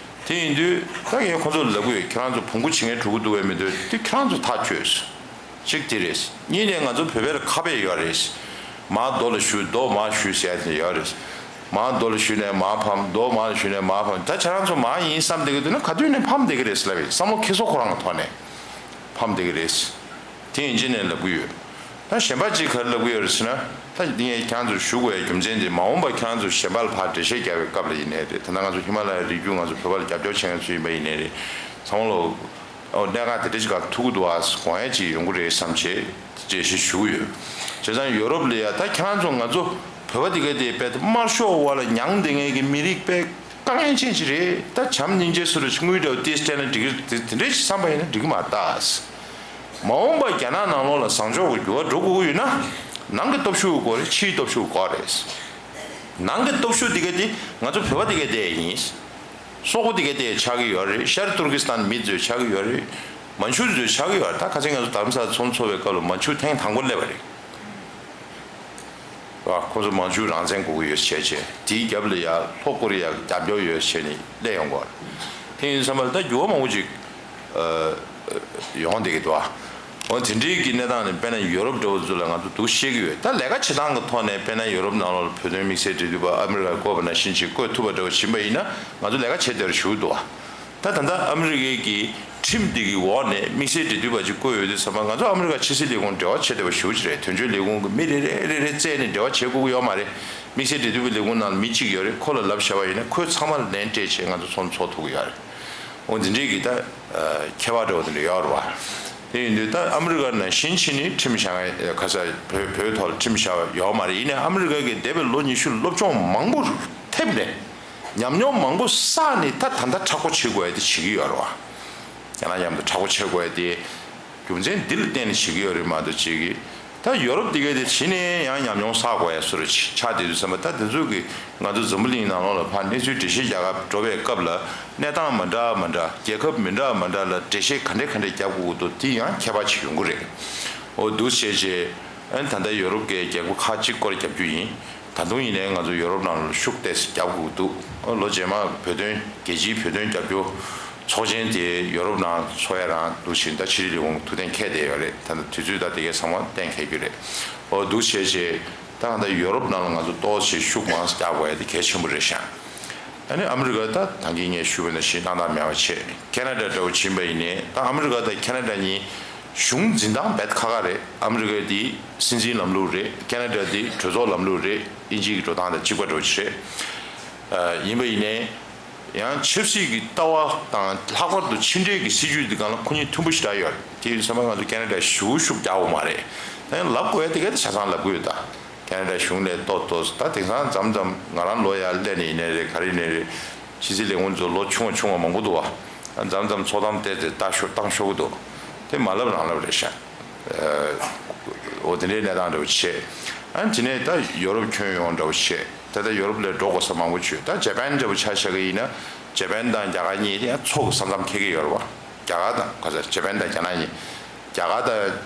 དེ་ཡིན་དུས་ད་ངས་ཁོང་ཚོ་ལ་ལབ་གི་ཡོད། ཁྱེད་རང་ཚོ་བོང་གུ་བྱེད་མཁན་འགྲོ་གི་འདུག་བས་མི་འདུག་དེ་ཁྱེད་རང་ཚོ་ཐག་ཆོད། གཅིག་དེ་རེད། གཉིས་ནས་ང་ཚོ་བོད་པའི་ལ་ཁ་དཔེ་ཡོད་རེད། མར་རྡོ་ལ་གཞུ་རྡོ་མར་གཞུ་ཟེར་ཡ་དེ་ཡོད་རེད། མར་རྡོ་ལ་གཞུས་ནས་མར་ཕམ། རྡོ་མར་ལ་གཞུས་ནས་མར་ཕམ། ད་ཁྱེད་རང་ཚོ་མར་ཡིན་བསམ་བསྡད་ཀྱི་འདུག་ན་ག་དུས་ནས་ཕམ་བསྡད་ཀྱི་རེད་ཟེར་ལབ་ཡིན། བསམ་བློ་འཁྱེར་སོ་ཁོ་རང་གི་ཐོག་ནས་ཕམ་བསྡད་ཀྱི་རེད། དེ་ཡིན་གཅིག་ནས་ལབ་ཀྱི་ཡོད། ད་གཞན་པ་གཅིག་ག་རེ་ལབ་ཀྱི་ཡོད་རེད་ཟེར་ན། ད་འདི་ངས་ཁྱེད་རང་ཚོར་ཞུ་དགོས་ཡ་རྒྱུ་མཚན་དེ་མ་འོངས་པ་ཁྱེད་རང་ཚོ་གཞན་པ་ལ་ཕར་འགྲེལ་བཤད་རྒྱག་པའི་སྐབས་ལ་ཡིན་ནའི་རེད། ད་ལྟ་ང་ཚོ་ཧི་མ་ལ་ཡའི་རི་རྒྱུད་ང་ཚོ་བོད་པ་ལ་རྒྱབ་སྐྱོར་བྱེད་མཁན་ཚོ་ཡིན་པ་ཡིན་ནའི་རེད། ཚང་མ་ལོ། ཨོ་གནད་འགག་དེ་འདྲ་ཞིག་ག་ཐུག་གི་འདུག་ཨ། དགོངས་ཡ་ཅིག་ཡོང་གི་རེད་བསམ་བྱས་འགྲེལ་བཤད་ཞུ་གི་ཡོད། བྱས་ཙང་ཡོ་རོབ་ལ་ཡ་ད་ཁྱེད་རང་ཚོ་ང་ཚོ་བོད་པ་དེ་ག་དེ་དཔེ་དམར་ཤོག་འོག་ལ་མྱངས་བསྡད་མཁན་གྱི་མི་རིགས་དཔེ་དཀའ་ངལ་ཅན་ཅིག་རེད། ད་བྱམས་སྙིང་རྗེ་སོ་རུ་དངུལ་འདྲ་བོ་ཏིས་སྤྲད་ན་འགྲིག་གི་རེད། དེ་འདྲས་ཅིག་བསམ་པ་ཡིན་ན་འགྲིག་གི་མ་རེད་ད། མ་འོངས་པ་རྒྱ་ནག་ནང་ལོགས་ལ་བཟང་ཕྱོགས་ཀྱི་འགྱུར་བ་འགྲོ་དགོས་ཀྱི་ཡོད་ན། ནང་གི་སྟོབས་ཤུགས་དགོས་རེད། ཕྱིའི་སྟོབས་ཤུགས་དགོས་རེད། ནང་གི་སྟོབས་ཤུགས་དེ་ག་དེ་ང་ཚོ་བོད་པ་དེ་ག་དེ་ཡིན། སོག་པོ་དེ་ག་དེ་ཆགས་ཀྱི་ཡོད་རེད། ཤར་ཏུར་ཀི་སི་ཐན་མི་ཚོས་ཆགས་ཀྱི་ཡོད་རེད། མན་ཇུ་ཚོས་ཆགས་ཀྱི་ཡོད་རེད། ད་ཁ་སང་ང་ཚོ་དྷ་རམ་ས་ལ་ཚོགས་འདུ་ཚོགས་པའི་སྐབས་ལ་མན་ཇུ་ཐེངས་དང་པོ་སླེབས་པ་རེད། ཁོ་ཚོ་མང་ཆུ་རང་བཙན་དགོས་ཀྱི་ཡོད་བྱས་བྱས། དེའི་རྒྱབ་ལ་ཡ་ལྷོ་ཀོ་རི་ཡ་རྒྱབ་སྐྱོར་ཡོད་བྱས་ནས་སླེབས་ཡོང་གི་ཡོད་རེད། དེ་ཡིན་ཙང་མ་ད་འགྱུར་བ་མང་པོ་ཅིག་ཡོང་བསྡད་ཀྱི་འདུག་ཨ། འོ་དེ་འདྲའི་གི་གནས་སྟངས་ནས་དཔེར་ན་ཡོ་རོབ་འདྲ་བོ་ཚོ་ལ་ང་ཚོ་འདུག་ཤེས་ཀྱི་ཡོད། ད་ལས་ཀ་བྱེད་སྟངས་ཀྱི་ཐོག་ནས་དཔེར་ན་ཡོ་རོབ་ནང་ལོགས་ལ་བོད་དོན་དམིགས་བསལ་འབྲེལ་མཐུད་པ་ཨ་མི་རི་ཀ་བསྐོས་པ་ནང་བཞིན་ཅིག་བསྐོས་ཐུབ་པ་འདྲ་བོ་ཕྱིན་པ་ཡིན་ན་ང་ཚོ་ལས་ཀ་བྱེད་བདེ་བར་ཞུ་གི་འདུག་ཨ། ད་ད་ལྟ་ཨ་མི་རི་ཀའི་གི་ཁྲིམས་འདི་གི་འོག་ནས་དམིགས་བསལ་འབྲེལ་མཐུད་པ་ཅིག་བསྐོས་ཡོད་དུས་ཙམ་པ་ང་ཚོ་ཨ་མི་རི་ཀ་ཕྱི་སྲིད་ལས་ཁུངས་འབྲེལ་བ་བྱེད་བདེ་བ་ཞེ་པོ་ཅིག་རེད། དོན་གཅོད་ལས་ཁུངས་ཀྱི་མི་རེ་རེ་རེ་རེ་བཙལ་ནས་འབྲེལ་བ་བྱེད་དགོས་ཀྱི་ཡོད་མ་རེད། དམིགས་བསལ་འབྲེལ་མཐུད་པའི་ལས་ཁུངས་ནང་མི་གཅིག་ཡོད་རེད། ཁོ་ལ་ལབ་བྱས་པ་ཡིན་ན་ཁོས་ཚང་མ་ལ་ལན་སྤྲད་བྱས་ང་ཚོ་ཚོགས་འདུ་ཚོགས་ཐུབ་ཀྱི་ཡོད་རེད། འོ་འདི་འདྲའི་གི་ད་ཁྱད་པར་འདྲ་བོ་དེ་འདྲ་ཡོད་རེད་བ། དེ་ཡིན་དུས་ད་ཨ་མི་རི་ཀ་ནང་བཞིན་བྱས་ནས་ཁྲིམས་བཞག་ཡ་ཁ་ས་བོད་བོད་ཐོག་ལ་ཁྲིམས་བཞག་ཡ་ཡོད་མ་རེད། ཡིན་ནའི་ཨ་མི་རི་ཀ་གི་འདས་པའི་ལོ་ཉི་ཤུ་སློབ་སྦྱོང་མང་པོ་ཐེབས་ནས། ཉམས་མྱོང་མང་པོ་བསགས་ནས་ད་ད་ལྟ་མཁྲེགས་པོ་བྱེད་དགོས་ཡ་དེ་བྱེད་ཀྱི་ཡོད་རེད་བ། རྒྱ་ནག་མཉམ་དུ་མཁྲེགས་པོ་བྱེད་དགོས་ཡ་དེ་རྒྱུ་མཚན་འདི་ལ་བརྟེན་ནས་བྱེད་ཀྱི་ཡོད་རེད་མ་གཏོགས་ཅིག་གིས། ད་ཡོ་རོབ་དེ་གའི་དེ་གཞི་ནས་ཡང་ཉམས་མྱོང་བསགས་དགོས་ཡ་བཟོ་འདྲ་ཅིག་ཆགས་བསྡད་དུས་ཙམ་པ། ད་དེ་ཚོ་གིས་ང་ཚོ་འཛམ་བུ་གླིང་ནང་ལོགས་ལ་ཕར་གནས་ཚུལ་འགྲེལ་བཤད་རྒྱག་ག་འགྲོ་བའི་སྐབས་ལ་གནས་སྟངས་མི་འདྲ་མི་འདྲ་རྒྱལ་ཁབ་མི་འདྲ་མི་འདྲ་ལ་འགྲེལ་བཤད་ག་འདྲ་ག་འདྲ་རྒྱབ་དགོས་ཀྱི་འདུག་དེ་ཡང་ཁྱད་པར་ཅིག་ཡོང་གི་རེད། འོ་འདུག་བྱས་བྱས་ཨ་ནི་ད་ལྟ་ཡོ་རོབ་ཀྱི་རྒྱལ་ཁབ་ཁག་ཅིག་སྐོར་རྒྱབ་རྒྱུ་ཡིན། ད་དུང་ཡིན་ནའི་ང་ཚོ་ཡོ་རོབ་ནང་ལ་ཤུགས་ཏོག་ཙམ་རྒྱབ་དགོས་འདུག་ལོ་རྗེས་མ་བོད་དོན་རྒྱལ་སྤྱིའི་བོད་དོན་རྒྱབ་སྐྱོར་ཚོགས་ཆེན་དེ་ཡོ་རོབ་ནང་ཚོགས་ཡ་རང་འདུག་བཞིན་ད་ཕྱི་དྲིལ་ལས་ཁུངས་ཐུགས་གཏན་འཁེལ་བསྡད་ཡོད་རེད། ད་ལྟ་དུས་ཚོད་ད་དེ་གའི་ཚང་མ་གཏན་འཁེལ་རྒྱུ་རེད། འོ་འདུག་བྱས་བྱས་ད་ད་ཡོ་རོབ་ནང་ལ་ང་ཚོ་ཏོག་ཙམ་ཤུགས་མང་ཙམ་རྒྱག་དགོས་ཡ་དེ་གལ་ཆེན་པོ་རེད་ཤག་ཨ་ནི་ཨ་མི་རི་ཀ་ད་ད་གིན་ངས་ཞུས་པ་ནང་བཞིན་གནང་སྟངས་མེད་པ་བྱས། ཁེ་ན་ཌ་འདྲ་བོ་ཕྱིན་པ་ཡིན་ནའི་ད་ཨ་མི་རི་ཀ་དང་ཁེ་ན་ཌ་གཉིས་གཞུང་འཛིན་སྟངས་རྦད་ཁག་ཁག་རེད། ཨ་མི་རི་ཀ་དེ་སྲིད་འཛིན་ལམ་ལུགས་རེད། ཁེ་ན་ཌ་དེ་གྲོས་ཚོགས་ལམ་ལུགས་རེད། དབྱིན་ཇི་གི་འགྲོ་སྟངས་དང་གཅིག་པ་འདྲ་བོ་ཅིག་རེད། ཨ་ཡིན་པ་ཡིན་ནའི་ཡང་ཆབ་སྲིད་ཀྱི་ལྟ་བ་དང་ལྷག་པར་དུ་ཕྱི་འབྲེལ་གྱི་སྲིད་ཇུས་འདི་སྒང་ལ་ཁོ་གཉིས་མཐུན་པོ་ཞེ་དྲག་ཡོད་རེད། དེ་ཡིན་ཙང་ང་ཚོ་ཁེ་ན་ཌ་ཞེ་པོ་ཤུགས་རྒྱག་དགོས་མ་རེད། ད་ཡང་ལབ་དགོས་ཡ་དེ་ག་དེ་ཆ་ཚང་ལབ་དགོས་ཡོད་ད། ཁེ་ན་ཌ་གཞུང་ལ་ཏོག་ཏོག་ད་དེང་སང་མཚམས་མཚམས་ང་རང་ལོ་ཡར་སླེབས་ནས་ཡིན་ནའི་རེད། ག་རེ་ཡིན་ནའི་རེད། ཕྱི་སྲིད་ལས་ཁུངས་ཚོ་ལོ་ཆུང་བ་ཆུང་བ་མང་པོ་འདུག་བ། ཨ་མཚམས་མཚམས་ཚོགས་གཏམ་བལྟས་ཏེ་ལྟ་ཤོར་བཏང་ཤོར་གི་འདུག་དེ་མ་ལབ་རང་ལབ་རེད་ཤག་འོ་དེ་འདྲའི་གནས་སྟངས་འདྲ་བོ་བྱས། ཨ་དེ་ནས་ད་ཡོ་རོབ་ཁྱོན་ཡོངས་འདྲ་བོ་བྱས། ད་ལྟ་ཡོ་རོབ་ལ་འགྲོ་དགོས་ས་མང་པོ་བྱུང་། ད་ཇ་པན་འདྲ་བོ་ཆ་བཞག་གི་ཡིན་ན་ཇ་པན་དང་རྒྱ་གར་གཉིས་དེ་ཡང་མཚོ་གི་ས་མཚམས་འཁེལ་གྱི་ཡོད་རེད་བ། རྒྱ་གར་དང་ག་ས་ཇ་པན་དང་རྒྱ་ནག་གཉིས། རྒྱ་གར་དང་།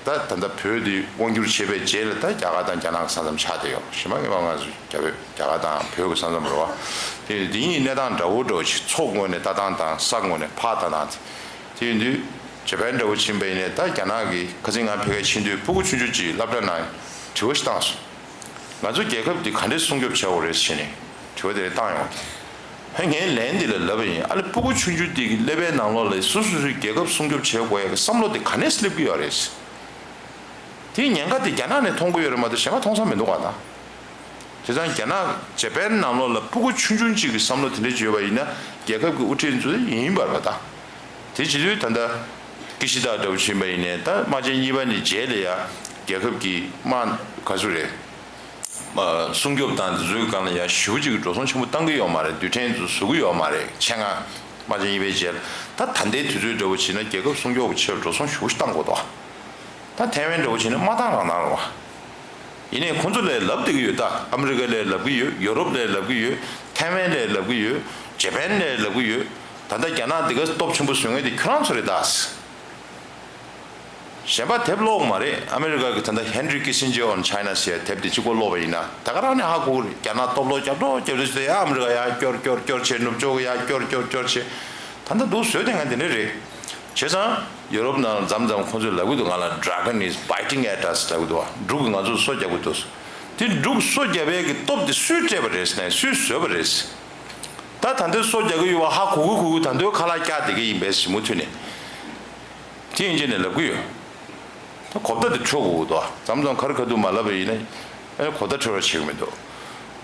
ད་ད་ལྟ་བོད་འདི་དབང་བསྒྱུར་བྱས་པའི་རྗེས་ལ་ད་རྒྱ་གར་དང་རྒྱ་ནག་གི་ས་མཚམས་ཆགས་བསྡད་ཡོད། གཞན་པ་ངས་མ་ང་ཚོ་རྒྱ་བོད་རྒྱ་གར་དང་བོད་ཀྱི་ས་མཚམས་རེད་བ། དེ་འདི་གཉིས་གནས་སྟངས་འདྲ་བོ་འདྲ་བོ་ཞིག་མཚོ་ངོས་ནས་ལྟ་སྟངས་དང་ས་ངོས་ནས་ཕར་ལྟ་སྟངས་དེ། དེ་ཡིན་དུས་ ཇ་པན་འདྲ་བོ་ཕྱིན་པ་ཡིན་ནའི་ད་རྒྱ་ནག་གི་ཁ་སང་ང་ཕ་གིར་ཕྱིན་དུས་སྤུ་གུ་ཆུང་ཆུང་ཅིག་སློབ་གྲྭ་ནང་དྲི་བ་ཞིག་བཏང་སོང་། ང་ཚོ་རྒྱལ་ཁབ་འདི་ག་འདྲས་སྲུང་སྐྱོབ་བྱེད་དགོས་རེད་ཟེར་ནས་དྲི་བ་དེ་རེད་བཏང་ཡོང་། ཧེ་ངས་ལན་འདི་ལ་ལབ་པ་ཡིན། ཨ་ལེ་སྤུ་གུ་ཆུང་ཆུང་འདི་གི་ཀླད་པའི་ནང་ལོགས་ལ་སོ་སོ་སོའི་རྒྱལ་ཁབ་སྲུང་སྐྱོབ་བྱེད་དགོས་ཡ་གི་བསམ་བློ་དེ་ག་ནས་སླེབས་ཀྱི་ཡོད་རེད། དེའི་ཉེན་ཁ་དེ་རྒྱ་ནག་ནས་མཐོང་གི་ཡོད་རེད་མ་གཏོགས་གཞན་པ་མཐོང་ས་མི་འདུག་ག་ད། བྱས་ཙང་རྒྱ་ནག་ཇ་པན་ནང་ལོགས་ལ་སྤུ་གུ་ཆུང་ཆུང་གཅིག་གི་བསམ་བློ་དེ་འདྲ་ཅིག་ཡོད་པ་ཡིན་ན་རྒྱལ་ཁབ་ཀྱི་དབུ་ཁྲིད་ཚོ་ཡིན་པར་བ་ད། དེ་བྱེད་དུས་ད་ལྟ་ཀི་ཤི་ད་འདྲ་བོ་ཕྱིན་པ་ཡིན་ནའི་ད་དམག་ཆེན་གཉིས་པ་ནས་རྗེས་ལ་ཡ་རྒྱལ་ཁབ་ཀྱི་དམག་ག་ཚོད་རེད། མ་སྲུང་སྐྱོབ་དང་འདི་ཚོའི་སྒང་ལ་ཡ་ཞེ་པོ་ཅིག་གི་འགྲོ་སོང་ཆེན་པོ་བཏང་གི་ཡོད་མ་རེད། རྡུལ་ཕྲན་ཚོ་བཟོ་གི་ཡོད་མ་རེད། ཆེད་མངགས་དམག་ཆེན་གཉིས་པའི་རྗེས་ལ་ད་ད་ལྟའི་དུས་ཚོད་འདྲ་བོ་བྱས་ན་རྒྱལ་ཁབ་སྲུང་སྐྱོབ་ཀྱི་ཆེད་འགྲོ་སོང་ཞེ་པོ་ཞིག་བཏང་དགོས་འདུག་ད་ཐའེ་ཝན་འདྲ་བོ་བྱས་ན་མ་བཏང་རང་བཏང་རེད་བ། ཡིན་ནའི་ཁོང་ཚོ་ལས་ལབ་བསྡད་ཀྱི་ཡོད་ད། ཨ་མི་རི་ཀ་ལས་ལབ་ཀྱི་ཡོད། ཡོ་རོབ་ལས་ལབ་ཀྱི་ཡོད། ཐའེ་ཝན་ལས་ལབ་ཀྱི་ཡོད། ཇ་པན་ལས་ལབ་ཀྱི་ཡོད། ད་ལྟ་རྒྱ་ནག་འདི་ག་སྟོབས་ཆེན་པོ་བཟོ་མཁན་དེ་ཁྱོད་རང་ཚོ་རེད་ད། གཞན་པ་དེབ་ཀློག་མ་རེད། ཨ་མི་རི་ཀ་གི་ད་ལྟ་Henry Kissinger on China ཟེར་ཡ་དེབ་དེ་གཅིག་པོ་ཀློག་པ་ཡིན་ན་ད་ག་རང་ནས་ཧ་གོ་གི་རེད། རྒྱ་ནག་སྟོབས་ལོག་རྒྱབ་ལོག་རྒྱབ་ལོག་བྱས་ཡ་ཨ་མི་རི་ཀ་ཡ་སྐྱོར་སྐྱོར་སྐྱོར་བྱས། ནུབ་ཕྱོགས་ཀྱི་ཡ་སྐྱོར་སྐྱོར་སྐྱོར་བྱས། ད་ལྟ་འདུག་བཟོས་བསྡད་མཁན་དེ་འདྲ་རེད། བྱས་ཙང་ཡོ་རོབ་ནང་མཚམས་མཚམས་ཁོང་ཚོས་ལབ་ཀྱི་འདུག་ང་ལ་Dragon is biting at us ལབ་ཀྱི་འདུག་འབྲུག་གིས་ང་ཚོར་སོ་བརྒྱབ་ཀྱི་འདུག་དེ་འབྲུག་སོ་བརྒྱབ་པའི་གི་སྟོབས་དེ་སུས་སྤྲད་པ་རེད་ཟེར་ན་སུས་བཟོས་པ་རེད། ད་ད་འདོད་སོ་རྒྱག་གི་ཡོད་པ་ཧ་གོ་གི་གོ་གི་ད་འདོད་ཁ་ལག་བཀྱག་བསྡད་ཀྱི་ཡིན་པས་ཞིབ་མོ་ཐོས་ནས། དེ་ཡིན་གཅིག་ནས་ལབ་གི་ཡོད། ད་གོ་བརྡ་དེ་འཕྲོད་དགོས་ཀྱི་འདུག་མཚམས་མཚམས་ཁ་རི་ཁ་ཐུག་མ་ལབ་པ་ཡིན་ན་ཨེ་གོ་བརྡ་འཕྲོད་པ་བྱེད་ཀྱི་མི་འདུག་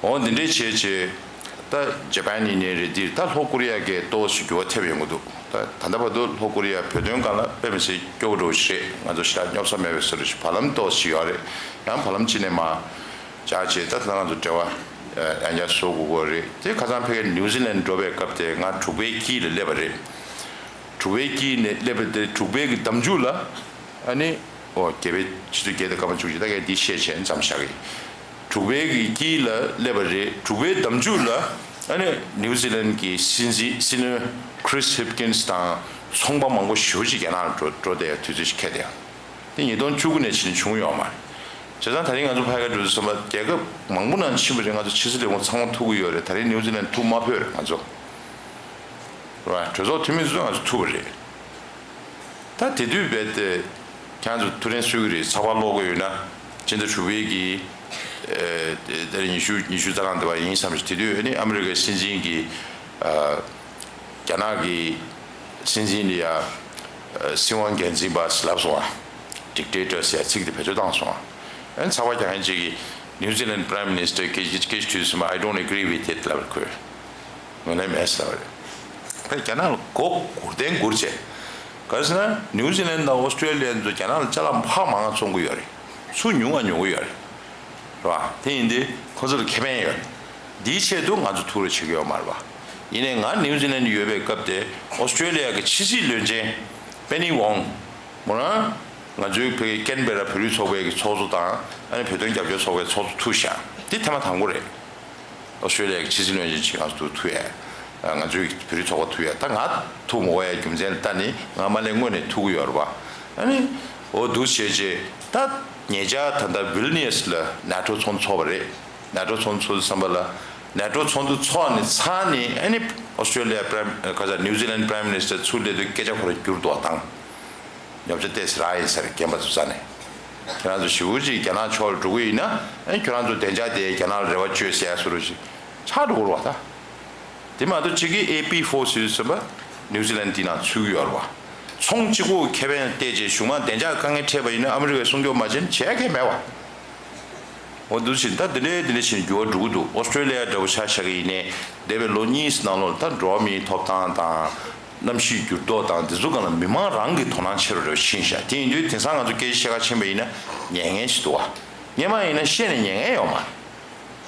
འོ་འདི་འདྲའི་བྱས་བྱས་ད་ཇ་པན་ཡིན་ནའི་རེད། འདིར་ད་ལྷོ་ཀོ་རི་ཡ་གས་ཏོག་ཙམ་འགྱུར་བ་ཐེབས་ཡོང་གི་འདུག་ད་ད་ལྟ་བར་དུ་ལྷོ་ཀོ་རི་ཡ་བོད་དོན་སྒང་ལ་དཔེ་མི་སྲིད་སྐྱོ་བོ་འདྲ་བོ་ཞིག་རེད། ང་ཚོ་ཞེ་དྲག་སྙོབ་ས་མེད་པའི་བཟོ་འདྲ་ཞིག་བར་ལམ་ཏོག་ཙམ་ཞིག་ཡོད་རེད། ཡང་བར་ལམ་ཅིག་ནས་མ་བཅར་བྱས་ད་ད་ང་ཚོ་འབྲེལ་བ་ཡང་བསྐྱར་བཟོ་དགོས་ཀྱི་རེད། དེ་ཁ་སང་ཕ་གིར་ནིའུ་ཛི་ལན་འགྲོ་བའི་སྐབས་དེ་ང་འབྲུག་པའི་དཀྱིལ་ལ་སླེབས་པ་རེད། འབྲུག་པའི་དཀྱིལ་ནས་སླེབས་པ་དེ་འབྲུག་པའི་གི་འདམ་རྒྱུད་ལ་ཨ་ནི་ཨོ་རྒྱལ་པོའི་ཆུ་ཚོད་བརྒྱད་དང་སྐར་མ་བཅུ་གཅིག་ད་གས་འདི་བཤད་བྱས་མཚམས་བཞག་གི། འབྲུག་པའི་གི་དཀྱིལ་ལ་སླེབས་པ་རེད། འབྲུག་པའི་འདམ་རྒྱུད་ལ་ཨ་ནི་ནིའུ་ཛི་ལན་གི་སྲིད་འཛིན་སྲིད་བློན་Chris Hipkins དང་ཚོང་པ་མང་པོ་ཞེ་པོ་ཅིག་རྒྱ་ནག་ལ་འགྲོ་འགྲོ་བསྡད་ཡ་དུས་ཚོད་ཅིག་འཁེལ་བསྡད་ཡ། དེ་ཉིས་སྟོང་བཅུ་དགུ་ནས་ཕྱིན་བྱུང་ཡོད་མ་རེད། བྱས་ཙང་ད་རིང་ང་ཚོ་ཕ་གིར་འགྲོ་དུས་ཙམ་པ་རྒྱལ་ཁབ་མང་པོ་ནང་ཕྱིན་པ་རེད། ང་ཚོ་ཕྱི་སྲིད་ལས་ཁུངས་ཚང་མ་ཐུག་གི་ཡོད་རེད། ད་རིང་ནིའུ་ཛི་ལན་ཐུག་མ་ཕོད་རེད་ང་ཚོ། རེད་བ། གྲོས་ཚོགས་འཐུས་མི་ཚོ་ང་ཚོ་ཐུག་པ་རེད། ད་དེ་དུས་རྦད་དེ་ཁྱེད་ཚོ་ཐུགས་རེ་གསོལ་གྱི་རེད། ཚགས་པར་ཀློག་གི་ཡོད་ན་སྤྱི་ཟླ་དྲུག་པའི་གི་ཨེ་ད་རིང་ཉི་ཤུ་ཉི་ཤུ་རྩ་གྲངས་དེ་བ་ཡིན་བསམ་ཞིག་དེ་དུས་ཨ་ནི་ཨ་མི་རི་ཀའི་སྲིད་འཛིན་གྱི་ཨ། རྒྱ་ནག་གི་སྲིད་འཛིན་ལ་ཡ་སྲིད་དབང་སྒེར་འཛིན་པ་ཟེར་ལབ་སོང་ཨ། Dictator ཟེར་ཚིག་དེ་བེད་སྤྱོད་བཏང་སོང་ཨ། ཨན་ཚགས་པར་རྒྱག་མཁན་ཅིག་གིས་New Zealand Prime Minister སྐད་ཆ་སྐད་ཆ་དྲིས་སོང་། I don't agree with it ལབ་རེད་ཁོས། ངོས་ལེན་མེད་ཟེར་བ་རེད། ཕ་རྒྱ་ནག་ལ་མགོ་སྒུར་བསྟན་སྒུར་བྱས། ག་རེ་ཟེར་ན་New Zealand དང་Australia ཚོ་རྒྱ་ནག་ལ་ཅ་ལག་ཧ་མང་བཙོང་གི་ཡོད་རེད། ཚུར་ཉུང་ང་ཉོ་གི་ཡོད་རེད། རེད་བ། དེ་ཡིན་དུས་ཁོ་ཚོ་ལ་ཁེ་ཕན་ཡོད་རེད། འདིའི་ཆེད་དུ་ང་ཚོ་ཐུགས་རེ་བྱེད་ཀྱི་ཡོད་མ་རེད་བ། ཡིན་ནའི་ང་ནིའུ་ཛི་ལན་ཡོད་པའི་སྐབས་དེ་ཨོ་སི་ཀྲོ་ལི་ཡ་གི་ཕྱི་སྲིད་བློན་ཆེན་པེ་ནི་ཝོང་མོ་རང་ང་ཚོའི་བོད་ཀན་བེ་ར་བོད་རིགས་ཚོགས་པའི་གི་ཚོགས་གཙོ་དང་ཨ་ནི་བོད་དོན་རྒྱབ་སྐྱོར་ཚོགས་པའི་ཚོགས་གཙོ་ཐུག་ཤག་དེ་ཐེངས་མ་དང་པོ་རེད། ཨོ་སི་ཀྲོ་ལི་ཡ་གི་ཕྱི་སྲིད་བློན་ཆེན་ཅིག་ང་ཚོ་ཐུག་ཐུག་ཡ། ང་ཚོའི་བོད་རིགས་ཚོགས་པ་ཐུག་ཡ། ད་ང་ཐུག་མ་དགོས་ཡ་རྒྱུ་མཚན་ལ་ལྟ་ནི་ང་མ་ལས་སྔོན་ནས་ཐུག་གི་ཡོད་རེད་བ། ཨ་ནི་འོ་འདུག་བྱས་རྗེས་ད་ཉེ་ཆར་ད་ལྟ་ཝིལ་ནི་ཡ་སི་ལ་ནེ་ཊོ་ཚོགས་འདུ་ཚོགས་པ་རེད། ནེ་ཊོ་ཚོགས་འདུ་ཚོགས་དུས་ཙམ་པ་ལ་ནེ་ཊོ་ཚོགས་འདུ་ཚོགས་ནས་ཚར་ནས་ཨ་ནི་ཨོ་སི་ཀྲོ་ལི་ཡ་པ་རེམ་ག་ས་ནིའུ་ཛི་ལན་པ་རེམ་མི་ནི་སི་ཊར་ཚུར་སླེབས་དུས་སྐད་ཆ་ཁོ་རང་བསྒྱུར་འདུག་བ་དང་། ཉོབ་ཆ་ཏོག་ཙམ་རག་ཡིན་ཟེར་རྒན་པ་ཚོ་རྩ་ནས། ཁྱེད་རང་ཚོ་ཞེ་པོ་ཅིག་རྒྱ་ནག་ཕྱོགས་ལ་འགྲོ་གི་ཡིན་ན་ཨ་ཁྱོད་རང་ཚོ་བདེ་འཇགས་དེ་རྒྱ་ནག་ལ་རེ་བ་བཅོལ་ཟེར་ཡ་བཟོ་འདྲ་ཞིག་ཆགས་འགྲོ་གི་རེད་བ་ད། དེ་མ་གཏོགས་གཅིག་གིས་ཨེ་པི་ཕོར་སི་ཟེར་བ་ནིའུ་ཛི་ལན་འདི་ནང་ཚུད་ཀྱི་ཡོད་རེད་བ། ཚོང་གཅིག་པོ་ཁེ་ཕན་བལྟས་རྗེས་གཞུག་མ་བདེ་འཇགས་དཀའ་ངལ་འཕྲད་པ་ཡིན་ན་ཨ་མི་རི་ཀས་སྲུང་སྐྱོབ་མ་བྱས་ན་བྱེད་ཡ་གང་ཡང་མེད་བ། འོ་འདུག་བཞིན་ད་འདི་འདྲའི་འདི་འདྲ་བཞིན་འགྱུར་བ་འགྲོ་གི་འདུག་ཨོ་སི་ཀྲོ་ལི་ཡ་འདྲ་བོ་ཆ་བཞག་གི་ཡིན་ནའི་འདས་པའི་ལོ་གཉིས་ནང་ལོགས་ད་འགྲོ་བ་མིའི་ཐོབ་ཐང་དང་། གནམ་གཤིས་འགྱུར་ལྡོག་དང་འདི་ཚོ་སྒང་ལ་མི་མང་རང་གི་དོ་སྣང་ཆེ་རུ་རེ་བ་ཕྱིན་ཤག་དེ་ཡིན་དུས་དེང་སང་ང་ཚོ་སྐད་ཆ་བཤད་ག་ཕྱིན་པ་ཡིན་ན་ཉན་མཁན་ཞིག་འདུག་བ། སྔན་མ་ཡིན་ན་བཤད་ནས་ཉན་མཁན་ཡོད་མ་རེད།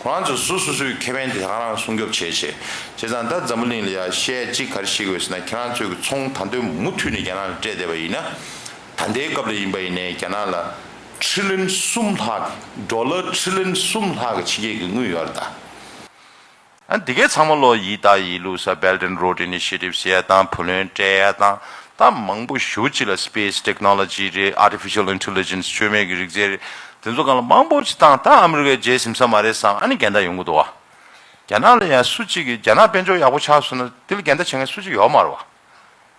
ཁོ་རང་ཚོ་སོ་སོ་སོའི་ཁེ་ཕན་དེ་རང་རང་སྲུང་སྐྱོབ་བྱས་བྱས། བྱས་ཙང་ད་འཛམ་བུ་གླིང་ལ་ཡ་བཤད་གཅིག་ག་རེ་བཤད་དགོས་ཟེར་ན་ཁྱེད་རང་ཚོའི་གི་ཚོང་ད་དུང་མུ་མཐུད་ནས་རྒྱ་ནག་ལ་སྤྲད་བསྡད་པ་ཡིན་ན། ད་ལྟའི་སྐབས་ལ་ཡིན་པ་ཡིན་ནའི་རྒྱ་ནག་ལ་ཁྲི་ལིན་གསུམ་ལྷག་ཌོ་ལར་ཁྲི་ལིན་གསུམ་ལྷག་གི་ཕྱི་རྒྱལ་གྱི་དངུལ་ཡོད་རེད་ད། ཨ་འདི་གའི་ཚང་མ་ལོ་ཡི་ད་ཡི་ལུ་ས་Belt and Road Initiative ཟེར་ཡ་དང་བུ་ལོན་སྤྲད་ཡ་དང་ད་མང་པོ་ཞེ་པོ་ཅིག་ལ་space technology རེད། artificial intelligence བཅོས་མའི་གི་རིག་རྩལ་རེད། དེ་ཚོ་སྒང་ལ་མང་པོ་ཅིག་བཏང་ད་ཨ་མི་རི་ཀས་རྗེས་ཟིན་ས་མ་རེད་བསམ་ཨ་ནི་འགལ་ཟླ་ཡོང་གི་འདུག་བ། རྒྱ་ནག་ལ་ཡང་སུ་གཅིག་གིས་རྒྱ་ནག་དཔལ་འབྱོར་ཡག་པོ་ཆགས་སོང་ན་དེ་ལ་འགལ་ཟླ་བྱེད་མཁན་སུ་གཅིག་ཡོད་མ་རེད་བ།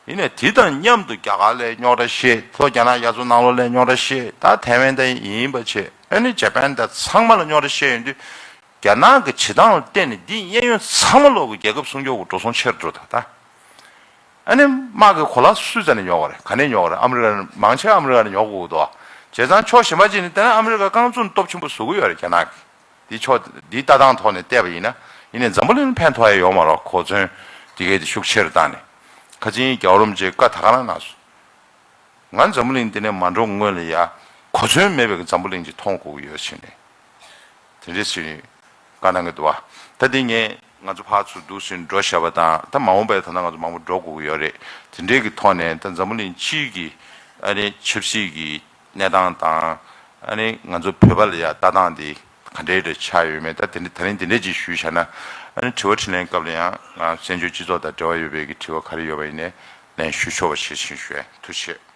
ཡིན་ནའི་དེ་དང་མཉམ་དུ་རྒྱ་གར་ལ་རྙོག་དྲ་བཤད། ལྷོ་རྒྱ་ནག་རྒྱ་མཚོ་ནང་ལོགས་ལ་རྙོག་དྲ་བཤད། ད་ཐའེ་ཝན་ད་ཡིན་པ་བྱས། ཨ་ནི་ཇ་པན་ད་ཚང་མ་ལ་རྙོག་དྲ་བཤད་ཡོང་དུས། རྒྱ་ནག་གི་བྱེད་སྟངས་ལ་བརྟེན་ནས་འདི་གཡས་གཡོན་ཚང་མ་ལོག་གི་རྒྱལ་ཁབ་སྲུང་སྐྱོབ་ཀྱི་འགྲོ་སོང་ཆེ་རུ་འགྲོ་ད་ད། ཨ་ནི་དམག་གི་གོ་ལ་སུས་རྩ་ནས་ཉོ་གི་རེད། ག་ནས་ཉོ་གི་རེད། ཨ་མི་རི་ཀ་མང་ཆེ་ཨ་མི་རི་ཀ་ནས་ཉོ་དགོས་ཀྱི་འདུག་བྱས་ཙང་ཕྱོགས་གཞན་པ་ཅིག་ནས་བལྟས་ན་ཨ་མི་རི་ཀ་རྐང་བཙུགས་ནས་སྟོབས་ཆེན་པོ་བཟོ་གི་ཡོད་རེད་རྒྱ་ནག་གིས། འདི་ཕྱོགས་འདིའི་ལྟ་སྟངས་ཐོག་ནས་བལྟས་པ་ཡིན་ན། ཡིན་ནའི་འཛམ་བུ་གླིང་ལ་ཕན་ཐོགས་ཡ་ཡོད་མ་རེད། གོ་མཚོན་འདི་གའི་དེ་ཤུགས་ཆེ་རུ་བཏང་ནས། ཁ་ཆེའི་རྒྱལ་བ་རིན་པོ་ཆེས་བཀའ་ད་ག་རང་གནང་སོང་། ང་འཛམ་བུ་གླིང་འདི་ནས་མ་འགྲོ་སྔོན་ལ་ཡ། གོ་མཚོན་མེད་པའི་འཛམ་བུ་གླིང་ཅིག་མཐོང་དགོས་ཀྱི་ཡོད་ཟེར་ནས། དེ་འདྲས་ཟེར་ནས་བཀའ་གནང་གི་འདུག་བ། ད་འདི་ངས་ང་ཚོ་ཕར་ཚུར་འདུག་ཟེར་ནས་འགྲོ་བཞག་པ་དང་ད་མ་འོངས་པའི་ད་ལྟ་ང་ཚོ་མང་པོ་འགྲོ་དགོས་ཀྱི་ཡོད་རེད། དེ་འདྲས་ཀྱི་ཐོག་ནས་ད་འཛམ་བུ་གླིང་སྤྱིའི་གི་ཨ་ནི་ཆབ་སྲིད་ཀྱི་གནས་སྟངས་དང་། ཨ་ནི་ང་ཚོ་བོད་པ་ལ་ཡ་ལྟ་སྟངས་འདི་ག་འདྲས་རེ་ཆགས་ཡོད་མེད། ད་དེ་འདྲ་ད་རིང་དེ་འདྲས་ཅིག་ཞུས་བཞག་ན། ཨ་ནི་དྲི་བ་དྲིས་ལན་སྐབས་ལ་ཡང་ང་བཙན་བྱོལ་སྤྱི་ཚོགས་དང་འབྲེལ་བ་ཡོད་པའི་གི་དྲི་བ་ག་རེ་ཡོད་པ་ཡིན་ནའི་ལན་ཞུ་ཆོག་པ་ཞིག་ཞུ་ཞུ། ཐུགས་རྗེ་ཆེ།